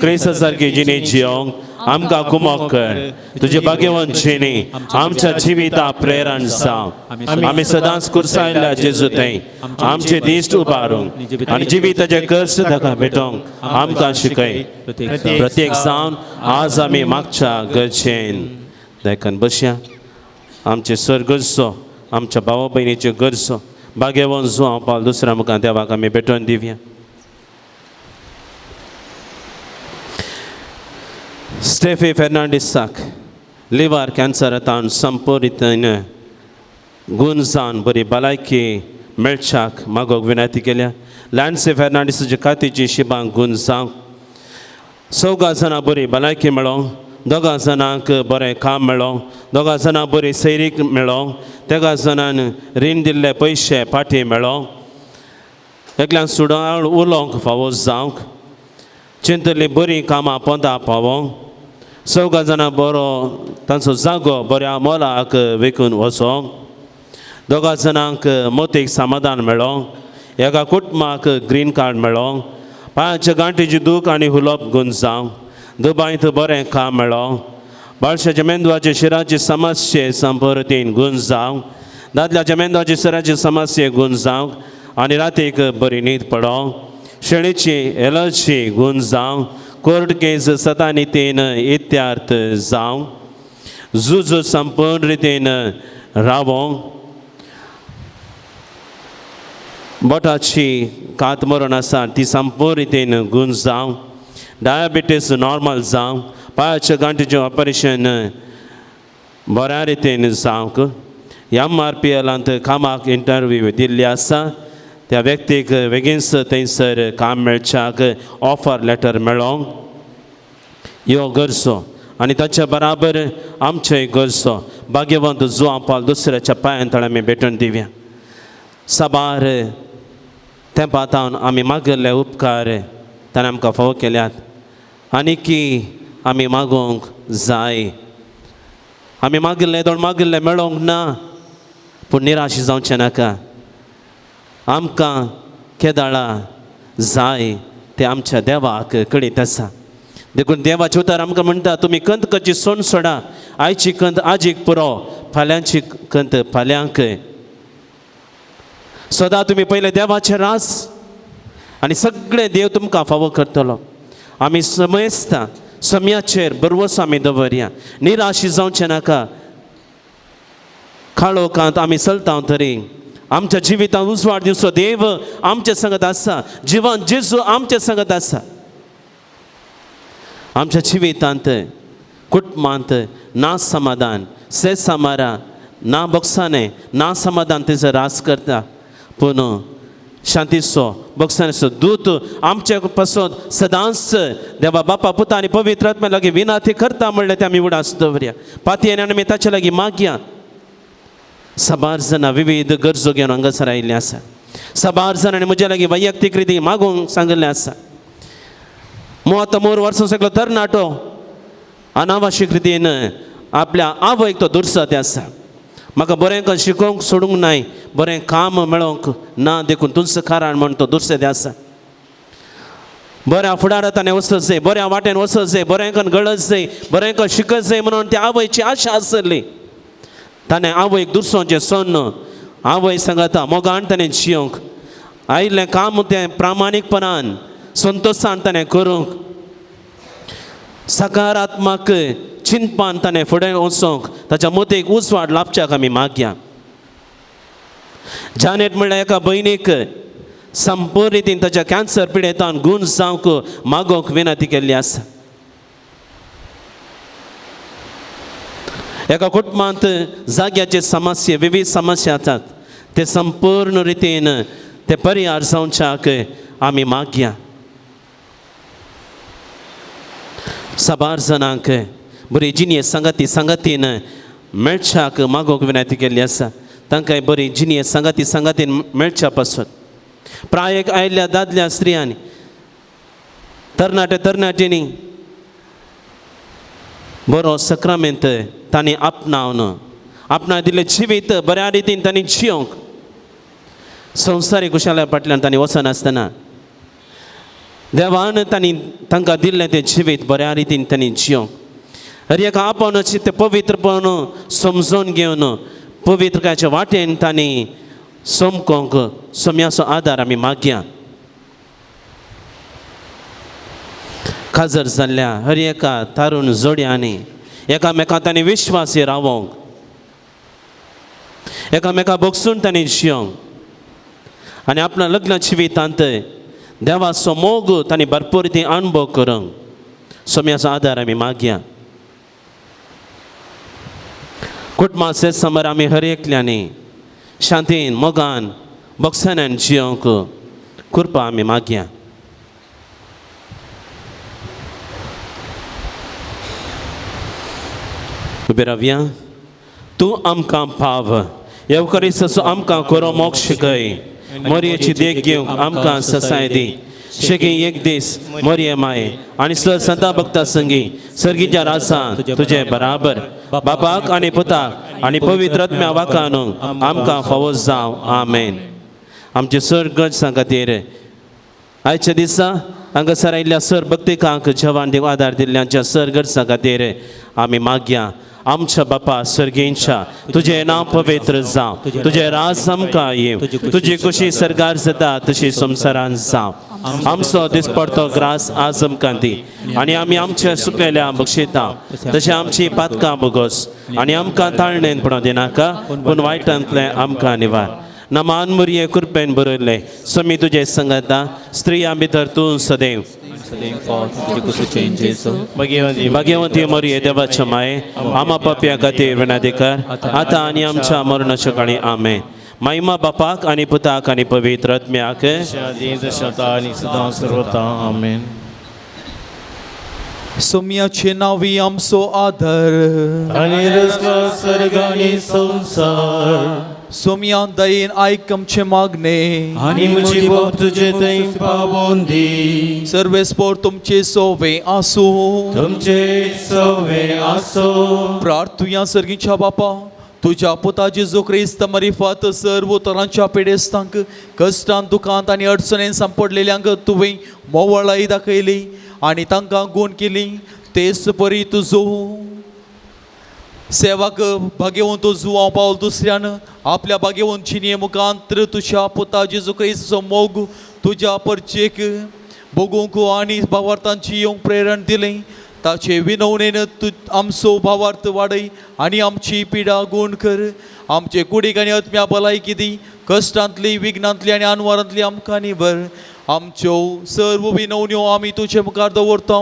क्रिस्ता सारकी जिणे जियोंक आमकां कुमोक कर. तुजे भाग्यवंत जिणे आमच्या जिविता प्रेरण जावं. आमी सदांच कुर्सायल्ल्या जेजू थंय आमचे दिश्ट उबारूंक आनी जिविताचे कश्ट ताका भेटोवंक आमकां शिकय. प्रत्येक जावन आज आमी मागच्या गरजेन देखून बसया. आमचे सर गरजो आमच्या भावा भयणीच्यो गरजो भाग्यवंत जुआंव पावल दुसऱ्या मुखार देवाक आमी भेटोवन दिवया. स्टेफी फेर्नांडीसाक लिव्हर कॅन्सरांत संपूर्ण गुण जावन बरी भलायकी मेळच्याक मागोक विनंती केल्या. लॅन्सी फेर्नांडीसाच्या कातीची शिबांक गुण जावंक, चौगां जाणां बरी भलायकी मेळोंक, दोगां जाणांक बरें काम मेळोंक, दोगां जाणां बरी सैरीक मेळोंक, तेगां जाणान रीण दिल्ले पयशे पाटी मेळोंक, एकल्यान सुडाळ उलोवंक फावो जावंक, चिंतली बरीं कामां पोंदा पावोंक, चौगां जाणां बरो तांचो जागो बऱ्या मोलाक विकून वचोंक, दोगां जाणांक मोतीक समाधान मेळोंक, एका कुटुंबाक ग्रीन कार्ड मेळोंक, पांयाच्या गांठीची दूख आनी हुलोप गुण जावं, दुबायत बरें काम मेळो, बाळशाच्या मेंदवाचे शिराची समस्ये संपरतीन गुण जावं, दादल्याच्या मेंदवाची शिराची समस्ये गुण जावं आनी रातीक बरी न्हीद पडो, शेळीची एलर्जी गुण जावं, कोर्ट केस सतानितीन इत्यार्थ जावं, झुज संपूर्ण रितीन रावों, बोटाची कात मरण आसा ती संपूर्ण रितीन गुण जावं, डायबिटीस नॉर्मल जावं, पांयाच्या गांठीचें ऑपरेशन बऱ्या रितीन जावंक, MRPLांत कामाक इंटरव्यू दिल्ली आसा त्या व्यक्तीक बेगीनच थंयसर काम मेळच्याक ऑफर लेटर मेळोंक ह्यो गरजो आनी ताच्या बराबर आमचेय गरजो भाग्यवंत जुवां पाल दुसऱ्याच्या पांयान तळ आमी भेटून दिवया. साबार तेंपा तावन आमी मागिल्ले उपकार ताणें आमकां फावो केल्यात आनी की आमी मागोवंक जाय. आमी मागिल्लें दोन मागिल्लें मेळोंक ना, पूण निराश जावचें नाका. आमकां केदाळा जाय तें आमच्या देवाक कळीत आसा. देखून देवाचें उतर आमकां म्हणटा, तुमी कंत कची सोण सोडा, आयची कंत आजीक पुरो, फाल्यांची कंत फाल्यांक. सदां तुमी पयलें देवाचें रास आनी सगळें देव तुमकां फावो करतलो. आमी समयस्ता समयाचेर बरवस आमी दवरया, निराशी जावचें नाका. काळोखांत आमी चलता तरी आमच्या जिवितांत उजवाड दिवचो देव आमचे संगत आसा, जिवन जेजू आमचे संगत आसा. आमच्या जिवितांत कुटुंबांत ना समाधान से समारा ना बोगसाने ना समाधान तेजो रास करता, पूण शांतीचो बोगसानेचो दूत आमचे पासून सदांच देवा बापा पुता आनी पवित्र आत्म्या लागीं विनाती करता म्हणल्यार ते आमी उडास दवरया. पातयेन आमी ताचे लागीं मागया. साबार जाणां विविध गरजो घेवन हांगासर आयिल्ले आसा. साबार जाणांनी म्हज्या लागीं वैयक्तीक रिती मागूंक सांगिल्लें आसा. आतां मोर वर्सां सगलो तरणाटो अनावश्यक रितीन आपल्या आवयक तो दुर्सत आसा. म्हाका बरें शिकोवंक सोडूंक नाय, बरें काम मेळोवंक ना, देखून तुमचो कारण म्हण तो दुर्सत आसा. बऱ्या फुडारांत ताणें वचत जाय, बऱ्या वाटेन वचत जाय, बरें करून गळत जाय, बरें करून शिकत जाय म्हणून ती आवयची आशा आसली. ताणें आवयक दुसरोचें सोन्न आवय सांगता मोगान ताणें जियोंक आयिल्लें काम तें प्रामाणीकपणान संतोशान ताणें करूंक, सकारात्मक चिंतपान ताणें फुडें वचोंक, ताच्या मतीक उजवाड लाभच्याक आमी मागया. जानेट म्हणल्यार एका भयणीक संपूर्ण रितीन ताच्या कॅन्सर पिडेतान गूण जावंक मागोवंक विनंती केल्ली आसा. एका कुटुंबांत जाग्याचे समस्ये विविध समस्या आसात, ते संपूर्ण रितीन ते परिहार जावच्याक आमी मागया. साबार जाणांक बरी जिणये सांगाती सांगातीन मेळच्याक मागोवंक विनंती केल्ली आसा. तांकां बरी जिणये सांगाती सांगातीन मेळच्या पासून प्रायेक आयिल्ल्या दादल्या स्त्रियांनी तरणाटे तरणाट्यांनी बरो सक्रामेंत तांणी आपणावन आपणा दिल्लें जिवीत बऱ्या रितीन तांणी जियोंक, संवसारीक कुशाल्या फाटल्यान तांणी वचनासतना देवान तांणी तांकां दिल्लें तें जिवीत बऱ्या रितीन तांणी जियोंक, हर एका आपोवण्याचें तें पवित्रपण समजून घेवन पवित्रकायच्या वाटेन तांणी समकोंक सम्याचो आदार आमी मागया. काजर जाल्ल्या हर एका तारुण जोड्यांनी एकामेकां तांणी विश्वासी रावोंक, एकामेका बोगसून तांणी जियोंक आनी आपल्या लग्न जिवितांत देवाचो मोग तांणी भरपूर ती अणभव करूंक सम्याचो आदार आमी मागया. कुटुंबाचे समर आमी हर एकल्यांनी शांतीन मोगान बोगसाण्यान जियोंक कृपा आमी मागया. उबे रावया. तूं आमकां पाव येवकरीसो आमकां कोरो मोग शिकय, मोरयेची देख घेवंक आमकां ससाय दी. शेगी एक दीस मोरये माये आनी सर संता भक्ता संगी सर्गीच्या रासान तुजे बराबर बापाक आनी पुताक आनी पवित्र आत्म्या वाकानू आमकां फावो जावं. आमेन. आमचे सर्गज खातीर आयच्या दिसा हांगासर आयिल्ल्या सर भक्तिकांक जेवण दिवंक आदार दिल्ल्यांच्या सर गरजां खातीर आमी मागया. आमच्या बापा सर्गींच्या तुजें नांव पवित्र जावं, तुजें राज आमकां येवं, तुजी खुशी सरकार जाता तशी संवसारान जावं. आमचो दिसपडतो ग्रास आज आमकां दी आनी आमी आमच्या सुकलेल्या बक्षिता तशें आमची पातकां बोगस आनी आमकां ताळणेन पडोवं दिनाका पूण वायटांतलें आमकां निवार. नमान मुरये कृपेन बरयल्लें समी तुजें संगता स्त्रियां भितर तूं सदैव भाग्यवंती मरये देवाच्या माये आमा पापया खातीर विनंती कर आतां आनी आमच्या मरणाच्या काळी. आमेन. महिमा बापाक आनी पुताक आनी पवित्र आत्म्याक. आमेन. सोम्याचे नावी आमचो आदर आनी रचला सर्ग आनी संवसार. सोम्या दयेन आयक आमचे मागणे आनी म्हजी बोब तुजे थंय पावोवन दी. सर्वेस्पोर तुमचे सोवे आसूं. तुमचे सोवे आसूं. प्रार्थुया. सर्गीच्या बापा, तुज्या पुता जेजू क्रिस्त मरिफात सर्व तरांच्या पिडेस्तांक कश्टांत दुखांत आनी अडचणेन सांपडलेल्यांक तुवें मोवळाई दाखयली आनी तांकां गूण केली. तेच परी तुजो सेवाक भागेवंत जुवांव पावल दुसऱ्यान आपल्या भागेवंत जिणये मुखांत्र तुज्या पुता जेजू क्रिस्ताचो मोग तुज्या परचेक भोगूंक आनी भावार्थांची येवंक प्रेरण दिलें. ताचे विनवणेन तूं आमचो भावार्थ वाडय आनी आमची पिडा गूण कर. आमचे कुडीक आनी आत्म्या भलायकी दी. कश्टांतली विघ्नांतली आनी अनवारांतली आमकां निबर. आमच्यो सर्व विनवण्यो आमी तुजे मुखार दवरता.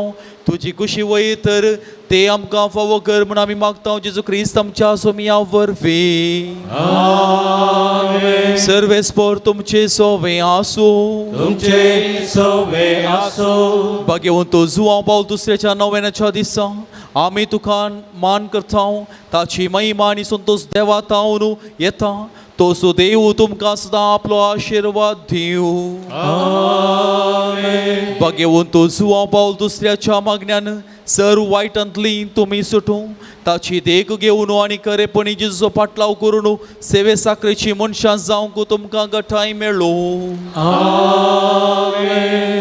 तुजी कुशी वय तर ते आमकां फावो कर म्हूण आमी मागता जेजू क्रिस्त आमच्या सोमिया वरवीं. सर्वेस्पोर तुमचे सोवे आसूं. तुमचे सोवे आसूं. भाग्यवंत जुवांव पावल दुसऱ्याच्या नव्याच्या दिसा आमी तुका मान करता. ताची महिमा आनी संतोश देवा तावन येता. तो सो देव तुमकां सदां आपलो आशिर्वाद दिवं. भाग्यवंत जुवांव पावल दुसऱ्याच्या मागण्यान सर्व वायटांतली तुमी सुटूं. ताची देख घेवन आनी खरेपणी जेजूचो पाटलाव करून सेवे साकरेची मनशां जावंक तुमकां गठाय मेळूं.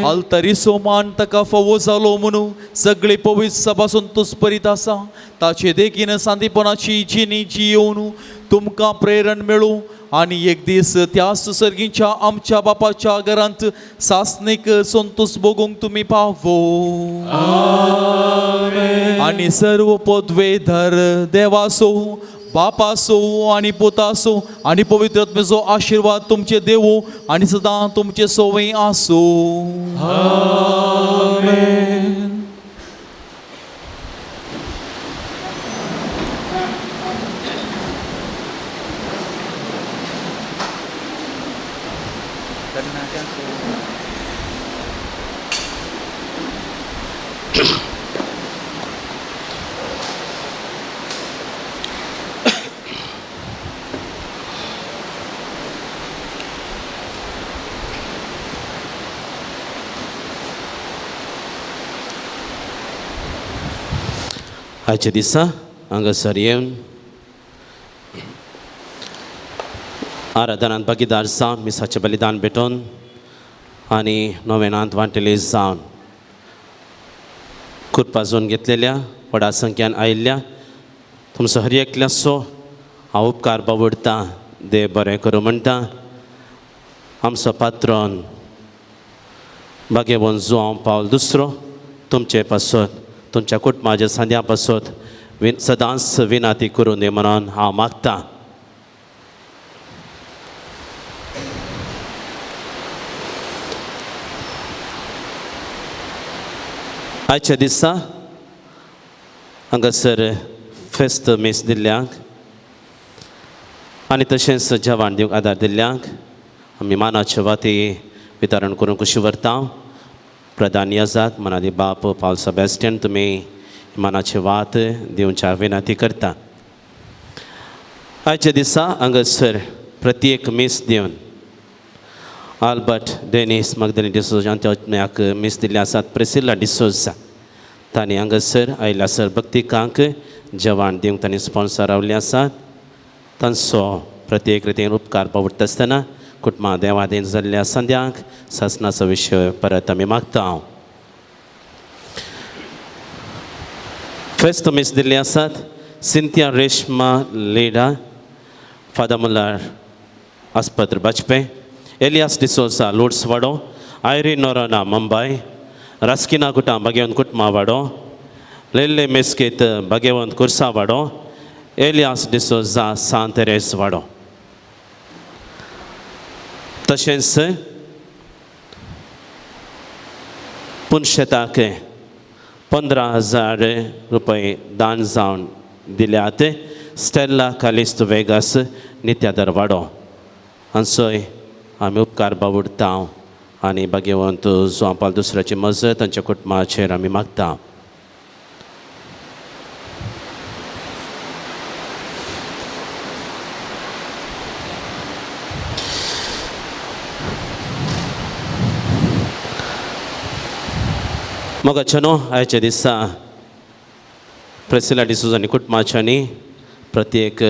आल्तरीचो मान ताका फावो जालो म्हणून सगळे पवित्र सभा संतोष परीत आसा. ताचे देखीन सांदीपणाची जिणी जियोवन तुमकां प्रेरण मेळूं आनी एक दीस त्या सुसर्गीच्या आमच्या बापाच्या घरांत सासणीक संतोष भोगूंक तुमी पावो. आनी सर्व पदवेधर देवासो बापासो आनी पुतासो आनी पवित्र आत्म्याचो आशिर्वाद तुमचे देवू आनी सदां तुमचे सोवे आसूं. आमेन. आयच्या दिसा हांगासर येवन आराधनांत भागीदार जावन मिसाचें बलिदान भेटोवन आनी नोवेनांत वांटेले जावन कुरपाजून घेतलेल्या व्हडा संख्यान आयिल्ल्या तुमचो हर एकल्याचो हांव उपकार बावडटा. देव बरें करूं म्हणटा. आमचो पात्रोन भाग्यवंत जुवांव पावल दुसरो तुमचे पासत तुमच्या कुटुंबाच्या सांद्या पासत सदांच विनाती करूं दी म्हणून हांव मागतां. आयच्या दिसा हांगासर फेस्त मीस दिल्ल्यांक आनी तशेंच जेवण दिवंक आदार दिल्ल्यांक आमी मानाचे वाती वितरण करूंक कुशी व्हरता. प्रधान याजाक मनादी बाप पावल सेबॅस्टियन तुमी मानाची वात दिवच्या विनंती करता. आयच्या दिसा हांगासर प्रत्येक मीस दिवन आल्बर्ट डेनीस मगदली डिसोजा हांच्या मीस दिल्ले आसात. प्रिसिल्ला डिसोजा तांणी हांगासर आयिल्ल्या सर भक्तिकांक जेवण दिवंक तांणी स्पॉन्सर रावल्ले आसात. तांचो प्रत्येक रितीन उपकार पावता आसतना कुटुंबा देवादेन जाल्ल्या संद्यांक सासनाचो विशय परत आमी मागता. फेस्त मीस दिल्ली आसात सिंथिया रेश्मा लेडा फादर मुल्लार आस्पत्र बाजपे एलियास डिसोजा लोड्स वाडो आयरी नोरोना मुंबय रास्किना कुटां बागेवंत कुटुंबा वाडो लेल्ले मेस्केत बागेवंत कुर्सा वाडो एलियास डिसोजा सांत तेरेस वाडो. तशेंच पुनशेताक 15,000 रुपये दान जावन दिल्यात स्टेल्ला कालिस्त वेगास नित्यादर वाडो हांचोय आमी उपकार बावुडता आनी भाग्यवंत जुवांपाल दुसऱ्याची मजत तांच्या कुटुंबाचेर आमी मागता. मोगाच्यानो आयच्या दिसा प्रेसिला डिसोजा आनी कुटुंबाच्यांनी प्रत्येक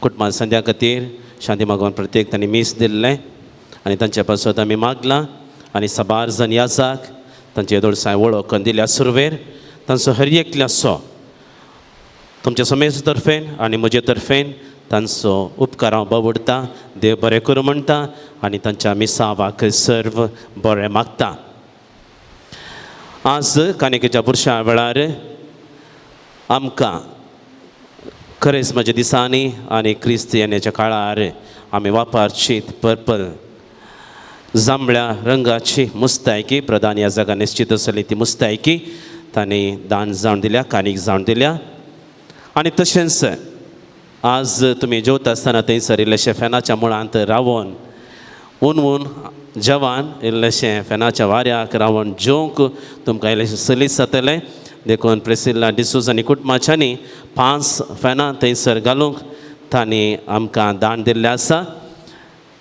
कुटुंबा संध्या खातीर शांती मागोवन प्रत्येक तांणी मीस दिल्लें आनी तांचे पासत आमी मागलां आनी साबार जण याजाक तांचे येदोळसाय वळख दिल्या सुरवेर तांचो हर एकल्याचो तुमच्या समेज तर्फेन आनी म्हजे तर्फेन तांचो उपकार हांव बावडटा. देव बरें करूं म्हणटा आनी तांच्या मिसावाक सर्व बरें मागता. आज कानिकेच्या पुरशा वेळार आमकां खरेंच म्हज्या दिसांनी आनी क्रिस्त येण्याच्या काळार आमी वापरची पर्पल जांबळ्या रंगाची मुस्तायकी प्रधान ह्या जागा निश्चित आसली ती मुस्तायकी तांणी दान जावन दिल्या कानीक जावन दिल्या. आनी तशेंच आज तुमी जेवता आसतना थंयसर इल्लेशें फॅनाच्या मुळांत रावन ऊन ऊन जेवान इल्लेशें फॅनाच्या वाऱ्याक रावन जेवंक तुमकां इल्लेशें सलीस जातलें. देखून प्रेसिल्ला डिसूज आनी कुटुंबाच्यांनी 5 फॅनां थंयसर घालूंक तांणी आमकां दान दिल्लें आसा.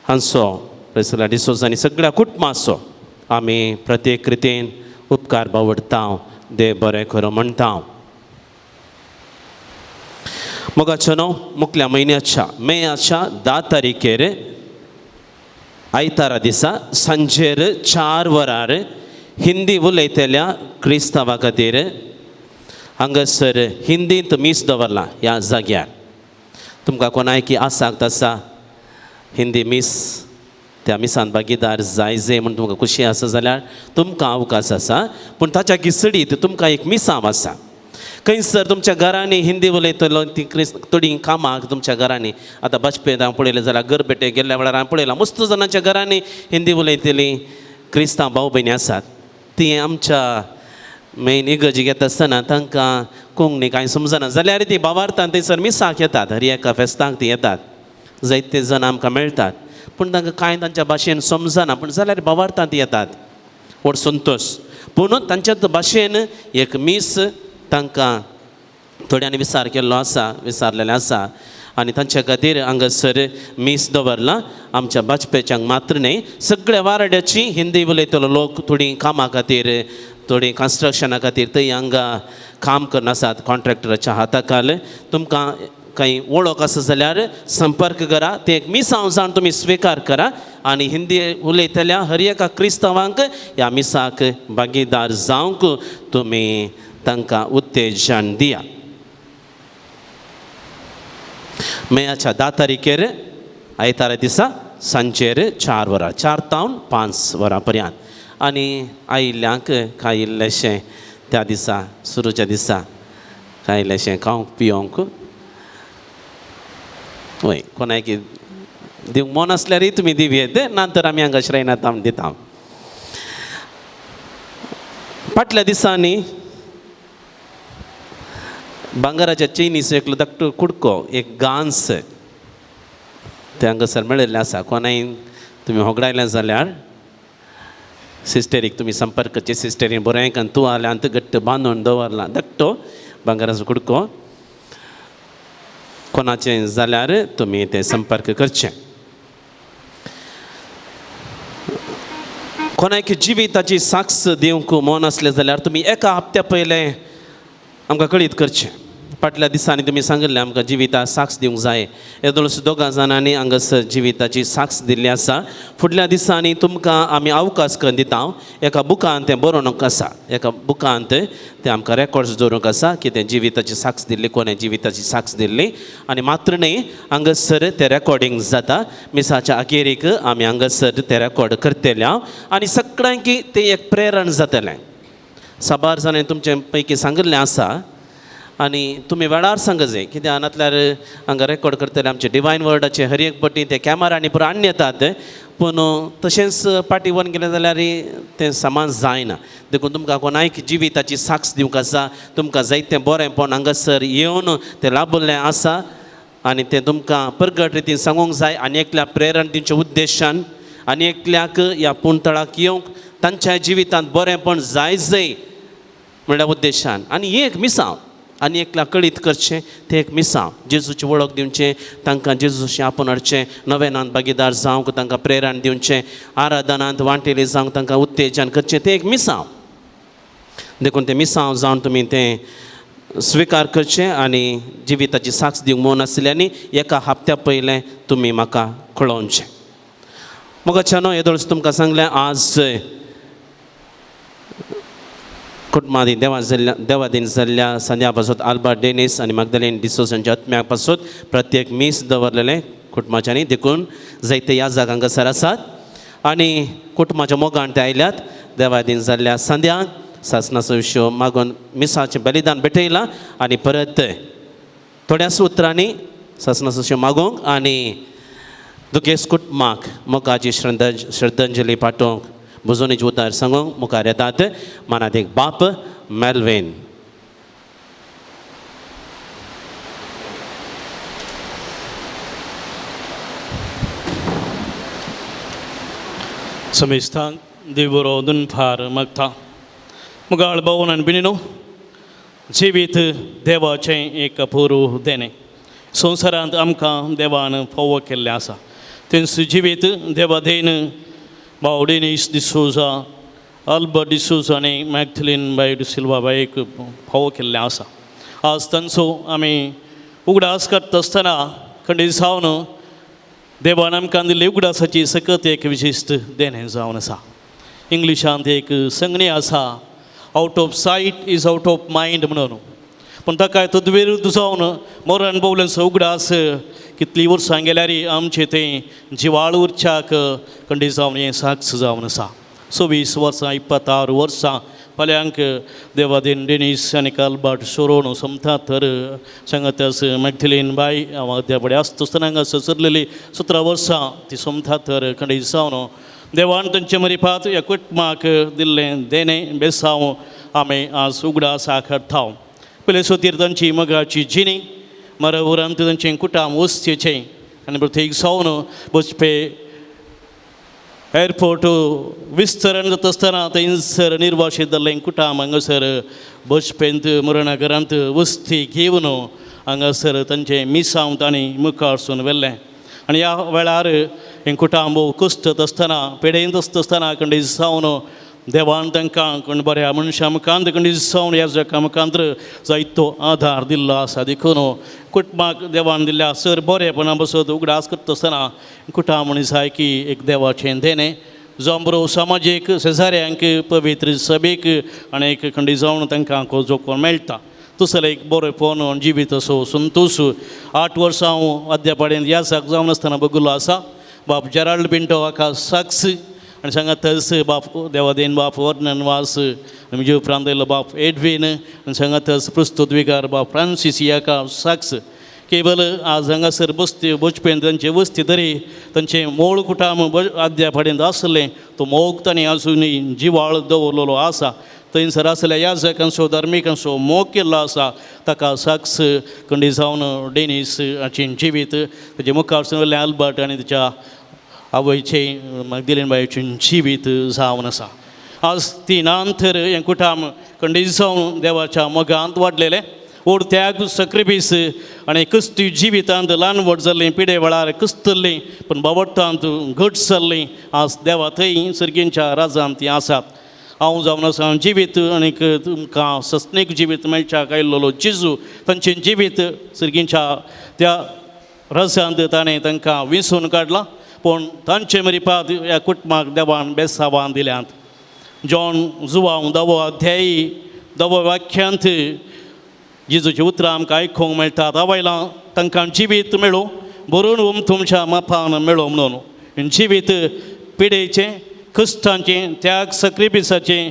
हांचो प्रेसिल्ला डिसूज आनी सगळ्या कुटुंबाचो आमी प्रत्येक रितीन उपकार बावडता. देव बरें करूं म्हणटा. मोगाच्यानो मुखल्या म्हयन्याच्या मेयाच्या 10 तारखेर आयतारा दिसा सांजेर 4 वरार हिंदी उलयतल्या क्रिस्तांवा खातीर हांगासर हिंदींत मीस दवरलां ह्या जाग्यार. तुमकां कोणायकी आसाक आसा हिंदी मीस त्या मिसान भागीदार जाय जे म्हूण तुमकां खुशी आसा जाल्यार तुमकां अवकाश आसा. पूण ताच्या गिसडीत तुमकां एक मिसांव आसा. खंयसर तुमच्या घरांनी हिंदी उलयतलो ती क्रिस्त थोडीं कामाक तुमच्या घरांनी आतां बाजपेंत हांव पळयलें जाल्यार गरबेटे गेल्ल्या वेळार हांवें पळयलां मस्त जाणांच्या घरांनी हिंदी उलयतलीं क्रिस्तांव भाव भयणी आसात. ती आमच्या मेन इगर्जी घेता आसतना तांकां कोंकणी कांय समजना जाल्यार ती भावार्थान थंयसर मिसाक येतात हर एका फेस्तांक ती येतात जायते जाण आमकां मेळटात. पूण तांकां कांय तांच्या भाशेन समजना पूण जाल्यार भावार्थान ती येतात व्हड संतोश. पूण तांच्या भाशेन एक मीस तांकां थोड्यांनी विचार केल्लो आसा विचारलेलें आसा आनी तांच्या खातीर हांगासर मीस दवरलां. आमच्या बाजपेच्यांक मात्र न्हय सगळ्या वारड्याची हिंदी उलयतलो लोक थोडीं कामां खातीर थोडीं कन्स्ट्रक्शना खातीर थंय हांगा काम करून आसात कॉन्ट्रॅक्टराच्या हाताखाल. तुमकां कांय वळख आसा जाल्यार संपर्क करा. तें एक मिसांव जावन तुमी स्विकार करा आनी हिंदी उलयतल्या हर एका क्रिस्तांवांक ह्या मिसाक भागीदार जावंक तुमी तांकां उत्तेजन दिया. मेयाच्या 10 तारखेर आयतारा दिसा सांजेर 4 वरां 4 तावन 5 वरां पर्यंत आनी आयिल्ल्यांक कांय इल्लेशें त्या दिसा सुरूच्या दिसा कांय इल्लेशें खावंक पिवंक वय कोणाक दिवंक मन आसल्यारय तुमी दिवयेत ना तर आमी हांगा श्रेनाथ आमी दिता. फाटल्या दिसांनी भांगराच्या चेनीचो एकलो धाकटो कुडको एक गांस ते हांगासर मेळिल्लें आसा. कोणाय तुमी होगडायलें जाल्यार सिस्टरीक तुमी संपर्क करचे. सिस्टरीन बरें करून तुवाल्यांत घट्ट बांदून दवरलां धाकटो भांगराचो कुडको कोणाचें जाल्यार तुमी तें संपर्क करचें. कोणाक जिविताची साक्ष दिवंक मन आसलें जाल्यार तुमी एका हप्त्या पयलें आमकां कळीत करचें. फाटल्या दिसांनी तुमी सांगिल्लें आमकां जिविता साक्ष दिवंक जाय. येदोळस दोगां जाणांनी हांगासर जिविताची साक्ष दिल्ली आसा. फुडल्या दिसांनी तुमकां आमी अवकाश करून दिता. एका बुकान तें बरोवंक आसा, एका बुकांत तें आमकां रेकॉर्ड्स दवरूंक आसा की तें जिविताची साक्ष दिल्ली, कोणें जिविताची साक्ष दिल्ली. आनी मात्र न्हय, हांगासर तें रेकॉर्डिंग जाता. मिसाच्या अखेरीक आमी हांगासर तें रेकॉर्ड करतले आनी सगळ्यांक तें एक प्रेरण जातलें. साबार जाणांनी तुमचे पैकी सांगिल्लें आसा आनी तुमी वेळार सांगा जाय, कित्याक नातल्यार हांगा रेकॉर्ड करतले आमचे डिवायन वर्डाचे हर एक पटी ते कॅमेरांनी पुरो हाडून येतात, पूण तशेंच पाटी व्हरून गेलें जाल्यार तें सामान जायना. देखून तुमकां कोणायक जिविताची साक्ष दिवंक आसा, तुमकां जायतें बरेंपण हांगासर येवन तें लाभल्लें आसा आनी तें तुमकां परगट रितीन सांगूंक जाय. आनी एकल्या प्रेरण दिवच्या उद्देशान आनी एकल्याक ह्या पुणतळाक येवंक तांच्या जिवितांत बरेंपण जाय जाय म्हणल्या उद्देशान. आनी एक मिसांव आनी एकल्या कळीत करचें तें एक मिसांव, जेजूची वळख दिवचें, तांकां जेजूशी आपोवन हाडचें, नवेनांत भागीदार जावंक तांकां प्रेरण दिवचें, आराधनांत वांटेली जावंक तांकां उत्तेजन करचें, तें एक मिसांव. देखून तें मिसांव जावन तुमी तें स्विकार करचें आनी जिविताची साक्ष दिवंक मोन आशिल्ल्यांनी एका हप्त्या पयलें तुमी म्हाका कळोवचें. मोगाच्यानो, येदोळच तुमकां सांगलें आज कुटुंबांनी देवा जाल्ल्या देवादीन जाल्ल्या संद्या पासत आल्बर्ट डेनीस आनी मागदलीन डिसोज हांच्या आत्म्या पासत प्रत्येक मीस दवरलेलें कुटुंबाच्यांनी. देखून जायते याजाक हांगासर आसात आनी कुटुंबाच्या मोगान ते आयल्यात. देवादीन जाल्ल्या संद्यांक सासणाचो विशय मागून मिसाचें बलिदान भेटयलां आनी परत थोड्याच उतरांनी सासणाचो विशय मागूंक आनी दुखेस कुटुंबाक मोगाची श्रद्धांजली पाठोवंक बुजोवणेचें उतार सांगूंक मुखार येतात मनात एक बाप मेल्वेन. समेस्तांक देव बरो दनपार मागता. मुगाळ भोवन आनी बिणीनो, जिवीत देवाचें एक अपूर्व देणें. संवसारांत आमकां देवान फावो केल्लें आसा. तेंच जिवीत देवादेन भाव डेनीस डिसोजा, अल्बर्ट डिसोजा आनी मॅगथलीन बाय डिसिल्वा बायक फावो केल्लें आसा. आज तांचो आमी उगडास करता आसतना खंडीत जावन देवान आमकां दिल्ली उगडासाची सकत एक विशिश्ट देणें जावन आसा. इंग्लिशांत एक संगणी आसा, out of sight is out of mind म्हणून. पूण ताका तद्विरुद्ध जावन मोरण बोवल्यांचो उगडास कितलीं वर्सां गेल्यार आमचें तें जिवाळ उरच्याक खंडीत जावन हें साक्ष जावन आसा. 26 वर्सां 26 वर्सां फाल्यांक देवादीन डेनीस आनी अल्बर्ट सोरोन सोमता तर सांगातास मॅगथलीन बाय हांव फुडें आसता आसतना हांगा सरलेली 17 वर्सां ती सोमता तर खंडीत जावन देवान तांचे मरिपात ह्या कुटुंबाक दिल्लें देणें बेसांव आमी आज उगडास करता. पयले सोतीर तांची मोगाची जिणी मर उपरांत तांचें कुटाम वस्तीचें आनी प्रत्येक जावन बसपे एअरपोर्ट विस्तरण जाता आसतना थंयसर निर्वाशीत जाल्लें कुटाम हांगासर बसपेंत मुरणाघरांत वस्ती घेवन हांगासर तांचें मिसांव तांणी मुखारसून व्हेल्लें. आनी ह्या वेळार हें कुटांब कुसतत आसतना पेडेंत आसता आसतना खंडीत जावन देवान तांकां कोण बऱ्या मनशां मुखांत खंडीत जावन ह्या जगा मुखांत जायतो आधार दिल्लो आसा. देखून कुटुंबाक देवान दिल्ल्या सर बरेपणा बसत उगडास करता आसतना कुटाम म्हण जाय की एक देवाचें देणें जावं बरो समाजीक शेजाऱ्यांक पवित्र सभेक आनी एक खंडीत जावन तांकां जो कोण मेळटा तसो एक बरेपण जिवीत असो संतोश. 8 वर्सां हांव अद्यापाडेन याजाक जावन आसतना बगुल्लो आसा. बाप जेराल्ड पिंटो हाका साक्ष आनी सांगातच बाप देवादेन बाप वर्णन वास आनी म्हजे उपरांत आयलो बाप एडवीन आनी सांगातच प्रस्तुत विकार बाप फ्रांसीस हाका साक्ष. केवल आज हांगासर बसती बचपेन तांचे वस्ती तरी तांचें मूळ कुटाम आद्या फाडेंत आसलें तो मोग तांणी आजुनूय जिवाळ दवरलेलो आसा. थंयसर आसल्या याजकांचो धार्मिकांचो मोग केल्लो आसा. ताका साक्ष खंडीत जावन डेनीस हाचें जिवीत ताजे मुखार वयलें अल्बर्ट आनी ताच्या आवयचें मगदिलीन बायचें जिवीत जावन आसा. आज ती नांतर हें कुटाम खंडीत जावन देवाच्या मोगांत वाडलेलें व्हड त्याग सक्रिफीस आनी क्रिस्ती जिवितांत ल्हान व्हड जाल्लीं पिडे वेळार क्रिस्तल्लीं पूण बावडटांत घट जाल्लीं आज देवा थंय सर्गींच्या राजांत तीं आसात. हांव जावन आसा जिवीत आनीक तुमकां सस्नीक जिवीत मेळच्याक आयिल्लो जेजू तांचें जिवीत सर्गींच्या त्या रसांत ताणें तांकां विंचून काडलां पूण तांचे मरिपात ह्या कुटुंबाक देवान बेसावान दिल्यांत. जॉन जुवांव 10वो अध्यायी 10वो वाक्यांत जेजूची उतरां आमकां आयकूंक मेळटात. आवयलां तांकां जिवीत मेळूं बरोवन तुमच्या मापान मेळो म्हणून. जिवीत पिडेचें, कश्टांचें, त्याग सक्रिफिसाचें,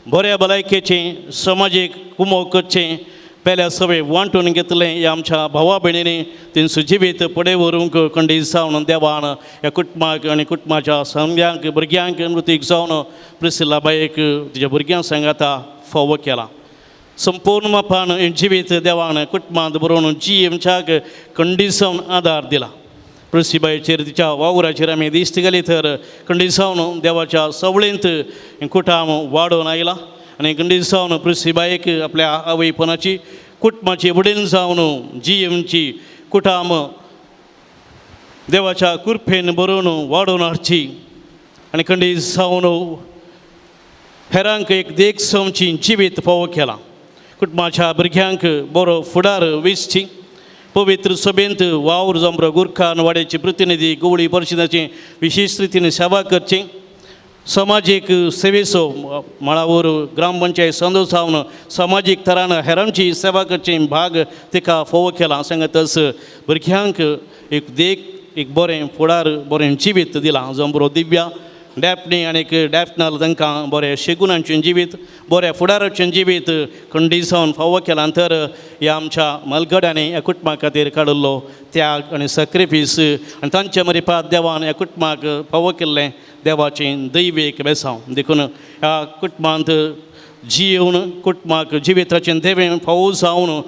बऱ्या भलायकेचें, समाजीक कुमोक करचें पेल्या सगळें वांटून घेतलें ह्या आमच्या भावा भयणींनी तेंचो जिवीत फुडें व्हरूंक खंडीत जावन देवान ह्या कुटुंबाक आनी कुटुंबाच्या संग्यांक भुरग्यांक मृतीक जावन प्रिसिला बायक तिच्या भुरग्यां सांगाता फावो केला. संपूर्ण मापान हें जिवीत देवान कुटुंबांत बरोवन जियेवच्याक खंडीत जावन आदार दिला. प्रिसिबायचेर तिच्या वावराचेर आमी दिश्ट घाली तर खंडीत जावन देवाच्या सवळेंत कुटाम वाडोवन आयला आनी खंडीत जावन प्रिसिबायक आपल्या आवयपणाची कुटुंबाची वडील जावन जियेवची कुटाम देवाच्या कृपेन बरोवन वाडोवन हाडची आनी खंडीत जावन हेरांक एक देख जावची जिवीत फावो केला. कुटुंबाच्या भुरग्यांक बरो फुडार वेचची पवित्र सभेंत वावर जमरो गुरखान वाड्याची प्रतिनिधी गवळी परिशदाची विशेश रितीन सेवा करची समाजीक सेवेचो मळावर ग्रामपंचायत संद जावन समाजीक थरान हेरांची सेवा करची भाग तिका फावो केला. सांगतच भुरग्यांक एक देख एक बरें फुडार बरें जिवीत दिलां. जमरो दिव्या डॅपनी आनीक डॅपनल तांकां बरें शेगुणांचें जिवीत बऱ्या फुडाराचें जिवीत खंडीत जावन फावो केलां. तर ह्या आमच्या मलगड्यांनी ह्या कुटुंबा खातीर काडिल्लो त्याग आनी सक्रिफीस आनी तांचे मरिपात देवान ह्या कुटुंबाक फावो केल्लें देवाचें दैवीक बेसांव. देखून ह्या कुटुंबांत जियेवन कुटुंबाक जिविताचें देवें फावो जावन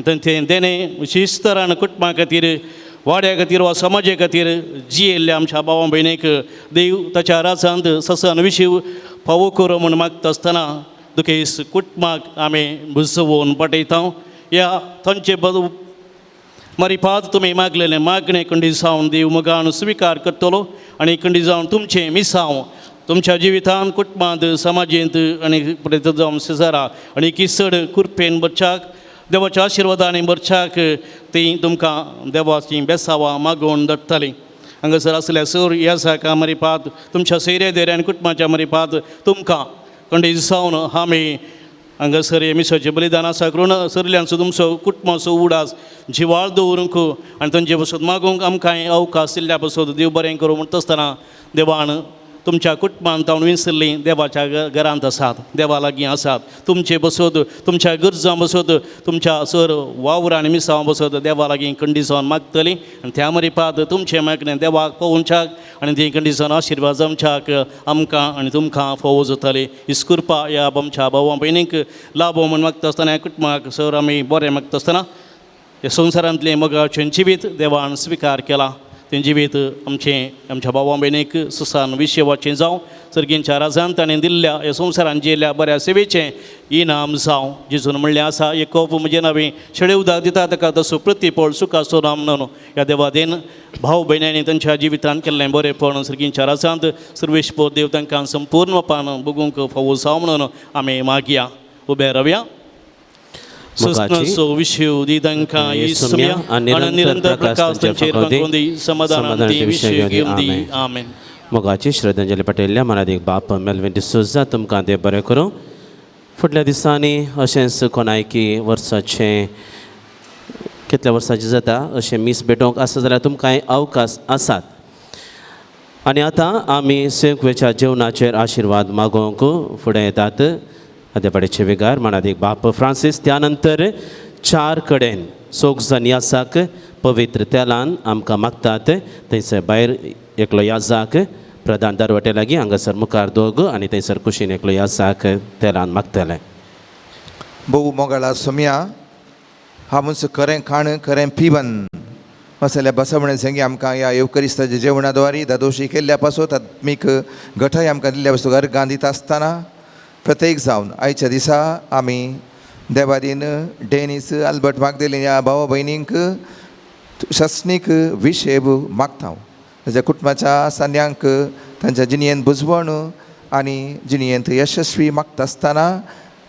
तांचें देणें विशेश तरान कुटुंबा खातीर वाड्या खातीर वा समाजा खातीर जियेल्ल्या आमच्या भावा भयणीक देव ताच्या राजांत ससन विशीव फावो करूं म्हूण मागता आसतना दुखेस कुटुंबाक आमी बुजोवन पटयता. ह्या तांचे मरिपात तुमी मागलेलें मागणें खंडीत जावन देव मोगान स्विकार करतलो आनी खंडीत जावन तुमचें मिसांव तुमच्या जिवितांत कुटुंबांत समाजेंत आनी प्रेत जावन शेजारा आनी किसड कुरपेन बरच्याक देवाच्या आशिर्वादान बरच्याक ती तुमकां देवाची बेसावां मागोवन धाडटाली. हांगासर आसल्या सर ह्या साका मरिपात तुमच्या सैरे देऱ्या आनी कुटुंबाच्या मरिपात तुमकां खंडीत जावन आमी हांगासर हे मिसाचें बलिदान आसा करून सरल्यांचो तुमचो कुटुंबाचो उडास जिवाळ दवरूंक आनी तांचे पासत मागूंक आमकां अवकाश दिल्ल्या पासत देव बरें करूं म्हणटा आसतना देवान तुमच्या कुटुंबांत तावन विसरलीं देवाच्या घरांत आसात देवा लागीं आसात तुमचे बसत तुमच्या गरजां बसत तुमच्या सर वावर आनी मिसांव बसत देवा लागीं खंडीत जावन मागतलीं आनी त्या मरिपात तुमचें मागणें देवाक पळोवच्याक आनी ती खंडीत जावन आशिर्वाद जावच्याक आमकां आनी तुमकां फोव जाताली. इस्कुरपा ह्या आमच्या भावा भयणींक लाभो म्हूण मागता आसतना कुटुंबाक सर आमी बरें मागता आसतना ह्या संवसारांतलें मोगाचें जिवीत देवान स्विकार केलां. तें जिवीत आमचें आमच्या भावा भयणीक सुसान विशेवाचें जावं सर्गींच्या राजान ताणें दिल्ल्या ह्या संवसारान जियेल्ल्या बऱ्या सेवेचें इनाम जावं. जेजून म्हणलें आसा एक कोप म्हजें नांवें शेळे उदक दिता ताका तसो प्रतिफळ सुखाचो नाम न्हू. ह्या देवादेन भाव भयण्यांनी तांच्या जिवितान केल्लें बरेंपण सर्गींच्या राजांत सर्वेस्पर देव तांकां संपूर्ण पान बगूंक फावो जावं म्हणून आमी मागया. उबे रावया. मोगाची श्रद्धांजली पटेल्या मनादीक बाप मेलविन डिसोजा तुमकां देव बरें करूं. फुडल्या दिसांनी अशेंच कोणायकी वर्साचें कितल्या वर्साचें जाता अशें मीस भेटोवंक आसा जाल्यार तुमकां अवकाश आसात. आनी आतां आमी सेवकवेच्या जेवणाचेर आशिर्वाद मागोवंक फुडें येतात. आद्यापाडेचे विगार मानादीक बाप फ्रांसीस त्या नंतर 4 कडेन 6 जाण याजाक पवित्र तेलान आमकां मागतात. थंयसर भायर एकलो याजाक प्रधान दरवटे लागीं हांगासर मुखार दोग आनी थंयसर कुशीन एकलो याजाक तेलान मागतले. भोव मोगाळा सोम्या हांव खरें खाण खरें पिवन मसाल्या बसवणे संगी आमकां ह्या येवकरिस्ताच्या जेवणा द्वारी दादोशी केल्ल्या पासत आत्मीक गठाय आमकां दिल्ल्या पासून अर्गां दिता आसतना प्रत्येक जावन आयच्या दिसा आमी देवादीन डेनीस अल्बर्ट मागदेलीन ह्या भावा भयणींक शासनीक विशेब मागता. ताच्या कुटुंबाच्या सान्यांक तांच्या जिणयेन बुजवण आनी जिणेंत यशस्वी मागता आसतना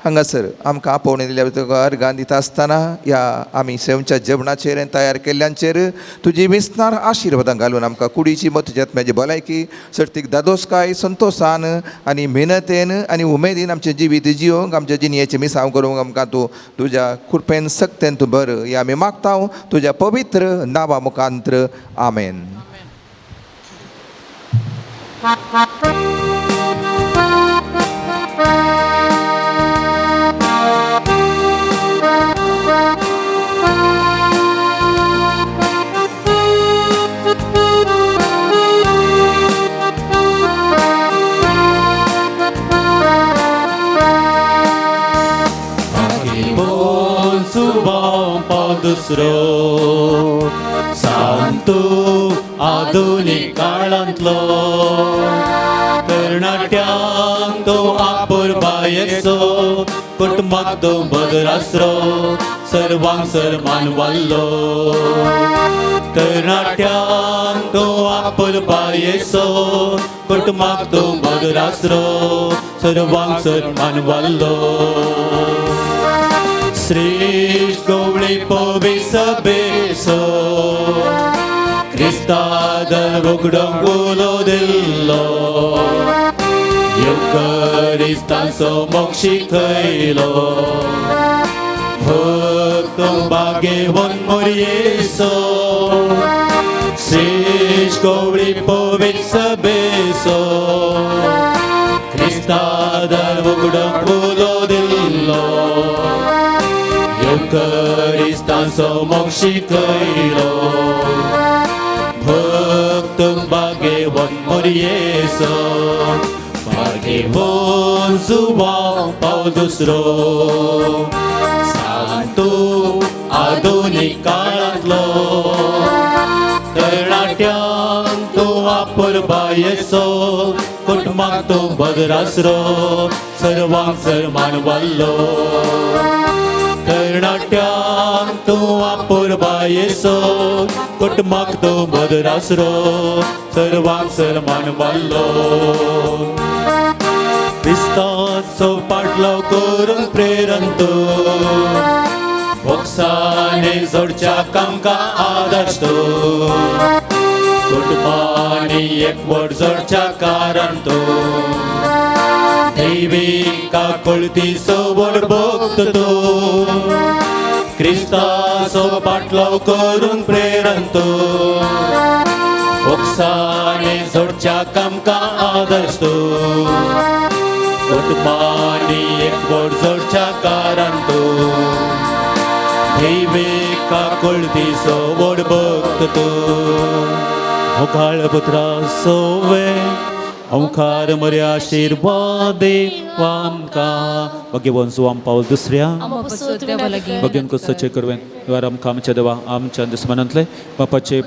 हांगासर आमकां आपोवणें दिल्या तुका अर्गां दिता आसतना ह्या आमी सेवच्या जेवणाचेर आनी तयार केल्ल्यांचेर तुजी विस्नार आशिर्वादां घालून आमकां कुडीची मत तुज्या भलायकी सर्तीक दादोसकाय संतोशान आनी मेहनतेन आनी उमेदीन आमचें जिवीत जियोंक आमच्या जिणयेचें मिसांव करूंक आमकां तूं तुज्या कृपेन सक्तेन तूं बर ह्या आमी मागता तुज्या पवित्र नांवा मुखांत्र आमेन. दुसरो सांतू आधुनीक काळांतलो तरणाट्यांक तो आपुरबायेचो कुटुंबाक तो बदरासरो सर्वांक सरमान वाडलो तरणाट्यांक तो आपुरबायेचो कुटुंबाक तो बदरासरो सर्वांक सरमान वाडलो. श्रेष्ठ गवळी पवी सभेचो क्रिस्तादर उगडोंक उलो दिल्लो येवकरिस्तांचो मोग शिकयलो भक्त बागेवन मोरयेचो श्रेष्ठ गवळी पवी सभेचो क्रिस्तादर उगडोंक उलो दिल्लो येवकरिस्तांचो मोग शिकयलो भक्त बागेवन मोरयेचो बागेवन जुवांव पावल दुसरो सांतू आधुनीक काळांतलो तरणाट्यांक तो आपुरबायेचो कुटुंबाक तो बदरासरो सर्वांक सरमान वाडलो तरणाट्यांक तूं आपुरबायेचो कुटुंबाक तो बदरासरो सर्वांक सरमान वाडलो. क्रिस्ताचो पाटलाव करून प्रेरण तूं भोगसाने जोडच्या कामकां आदर्श तूं कुटुंबांनी एकवट जोडच्या कारण तूं दैवी काकुळतीचो व्हड भक्त तूं क्रिस्ताचो पाटलाव करून प्रेरण तूं भोगसाने जोडच्या कामकां आदर्श तूं कुटुंबांनी एकवट जोडच्या कारण तूं दैवी काकुळतीचो व्हड भक्त तूं. मोगाळ पुत्रा सोवे ओंकार मर्या आशिर्वाद आमकां भगवान सुवाम पावल दुसऱ्या भगवान कुसचे करवेन द्वारा आमकां आमच्या देवा आमच्या दुस्मनांतले बापाचे